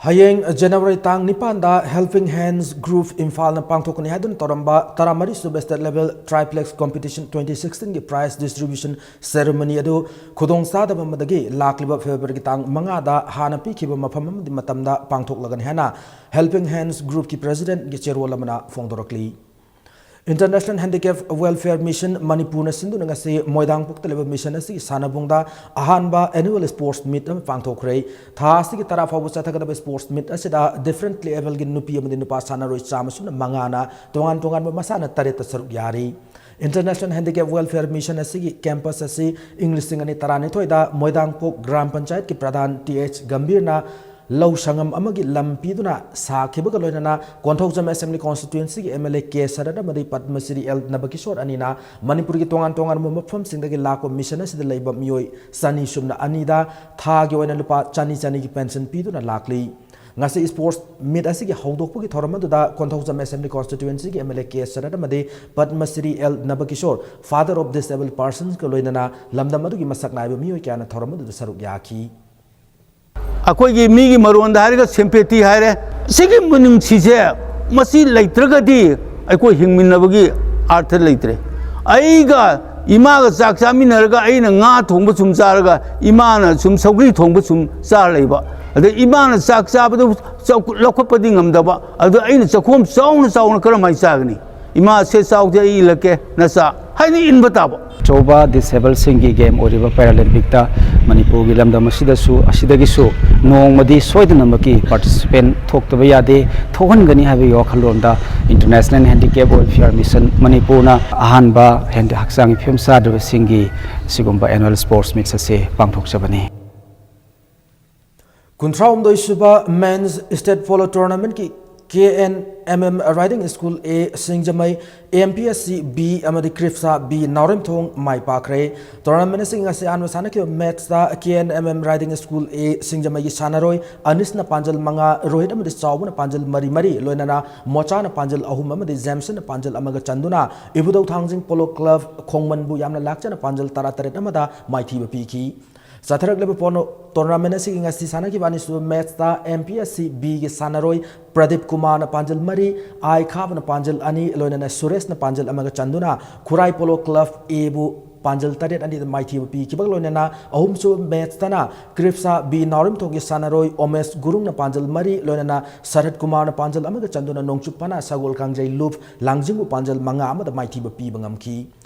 ꯍꯌꯦꯡ January ꯇꯥꯡ ꯅꯤꯄꯥꯟꯗ Helping Hands Group ꯏꯝꯐꯥꯜꯅ ꯄꯥꯡꯊꯣꯛꯀꯅꯤ ꯍꯥꯏꯗꯨꯅ ꯇꯧꯔꯝꯕ ꯇꯔꯥꯃꯔꯤꯁꯨꯕ State Level Triplex Competition twenty sixteen ꯒꯤ prize distribution ceremony ꯑꯗꯨ ꯈꯨꯗꯣꯡꯆꯥꯗꯕ ꯑꯃꯗꯒꯤ ꯂꯥꯛꯂꯤꯕ February ꯒꯤ ꯇꯥꯡ ꯃꯉꯥꯗ ꯍꯥꯟꯅ ꯄꯤꯈꯤꯕ ꯃꯐꯝ ꯑꯃꯗꯤ ꯃꯇꯝꯗ ꯄꯥꯡꯊꯣꯛꯂꯒꯅꯤ ꯍꯥꯏꯅ Helping Hands Group ꯀꯤ President ꯒꯤ ꯆꯦꯔꯣꯜ ꯑꯃꯅ ꯐꯣꯡꯗꯣꯔꯛꯂꯤ꯫ International Handicap Welfare Mission ꯃꯅꯤꯄꯨꯔꯅ ꯁꯤꯟꯗꯨꯅ ꯉꯁꯤ ꯃꯣꯏꯔꯥꯡꯄꯣꯛꯇ ꯂꯩꯕ mission ꯑꯁꯤꯒꯤ ꯁꯥꯟꯅꯕꯨꯡꯗ ꯑꯍꯥꯟꯕ annual sports meet ꯑꯃ ꯄꯥꯡꯊꯣꯛꯈ꯭ꯔꯦ꯫ ꯊꯥ ꯑꯁꯤꯒꯤ ꯇꯔꯥ ꯐꯥꯎꯕ ꯆꯠꯊꯒꯗꯕ sports meet ꯑꯁꯤꯗ different level ꯒꯤ ꯅꯨꯄꯤ ꯑꯃꯗꯤ ꯅꯨꯄꯥ ꯁꯥꯟꯅꯔꯣꯏ ꯆꯥꯝꯃ ꯁꯨꯞꯅ ꯃꯉꯥꯅ ꯇꯣꯉꯥꯟ ꯇꯣꯉꯥꯟꯕ ꯃꯁꯥꯟꯅ ꯇꯔꯦꯠꯇ ꯁꯔꯨꯛ ꯌꯥꯔꯤ꯫ International Handicap Welfare Mission ꯑꯁꯤꯒꯤ campus ꯑꯁꯤ ꯏꯪ ꯂꯤꯁꯤꯡ ꯑꯅꯤ ꯇꯔꯥꯅꯤꯊꯣꯏꯗ ꯃꯣꯏꯔꯥꯡꯄꯣꯛ ꯒ꯭ꯔꯥꯝ ꯄꯟꯆꯥꯌꯠꯀꯤ ꯄ꯭ꯔꯙꯥꯟ ꯇꯤ ꯑꯩꯆ ꯒꯝꯚꯤꯔꯅ ꯂꯧ ꯁꯪꯉꯝ ꯑꯃꯒꯤ ꯂꯝ ꯄꯤꯗꯨꯅ ꯁꯥꯈꯤꯕꯒ ꯂꯣꯏꯅꯅ ꯀꯣꯟꯊꯧꯖꯝ Assembly Constituency ꯒꯤ M L A K Sarat ꯑꯃꯗꯤ ꯄꯗꯃꯁ꯭ꯔꯤ ꯑꯦꯜ ꯅꯕꯀꯤꯁꯣꯔ ꯑꯅꯤꯅ ꯃꯅꯤꯄꯨꯔꯒꯤ ꯇꯣꯉꯥꯟ ꯇꯣꯉꯥꯟꯕ ꯃꯐꯝꯁꯤꯡꯗꯒꯤ ꯂꯥꯛꯄ mission ꯑꯁꯤꯗ ꯂꯩꯕ ꯃꯤꯑꯣꯏ ꯆꯅꯤ ꯁꯨꯞꯅ ꯑꯅꯤꯗ ꯊꯥꯒꯤ ꯑꯣꯏꯅ ꯂꯨꯄꯥ ꯆꯅꯤ ꯆꯅꯤꯒꯤ pension ꯄꯤꯗꯨꯅ ꯂꯥꯛꯂꯤ꯫ ꯉꯁꯤ sports meet ꯑꯁꯤꯒꯤ ꯍꯧꯗꯣꯛꯄꯒꯤ ꯊꯧꯔꯝ ꯑꯗꯨꯗ ꯀꯣꯟꯊꯧꯖꯝ Assembly Constituency ꯒꯤ M L A K Sarat ꯑꯃꯗꯤ Padmashri L Nabakishore, father of disabled persons ꯀ ꯂꯣꯏꯅꯅ ꯂꯝꯗꯝ ꯑꯗꯨꯒꯤ ꯃꯁꯛ ꯅꯥꯏꯕ ꯃꯤꯑꯣꯏ ꯀꯌꯥꯅ ꯊꯧꯔꯝ ꯑꯗꯨꯗ ꯁꯔꯨꯛ ꯌꯥꯈꯤ꯫ ꯑꯩꯈꯣꯏꯒꯤ ꯃꯤꯒꯤ ꯃꯔꯣꯟꯗ ꯍꯥꯏꯔꯒ sympathy ꯍꯥꯏꯔꯦ꯫ ꯁꯤꯒꯤ ꯃꯤꯅꯨꯡꯁꯤꯁꯦ, ꯃꯁꯤ ꯂꯩꯇ꯭ꯔꯒꯗꯤ ꯑꯩꯈꯣꯏ ꯍꯤꯡꯃꯤꯟꯅꯕꯒꯤ ꯑꯥꯔꯊ ꯂꯩꯇ꯭ꯔꯦ꯫ ꯑꯩꯒ ꯏꯃꯥꯒ ꯆꯥꯛ ꯆꯥꯃꯤꯟꯅꯔꯒ ꯑꯩꯅ ꯉꯥ ꯊꯣꯡꯕ ꯁꯨꯝ ꯆꯥꯔꯒ ꯏꯃꯥꯅ ꯁꯨꯝ ꯁꯧꯒ꯭ꯔꯤ ꯊꯣꯡꯕ ꯁꯨꯝ ꯆꯥꯔ ꯂꯩꯕ, ꯑꯗꯩ ꯏꯃꯥꯅ ꯆꯥꯛ ꯆꯥꯕꯗꯨ ꯆꯧ-, ꯂꯧꯈꯠꯄꯗꯤ ꯉꯝꯗꯕ, ꯑꯗꯨ ꯑꯩꯅ ꯆꯥꯛꯈꯣꯝ ꯆꯥꯎꯅ ꯆꯥꯎꯅ ꯀꯔꯝꯍꯥꯏꯅ ꯆꯥꯒꯅꯤ? ꯏꯃꯥ, ꯁꯦ ꯆꯥꯎꯗꯦ, ꯑꯩ ꯏꯜꯂꯛꯀꯦ ꯅꯆꯥ ꯍꯥꯏꯅ ꯏꯟꯕ ꯇꯥꯕ꯫ ꯑꯆꯧꯕ ꯗꯤꯁꯦꯕꯜꯁꯤꯡꯒꯤ ꯒꯦꯝ ꯑꯣꯏꯔꯤꯕ ꯄꯦꯔꯥꯂꯤꯝꯄꯤꯛꯇ ꯃꯅꯤꯄꯨꯔꯒꯤ ꯂꯝꯗꯝ ꯑꯁꯤꯗꯁꯨ ꯑꯁꯤꯗꯒꯤꯁꯨ ꯅꯣꯡꯃꯗꯤ ꯁꯣꯏꯗꯅꯃꯛꯀꯤ ꯄꯥꯔꯇꯤꯁꯤꯄꯦꯟ ꯊꯣꯛꯇꯕ ꯌꯥꯗꯦ, ꯊꯣꯛꯍꯟꯒꯅꯤ ꯍꯥꯏꯕꯒꯤ ꯋꯥꯈꯜꯂꯣꯟꯗ International Handicap Welfare Mission ꯃꯅꯤꯄꯨꯔꯅ ꯑꯍꯥꯟꯕ ꯍꯦꯟ-, ꯍꯛꯆꯥꯡꯒꯤ ꯐꯤꯕꯝ ꯆꯥꯗ꯭ꯔꯕꯁꯤꯡꯒꯤ ꯁꯤꯒꯨꯝꯕ annual sports meets ꯑꯁꯤ ꯄꯥꯡꯊꯣꯛꯆꯕꯅꯤ꯫ ꯀꯨꯟꯊ꯭ꯔꯥꯍꯨꯝꯗꯣꯏ ꯁꯨꯕ Men's State Polo Tournament ꯀꯤ K N M M riding school A Singjamei, M P S C B ꯑꯃꯗꯤ ꯀ꯭ꯔꯤꯞꯁꯥ ꯕꯤ ꯅꯥꯎꯔꯦꯝꯊꯣꯡ ꯃꯥꯏ ꯄꯥꯛꯈ꯭ꯔꯦ꯫ ꯇꯣꯔꯅꯥꯃꯦꯟ ꯑꯁꯤꯒꯤ ꯉꯁꯤ ꯑꯍꯥꯟꯕ ꯁꯥꯟꯅꯈꯤꯕ ꯃꯦꯠꯁꯇ K N M M riding school A ꯁꯤꯡꯖꯃꯩꯒꯤ ꯁꯥꯟꯅꯔꯣꯏ ꯑꯅꯤꯁꯅ ꯄꯥꯟꯖꯜ ꯃꯉꯥ, ꯔꯣꯍꯤꯠ ꯑꯃꯗꯤ ꯆꯥꯎꯕꯅ ꯄꯥꯟꯖꯜ ꯃꯔꯤ ꯃꯔꯤ, ꯂꯣꯏꯅꯅ ꯃꯣꯆꯥꯅ ꯄꯥꯟꯖꯜ ꯑꯍꯨꯝ ꯑꯃꯗꯤ ꯖꯦꯝꯁꯟꯅ ꯄꯥꯟꯖꯜ ꯑꯃꯒ ꯆꯟꯗꯨꯅ ꯏꯕꯨꯙꯧ ꯊꯥꯡꯖꯤꯡ ꯄꯣꯂꯣ ꯀ꯭ꯂꯕ ꯈꯣꯡꯃꯟꯕꯨ ꯌꯥꯝꯅ ꯂꯥꯛꯆꯅ ꯄꯥꯟꯖꯜ ꯇꯔꯥ ꯇꯔꯦꯠ ꯑꯃꯗ ꯃꯥꯏꯊꯤꯕ ꯄꯤꯈꯤ꯫ ꯆꯠꯊꯔꯛꯂꯤꯕ ꯄꯣꯅꯣ-, ꯇꯣꯔꯅꯥꯃꯦꯟ ꯑꯁꯤꯒꯤ ꯉꯁꯤ ꯁꯥꯟꯅꯈꯤꯕ ꯑꯅꯤꯁꯨꯕ ꯃꯦꯠꯁꯇ ꯑꯦꯝ ꯄꯤ ꯑꯦꯁ ꯁꯤ ꯕꯤꯒꯤ ꯁꯥꯟꯅꯔꯣꯏ ꯄ꯭ꯔꯗꯤꯞ ꯀꯨꯃꯥꯔꯅ ꯄꯥꯟꯖꯜ ꯃꯔꯤ, ꯑꯥꯏ ꯈꯥꯕꯅ ꯄꯥꯟꯖꯜ ꯑꯅꯤ, ꯂꯣꯏꯅꯅ ꯁꯨꯔꯦꯁꯅ ꯄꯥꯟꯖꯜ ꯑꯃꯒ ꯆꯟꯗꯨꯅ ꯈꯨꯔꯥꯏ ꯄꯣꯂꯣ ꯀ꯭ꯂꯕ ꯑꯦꯕꯨ ꯄꯥꯟꯖꯜ ꯇꯔꯦꯠ ꯑꯅꯤꯗ ꯃꯥꯏꯊꯤꯕ ꯄꯤꯈꯤꯕꯒ ꯂꯣꯏꯅꯅ ꯑꯍꯨꯝꯁꯨꯕ ꯃꯦꯠꯁꯇꯅ ꯀ꯭ꯔꯤꯞꯁꯥ ꯕꯤ ꯅꯥꯎꯔꯦꯝꯊꯣꯡꯒꯤ ꯁꯥꯟꯅꯔꯣꯏ ꯑꯣꯃꯦꯁ ꯒꯨꯔꯨꯡꯅ ꯄꯥꯟꯖꯜ ꯃꯔꯤ, ꯂꯣꯏꯅꯅ ꯁꯔꯠ ꯀꯨꯃꯥꯔꯅ ꯄꯥꯟꯖꯜ ꯑꯃꯒ ꯆꯟꯗꯨꯅ ꯅꯣꯡꯆꯨꯞ ꯄꯅꯥ ꯁꯒꯣꯜ ꯀꯥꯡꯖꯩ ꯂꯨꯞ ꯂꯥꯡꯖꯤꯡꯕꯨ ꯄꯥꯟꯖꯜ ꯃꯉꯥ ꯑꯃꯗ ꯃꯥꯏꯊꯤꯕ ꯄꯤꯕ ꯉꯝꯈꯤ꯫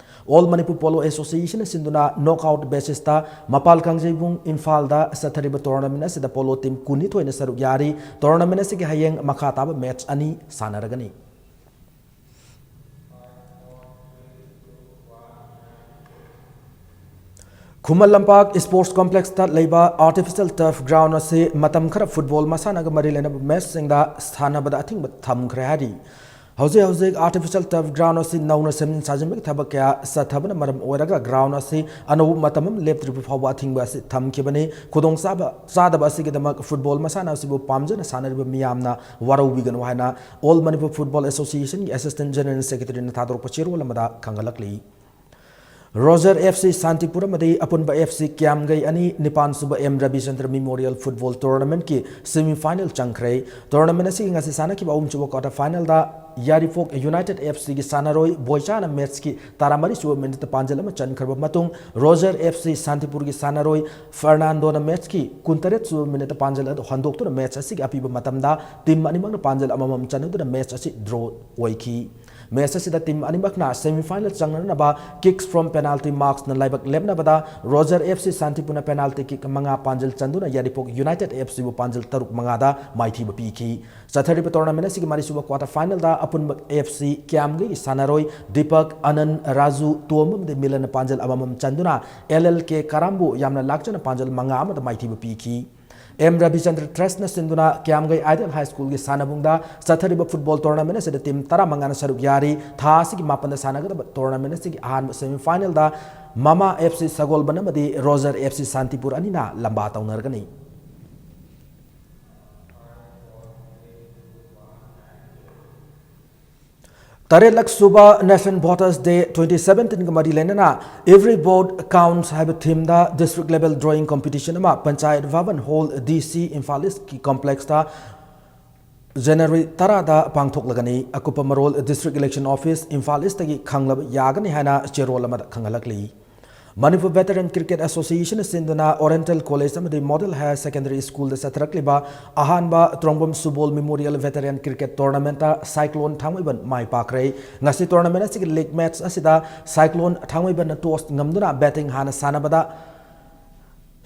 ꯑꯣꯜ ꯃꯅꯤꯄꯨꯔ ꯄꯣꯂꯣ ꯑꯦꯁꯣꯁꯤꯌꯦꯁꯟꯅ ꯁꯤꯟꯗꯨꯅ ꯅꯣꯛꯑꯥꯎꯠ ꯕꯦꯁꯤꯁꯇ ꯃꯄꯥꯜ ꯀꯥꯡꯖꯩꯕꯨꯡ ꯏꯝꯐꯥꯜꯗ ꯆꯠꯊꯔꯤꯕ ꯇꯣꯔꯅꯥꯃꯦꯟ ꯑꯁꯤꯗ ꯄꯣꯂꯣ ꯇꯤꯝ ꯀꯨꯟꯅꯤꯊꯣꯏꯅ ꯁꯔꯨꯛ ꯌꯥꯔꯤ꯫ ꯇꯣꯔꯅꯥꯃꯦꯟ ꯑꯁꯤꯒꯤ ꯍꯌꯦꯡ ꯃꯈꯥ ꯇꯥꯕ ꯃꯦꯠꯆ ꯑꯅꯤ ꯁꯥꯟꯅꯔꯒꯅꯤ꯫ ꯈꯨꯃꯟ ꯂꯝꯄꯥꯛ ꯁ꯭ꯄꯣꯔꯠꯁ ꯀꯣꯝꯄ꯭ꯂꯦꯛꯁꯇ ꯂꯩꯕ ꯑꯥꯔꯇꯤꯐꯤꯁꯤꯌꯦꯜ ꯇꯔꯐ ꯒ꯭ꯔꯥꯎꯟ ꯑꯁꯤ ꯃꯇꯝ ꯈꯔ ꯐꯨꯠꯕꯣꯜ ꯃꯁꯥꯟꯅꯒ ꯃꯔꯤ ꯂꯩꯅꯕ ꯃꯦꯠꯆꯁꯤꯡꯗ ꯁꯥꯟꯅꯕꯗ ꯑꯊꯤꯡꯕ ꯊꯝꯈ꯭ꯔꯦ ꯍꯥꯏꯔꯤ꯫ ꯍꯧꯖꯤꯛ ꯍꯧꯖꯤꯛ ꯑꯥꯔꯇꯤꯐꯤꯁꯤꯌꯦꯜ ꯇꯔꯐ ꯒ꯭ꯔꯥꯎꯟ ꯑꯁꯤ ꯅꯧꯅ ꯁꯦꯝꯖꯤꯟ ꯁꯥꯖꯤꯟꯕꯒꯤ ꯊꯕꯛ ꯀꯌꯥ ꯆꯠꯊꯕꯅ ꯃꯔꯝ ꯑꯣꯏꯔꯒ ꯒ꯭ꯔꯥꯎꯟ ꯑꯁꯤ ꯑꯅꯧꯕ ꯃꯇꯝ ꯑꯃ ꯂꯦꯞꯇ꯭ꯔꯤꯕ ꯐꯥꯎꯕ ꯑꯊꯤꯡꯕ ꯑꯁꯤ ꯊꯝꯈꯤꯕꯅꯤ꯫ ꯈꯨꯗꯣꯡꯆꯥꯕ ꯆꯥꯗꯕ ꯑꯁꯤꯒꯤꯗꯃꯛ ꯐꯨꯠꯕꯣꯜ ꯃꯁꯥꯟꯅ ꯑꯁꯤꯕꯨ ꯄꯥꯝꯖꯅ ꯁꯥꯟꯅꯔꯤꯕ ꯃꯤꯌꯥꯝꯅ ꯋꯥꯔꯧꯕꯤꯒꯅꯨ ꯍꯥꯏꯅ ꯑꯣꯜ ꯃꯅꯤꯄꯨꯔ ꯐꯨꯠꯕꯣꯜ ꯑꯦꯁꯣꯁꯤꯌꯦꯁꯟꯒꯤ ꯑꯦꯁꯤꯁꯇꯦꯟꯠ ꯖꯦꯅꯔꯦꯜ ꯁꯦꯀ꯭ꯔꯦꯇꯔꯤꯅ ꯊꯥꯗꯣꯔꯛꯄ ꯆꯦꯔꯣꯜ ꯑꯃꯗ ꯈꯪꯍꯜꯂꯛꯂꯤ꯫ ꯔꯣꯖꯔ ꯑꯦꯐ ꯁꯤ ꯁꯥꯟꯇꯤꯄꯨꯔ ꯑꯃꯗꯤ ꯑꯄꯨꯟꯕ ꯑꯦꯐ ꯁꯤ ꯀ꯭ꯌꯥꯝꯒꯩ ꯑꯅꯤ, ꯅꯤꯄꯥꯟꯁꯨꯕ ꯑꯦꯝ ꯔꯕꯤꯆꯟꯗ꯭ꯔ ꯃꯦꯃꯣꯔꯤꯌꯦꯜ ꯐꯨꯠꯕꯣꯜ ꯇꯣꯔꯅꯥꯃꯦꯟꯠꯀꯤ ꯁꯦꯃꯤ ꯐꯥꯏꯅꯦꯜ ꯆꯪꯈ꯭ꯔꯦ꯫ ꯇꯣꯔꯅꯥꯃꯦꯟꯠ ꯑꯁꯤꯒꯤ ꯉꯁꯤ ꯁꯥꯟꯅꯈꯤꯕ ꯑꯍꯨꯝꯁꯨꯕ ꯀ꯭ꯋꯥꯇꯔ ꯐꯥꯏꯅꯦꯜꯗ ꯌꯥꯏꯔꯤꯄꯣꯛ ꯌꯨꯅꯥꯏꯇꯦꯗ ꯑꯦꯐ ꯁꯤꯒꯤ ꯁꯥꯟꯅꯔꯣꯏ ꯕꯣꯏꯆꯥꯅ ꯃꯦꯠꯆꯀꯤ ꯇꯔꯥꯃꯔꯤꯁꯨꯕ ꯃꯤꯅꯤꯠꯇ ꯄꯥꯟꯖꯜ ꯑꯃ ꯆꯟꯈ꯭ꯔꯕ ꯃꯇꯨꯡ, ꯔꯣꯖꯔ ꯑꯦꯐ ꯁꯤ ꯁꯥꯟꯇꯤꯄꯨꯔꯒꯤ ꯁꯥꯟꯅꯔꯣꯏ ꯐꯔꯅꯥꯟꯗꯣꯅ ꯃꯦꯠꯆꯀꯤ ꯀꯨꯟꯇꯔꯦꯠꯁꯨꯕ ꯃꯤꯅꯤꯠꯇ ꯄꯥꯟꯖꯜ ꯑꯗꯨ ꯍꯟꯗꯣꯛꯇꯨꯅ ꯃꯦꯠꯆ ꯑꯁꯤꯒꯤ ꯑꯄꯤꯕ ꯃꯇꯝꯗ ꯇꯤꯝ ꯑꯅꯤꯃꯛꯅ ꯄꯥꯟꯖꯜ ꯑꯃꯃꯝ ꯆꯟꯅꯗꯨꯅ ꯃꯦꯠꯆ ꯑꯁꯤ ꯗ꯭ꯔꯣ ꯑꯣꯏꯈꯤ꯫ ꯃꯦꯆ ꯑꯁꯤꯗ ꯇꯤꯝ ꯑꯅꯤꯃꯛꯅ ꯁꯦꯃꯤꯐꯥꯏꯅꯦꯜ ꯆꯪꯅꯅꯕ kicks from penalty marksꯅ ꯂꯥꯏꯕꯛ ꯂꯦꯞꯅꯕꯗ, ꯔꯣꯖꯔ ꯑꯦꯐ ꯁꯤ ꯁꯥꯟꯇꯤꯄꯨꯔꯅ ꯄꯦꯅꯥꯜꯇꯤ ꯀꯤꯛ ꯃꯉꯥ ꯄꯥꯟꯖꯤꯜ ꯆꯟꯗꯨꯅ ꯌꯥꯏꯔꯤꯄꯣꯛ ꯌꯨꯅꯥꯏꯇꯦꯗ ꯑꯦꯐ ꯁꯤꯕꯨ ꯄꯥꯟꯖꯤꯜ ꯇꯔꯨꯛ ꯃꯉꯥꯗ ꯃꯥꯏꯊꯤꯕ ꯄꯤꯈꯤ꯫ ꯆꯠꯊꯔꯤꯕ ꯇꯣꯔꯅꯥꯃꯦꯟ ꯑꯁꯤꯒꯤ ꯃꯔꯤꯁꯨꯕ ꯀ꯭ꯋꯥꯇꯔ ꯐꯥꯏꯅꯦꯜꯗ ꯑꯄꯨꯟꯕ ꯑꯦꯐ ꯁꯤ ꯀ꯭ꯌꯥꯝꯒꯤ ꯁꯥꯟꯅꯔꯣꯏ ꯗꯤꯄꯛ, ꯑꯅꯟ, ꯔꯥꯖꯨ, ꯇꯣꯝꯕ ꯑꯃꯗꯤ ꯃꯤꯂꯟꯅ ꯄꯥꯟꯖꯤꯜ ꯑꯃꯃꯝ ꯆꯟꯗꯨꯅ ꯑꯦꯜ ꯑꯦꯜ ꯀꯦ ꯀꯔꯥꯝꯕꯨ ꯌꯥꯝꯅ ꯂꯥꯛꯆꯅ ꯄꯥꯟꯖꯤꯜ ꯃꯉꯥ ꯑꯃꯗ ꯃꯥꯏꯊꯤꯕ ꯄꯤꯈꯤ꯫ ꯑꯦꯝ ꯔꯕꯤꯆꯟꯗ꯭ꯔ ꯇ꯭ꯔꯁꯅ ꯁꯤꯟꯗꯨꯅ ꯀ꯭ꯌꯥꯝꯒꯩ ꯑꯥꯏꯗꯤꯌꯦꯜ ꯍꯥꯏ ꯁ꯭ꯀꯨꯜꯒꯤ ꯁꯥꯟꯅꯕꯨꯡꯗ ꯆꯠꯊꯔꯤꯕ ꯐꯨꯠꯕꯣꯜ ꯇꯣꯔꯅꯥꯃꯦꯟ ꯑꯁꯤꯗ ꯇꯤꯝ ꯇꯔꯥꯃꯉꯥꯅ ꯁꯔꯨꯛ ꯌꯥꯔꯤ꯫ ꯊꯥ ꯑꯁꯤꯒꯤ ꯃꯥꯄꯟꯗ ꯁꯥꯟꯅꯒꯗꯕ ꯇꯣꯔꯅꯥꯃꯦꯟ ꯑꯁꯤꯒꯤ ꯑꯍꯥꯟꯕ ꯁꯦꯃꯤꯐꯥꯏꯅꯦꯜꯗ ꯃꯃꯥ ꯑꯦꯐ ꯁꯤ ꯁꯒꯣꯜꯕꯟ ꯑꯃꯗꯤ ꯔꯣꯖꯔ ꯑꯦꯐ ꯁꯤ ꯁꯥꯟꯇꯤꯄꯨꯔ ꯑꯅꯤꯅ ꯂꯝꯕꯥ ꯇꯧꯅꯔꯒꯅꯤ꯫ ꯇꯔꯦꯠꯂꯛ ꯁꯨꯕ National Voters Day twenty seventeenꯒ ꯃꯔꯤ ꯂꯩꯅꯅ Every Vote Counts ꯍꯥꯏꯕ ꯊꯤꯝꯗ district level drawing competition ꯑꯃ ꯄꯟꯆꯥꯌꯠ ꯚꯕꯟ ꯍꯣꯜ, ꯗꯤ ꯁꯤ, ꯏꯝꯐꯥꯜ ꯏꯁꯀꯤ ꯀꯣꯝꯄ꯭ꯂꯦꯛꯁꯇ ꯖꯅꯋꯥꯔꯤ ꯇꯔꯥꯗ ꯄꯥꯡꯊꯣꯛꯂꯒꯅꯤ꯫ ꯑꯀꯨꯞꯄ ꯃꯔꯣꯜ District Election Office, ꯏꯝꯐꯥꯜ ꯏꯁꯇꯒꯤ ꯈꯪꯂꯕ ꯌꯥꯒꯅꯤ ꯍꯥꯏꯅ ꯆꯦꯔꯣꯜ ꯑꯃꯗ ꯈꯪꯍꯜꯂꯛꯂꯤ꯫ ꯃꯅꯤꯄꯨꯔ Veteran Cricket Association ꯁꯤꯟꯗꯨꯅ Oriental College ꯑꯃꯗꯤ Model Higher Secondary Schoolꯗ ꯆꯠꯊꯔꯛꯂꯤꯕ ꯑꯍꯥꯟꯕ ꯇ꯭ꯔꯣꯡꯕꯝ ꯁꯨꯕꯣꯜ Memorial Veteran Cricket Tournamentꯇ Cyclone ꯊꯥꯡꯃꯩꯕꯟ ꯃꯥꯏ ꯄꯥꯛꯈ꯭ꯔꯦ꯫ ꯉꯁꯤ tournament ꯑꯁꯤꯒꯤ league match ꯑꯁꯤꯗ Cyclone ꯊꯥꯡꯃꯩꯕꯟꯅ toss ꯉꯝꯗꯨꯅ batting ꯍꯥꯟꯅ ꯁꯥꯟꯅꯕꯗ,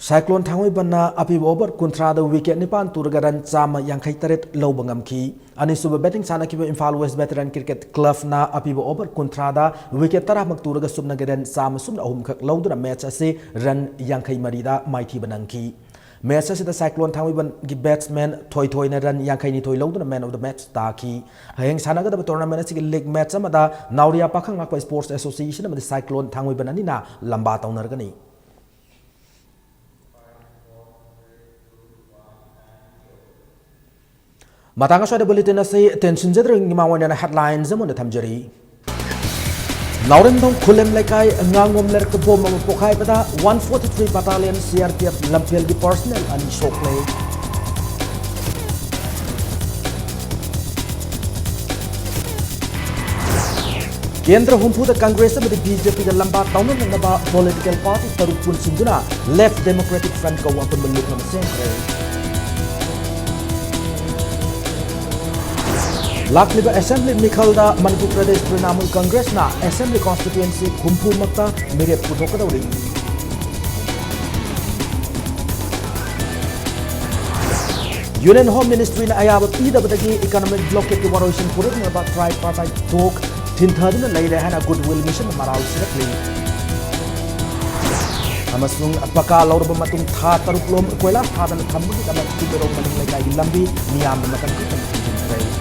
Cyclone ꯊꯥꯡꯃꯩꯕꯟꯅ ꯑꯄꯤꯕ over ꯀꯨꯟꯊ꯭ꯔꯥꯗ wicket ꯅꯤꯄꯥꯟ ꯇꯨꯔꯒ run ꯆꯥꯝꯃ ꯌꯥꯡꯈꯩ ꯇꯔꯦꯠ ꯂꯧꯕ ꯉꯝꯈꯤ꯫ ꯑꯅꯤꯁꯨꯕ batting ꯁꯥꯟꯅꯈꯤꯕ Imphal West Veteran Cricket Clubꯅ ꯑꯄꯤꯕ over ꯀꯨꯟꯊ꯭ꯔꯥꯗ wicket ꯇꯔꯥꯃꯛ ꯇꯨꯔꯒ ꯁꯨꯞꯅꯒꯤ run ꯆꯥꯝꯃ ꯁꯨꯞꯅ ꯑꯍꯨꯝ ꯈꯛ ꯂꯧꯗꯨꯅ match ꯑꯁꯤ run ꯌꯥꯡꯈꯩ ꯃꯔꯤꯗ ꯃꯥꯏꯊꯤꯕ ꯅꯪꯈꯤ꯫ Match ꯑꯁꯤꯗ Cyclone ꯊꯥꯡꯃꯩꯕꯟꯒꯤ batsman ꯊꯣꯏꯊꯣꯏꯅ run ꯌꯥꯡꯈꯩ ꯅꯤꯊꯣꯏ ꯂꯧꯗꯨꯅ man of the match ꯇꯥꯈꯤ꯫ ꯍꯌꯦꯡ ꯁꯥꯟꯅꯒꯗꯕ tournament ꯑꯁꯤꯒꯤ league match ꯑꯃꯗ ꯅꯥꯎꯔꯤꯌꯥ ꯄꯥꯈꯪ ꯂꯥꯛꯄ Sports Association ꯑꯃꯗꯤ Cyclone ꯊꯥꯡꯃꯩꯕꯟ ꯑꯅꯤꯅ ꯂꯝꯕꯥ ꯇꯧꯅꯔꯒꯅꯤ꯫ ꯃꯇꯥꯡ ꯑꯁ꯭ꯋꯥꯏꯗ bulletin ꯑꯁꯤ ꯇꯦꯟꯁꯤꯟꯖꯗ꯭ꯔꯤꯉꯩ ꯃꯃꯥꯡ ꯑꯣꯏꯅ headlines ꯑꯃ ꯑꯣꯏꯅ ꯊꯝꯖꯔꯤ꯫ ꯅꯥꯎꯔꯦꯝꯊꯣꯡ ꯈꯨꯂꯦꯝ ꯂꯩꯀꯥꯏ ꯉꯥꯉꯣꯝ ꯂꯩꯔꯛꯇ bomb ꯑꯃ ꯄꯣꯈꯥꯏꯕꯗ one forty three Battalion C R P F ꯂꯝꯐꯦꯜꯒꯤ personnel ꯑꯅꯤ ꯁꯣꯛꯂꯦ꯫ ꯀꯦꯟꯗ꯭ꯔ ꯍꯨꯝꯐꯨꯗ Congress ꯑꯃꯗꯤ B J Pꯒ ꯂꯝꯕꯥ ꯇꯧꯅꯅꯅꯕ political party ꯇꯔꯨꯛ ꯄꯨꯟꯁꯤꯟꯗꯨꯅ Left Democratic Front ꯀꯧꯕ ꯑꯄꯨꯟꯕ ꯂꯨꯞ ꯑꯃ ꯁꯦꯝꯈ꯭ꯔꯦ꯫ ꯂꯥꯛꯂꯤꯕ assembly ꯃꯤꯈꯜꯗ ꯃꯅꯤꯄꯨꯔ ꯄ꯭ꯔꯗꯦꯁ ꯇ꯭ꯔꯤꯅꯥꯃꯨꯜ ꯀꯪꯒ꯭ꯔꯦꯁꯅ assembly constituency ꯍꯨꯝꯐꯨꯃꯛꯇ ꯃꯤꯔꯦꯞ ꯄꯨꯊꯣꯛꯀꯗꯧꯔꯤ꯫ Union Home Ministryꯅ ꯑꯌꯥꯕ ꯄꯤꯗꯕꯗꯒꯤ economic blockadeꯀꯤ ꯋꯥꯔꯣꯏꯁꯤꯟ ꯄꯨꯔꯛꯅꯕ tripartite talk ꯊꯤꯟꯊꯗꯨꯅ ꯂꯩꯔꯦ ꯍꯥꯏꯅ Goodwill Missionꯅ ꯃꯔꯥꯜ ꯁꯤꯔꯛꯂꯤ꯫ ꯑꯃꯁꯨꯡ ꯄꯀꯥ ꯂꯧꯔꯕ ꯃꯇꯨꯡ ꯊꯥ ꯇꯔꯨꯛ ꯂꯣꯝ ꯀꯣꯏꯂꯥꯁ ꯊꯥꯗꯅ ꯊꯝꯕꯒꯤꯗꯃꯛ ꯇꯨꯕꯦꯔꯣꯛ ꯃꯅꯤꯡ ꯂꯩꯀꯥꯏꯒꯤ ꯂꯝꯕꯤ ꯃꯤꯌꯥꯝꯅ ꯃꯇꯝ ꯈꯤꯇꯪ ꯊꯤꯡꯖꯤꯟꯈ꯭ꯔꯦ꯫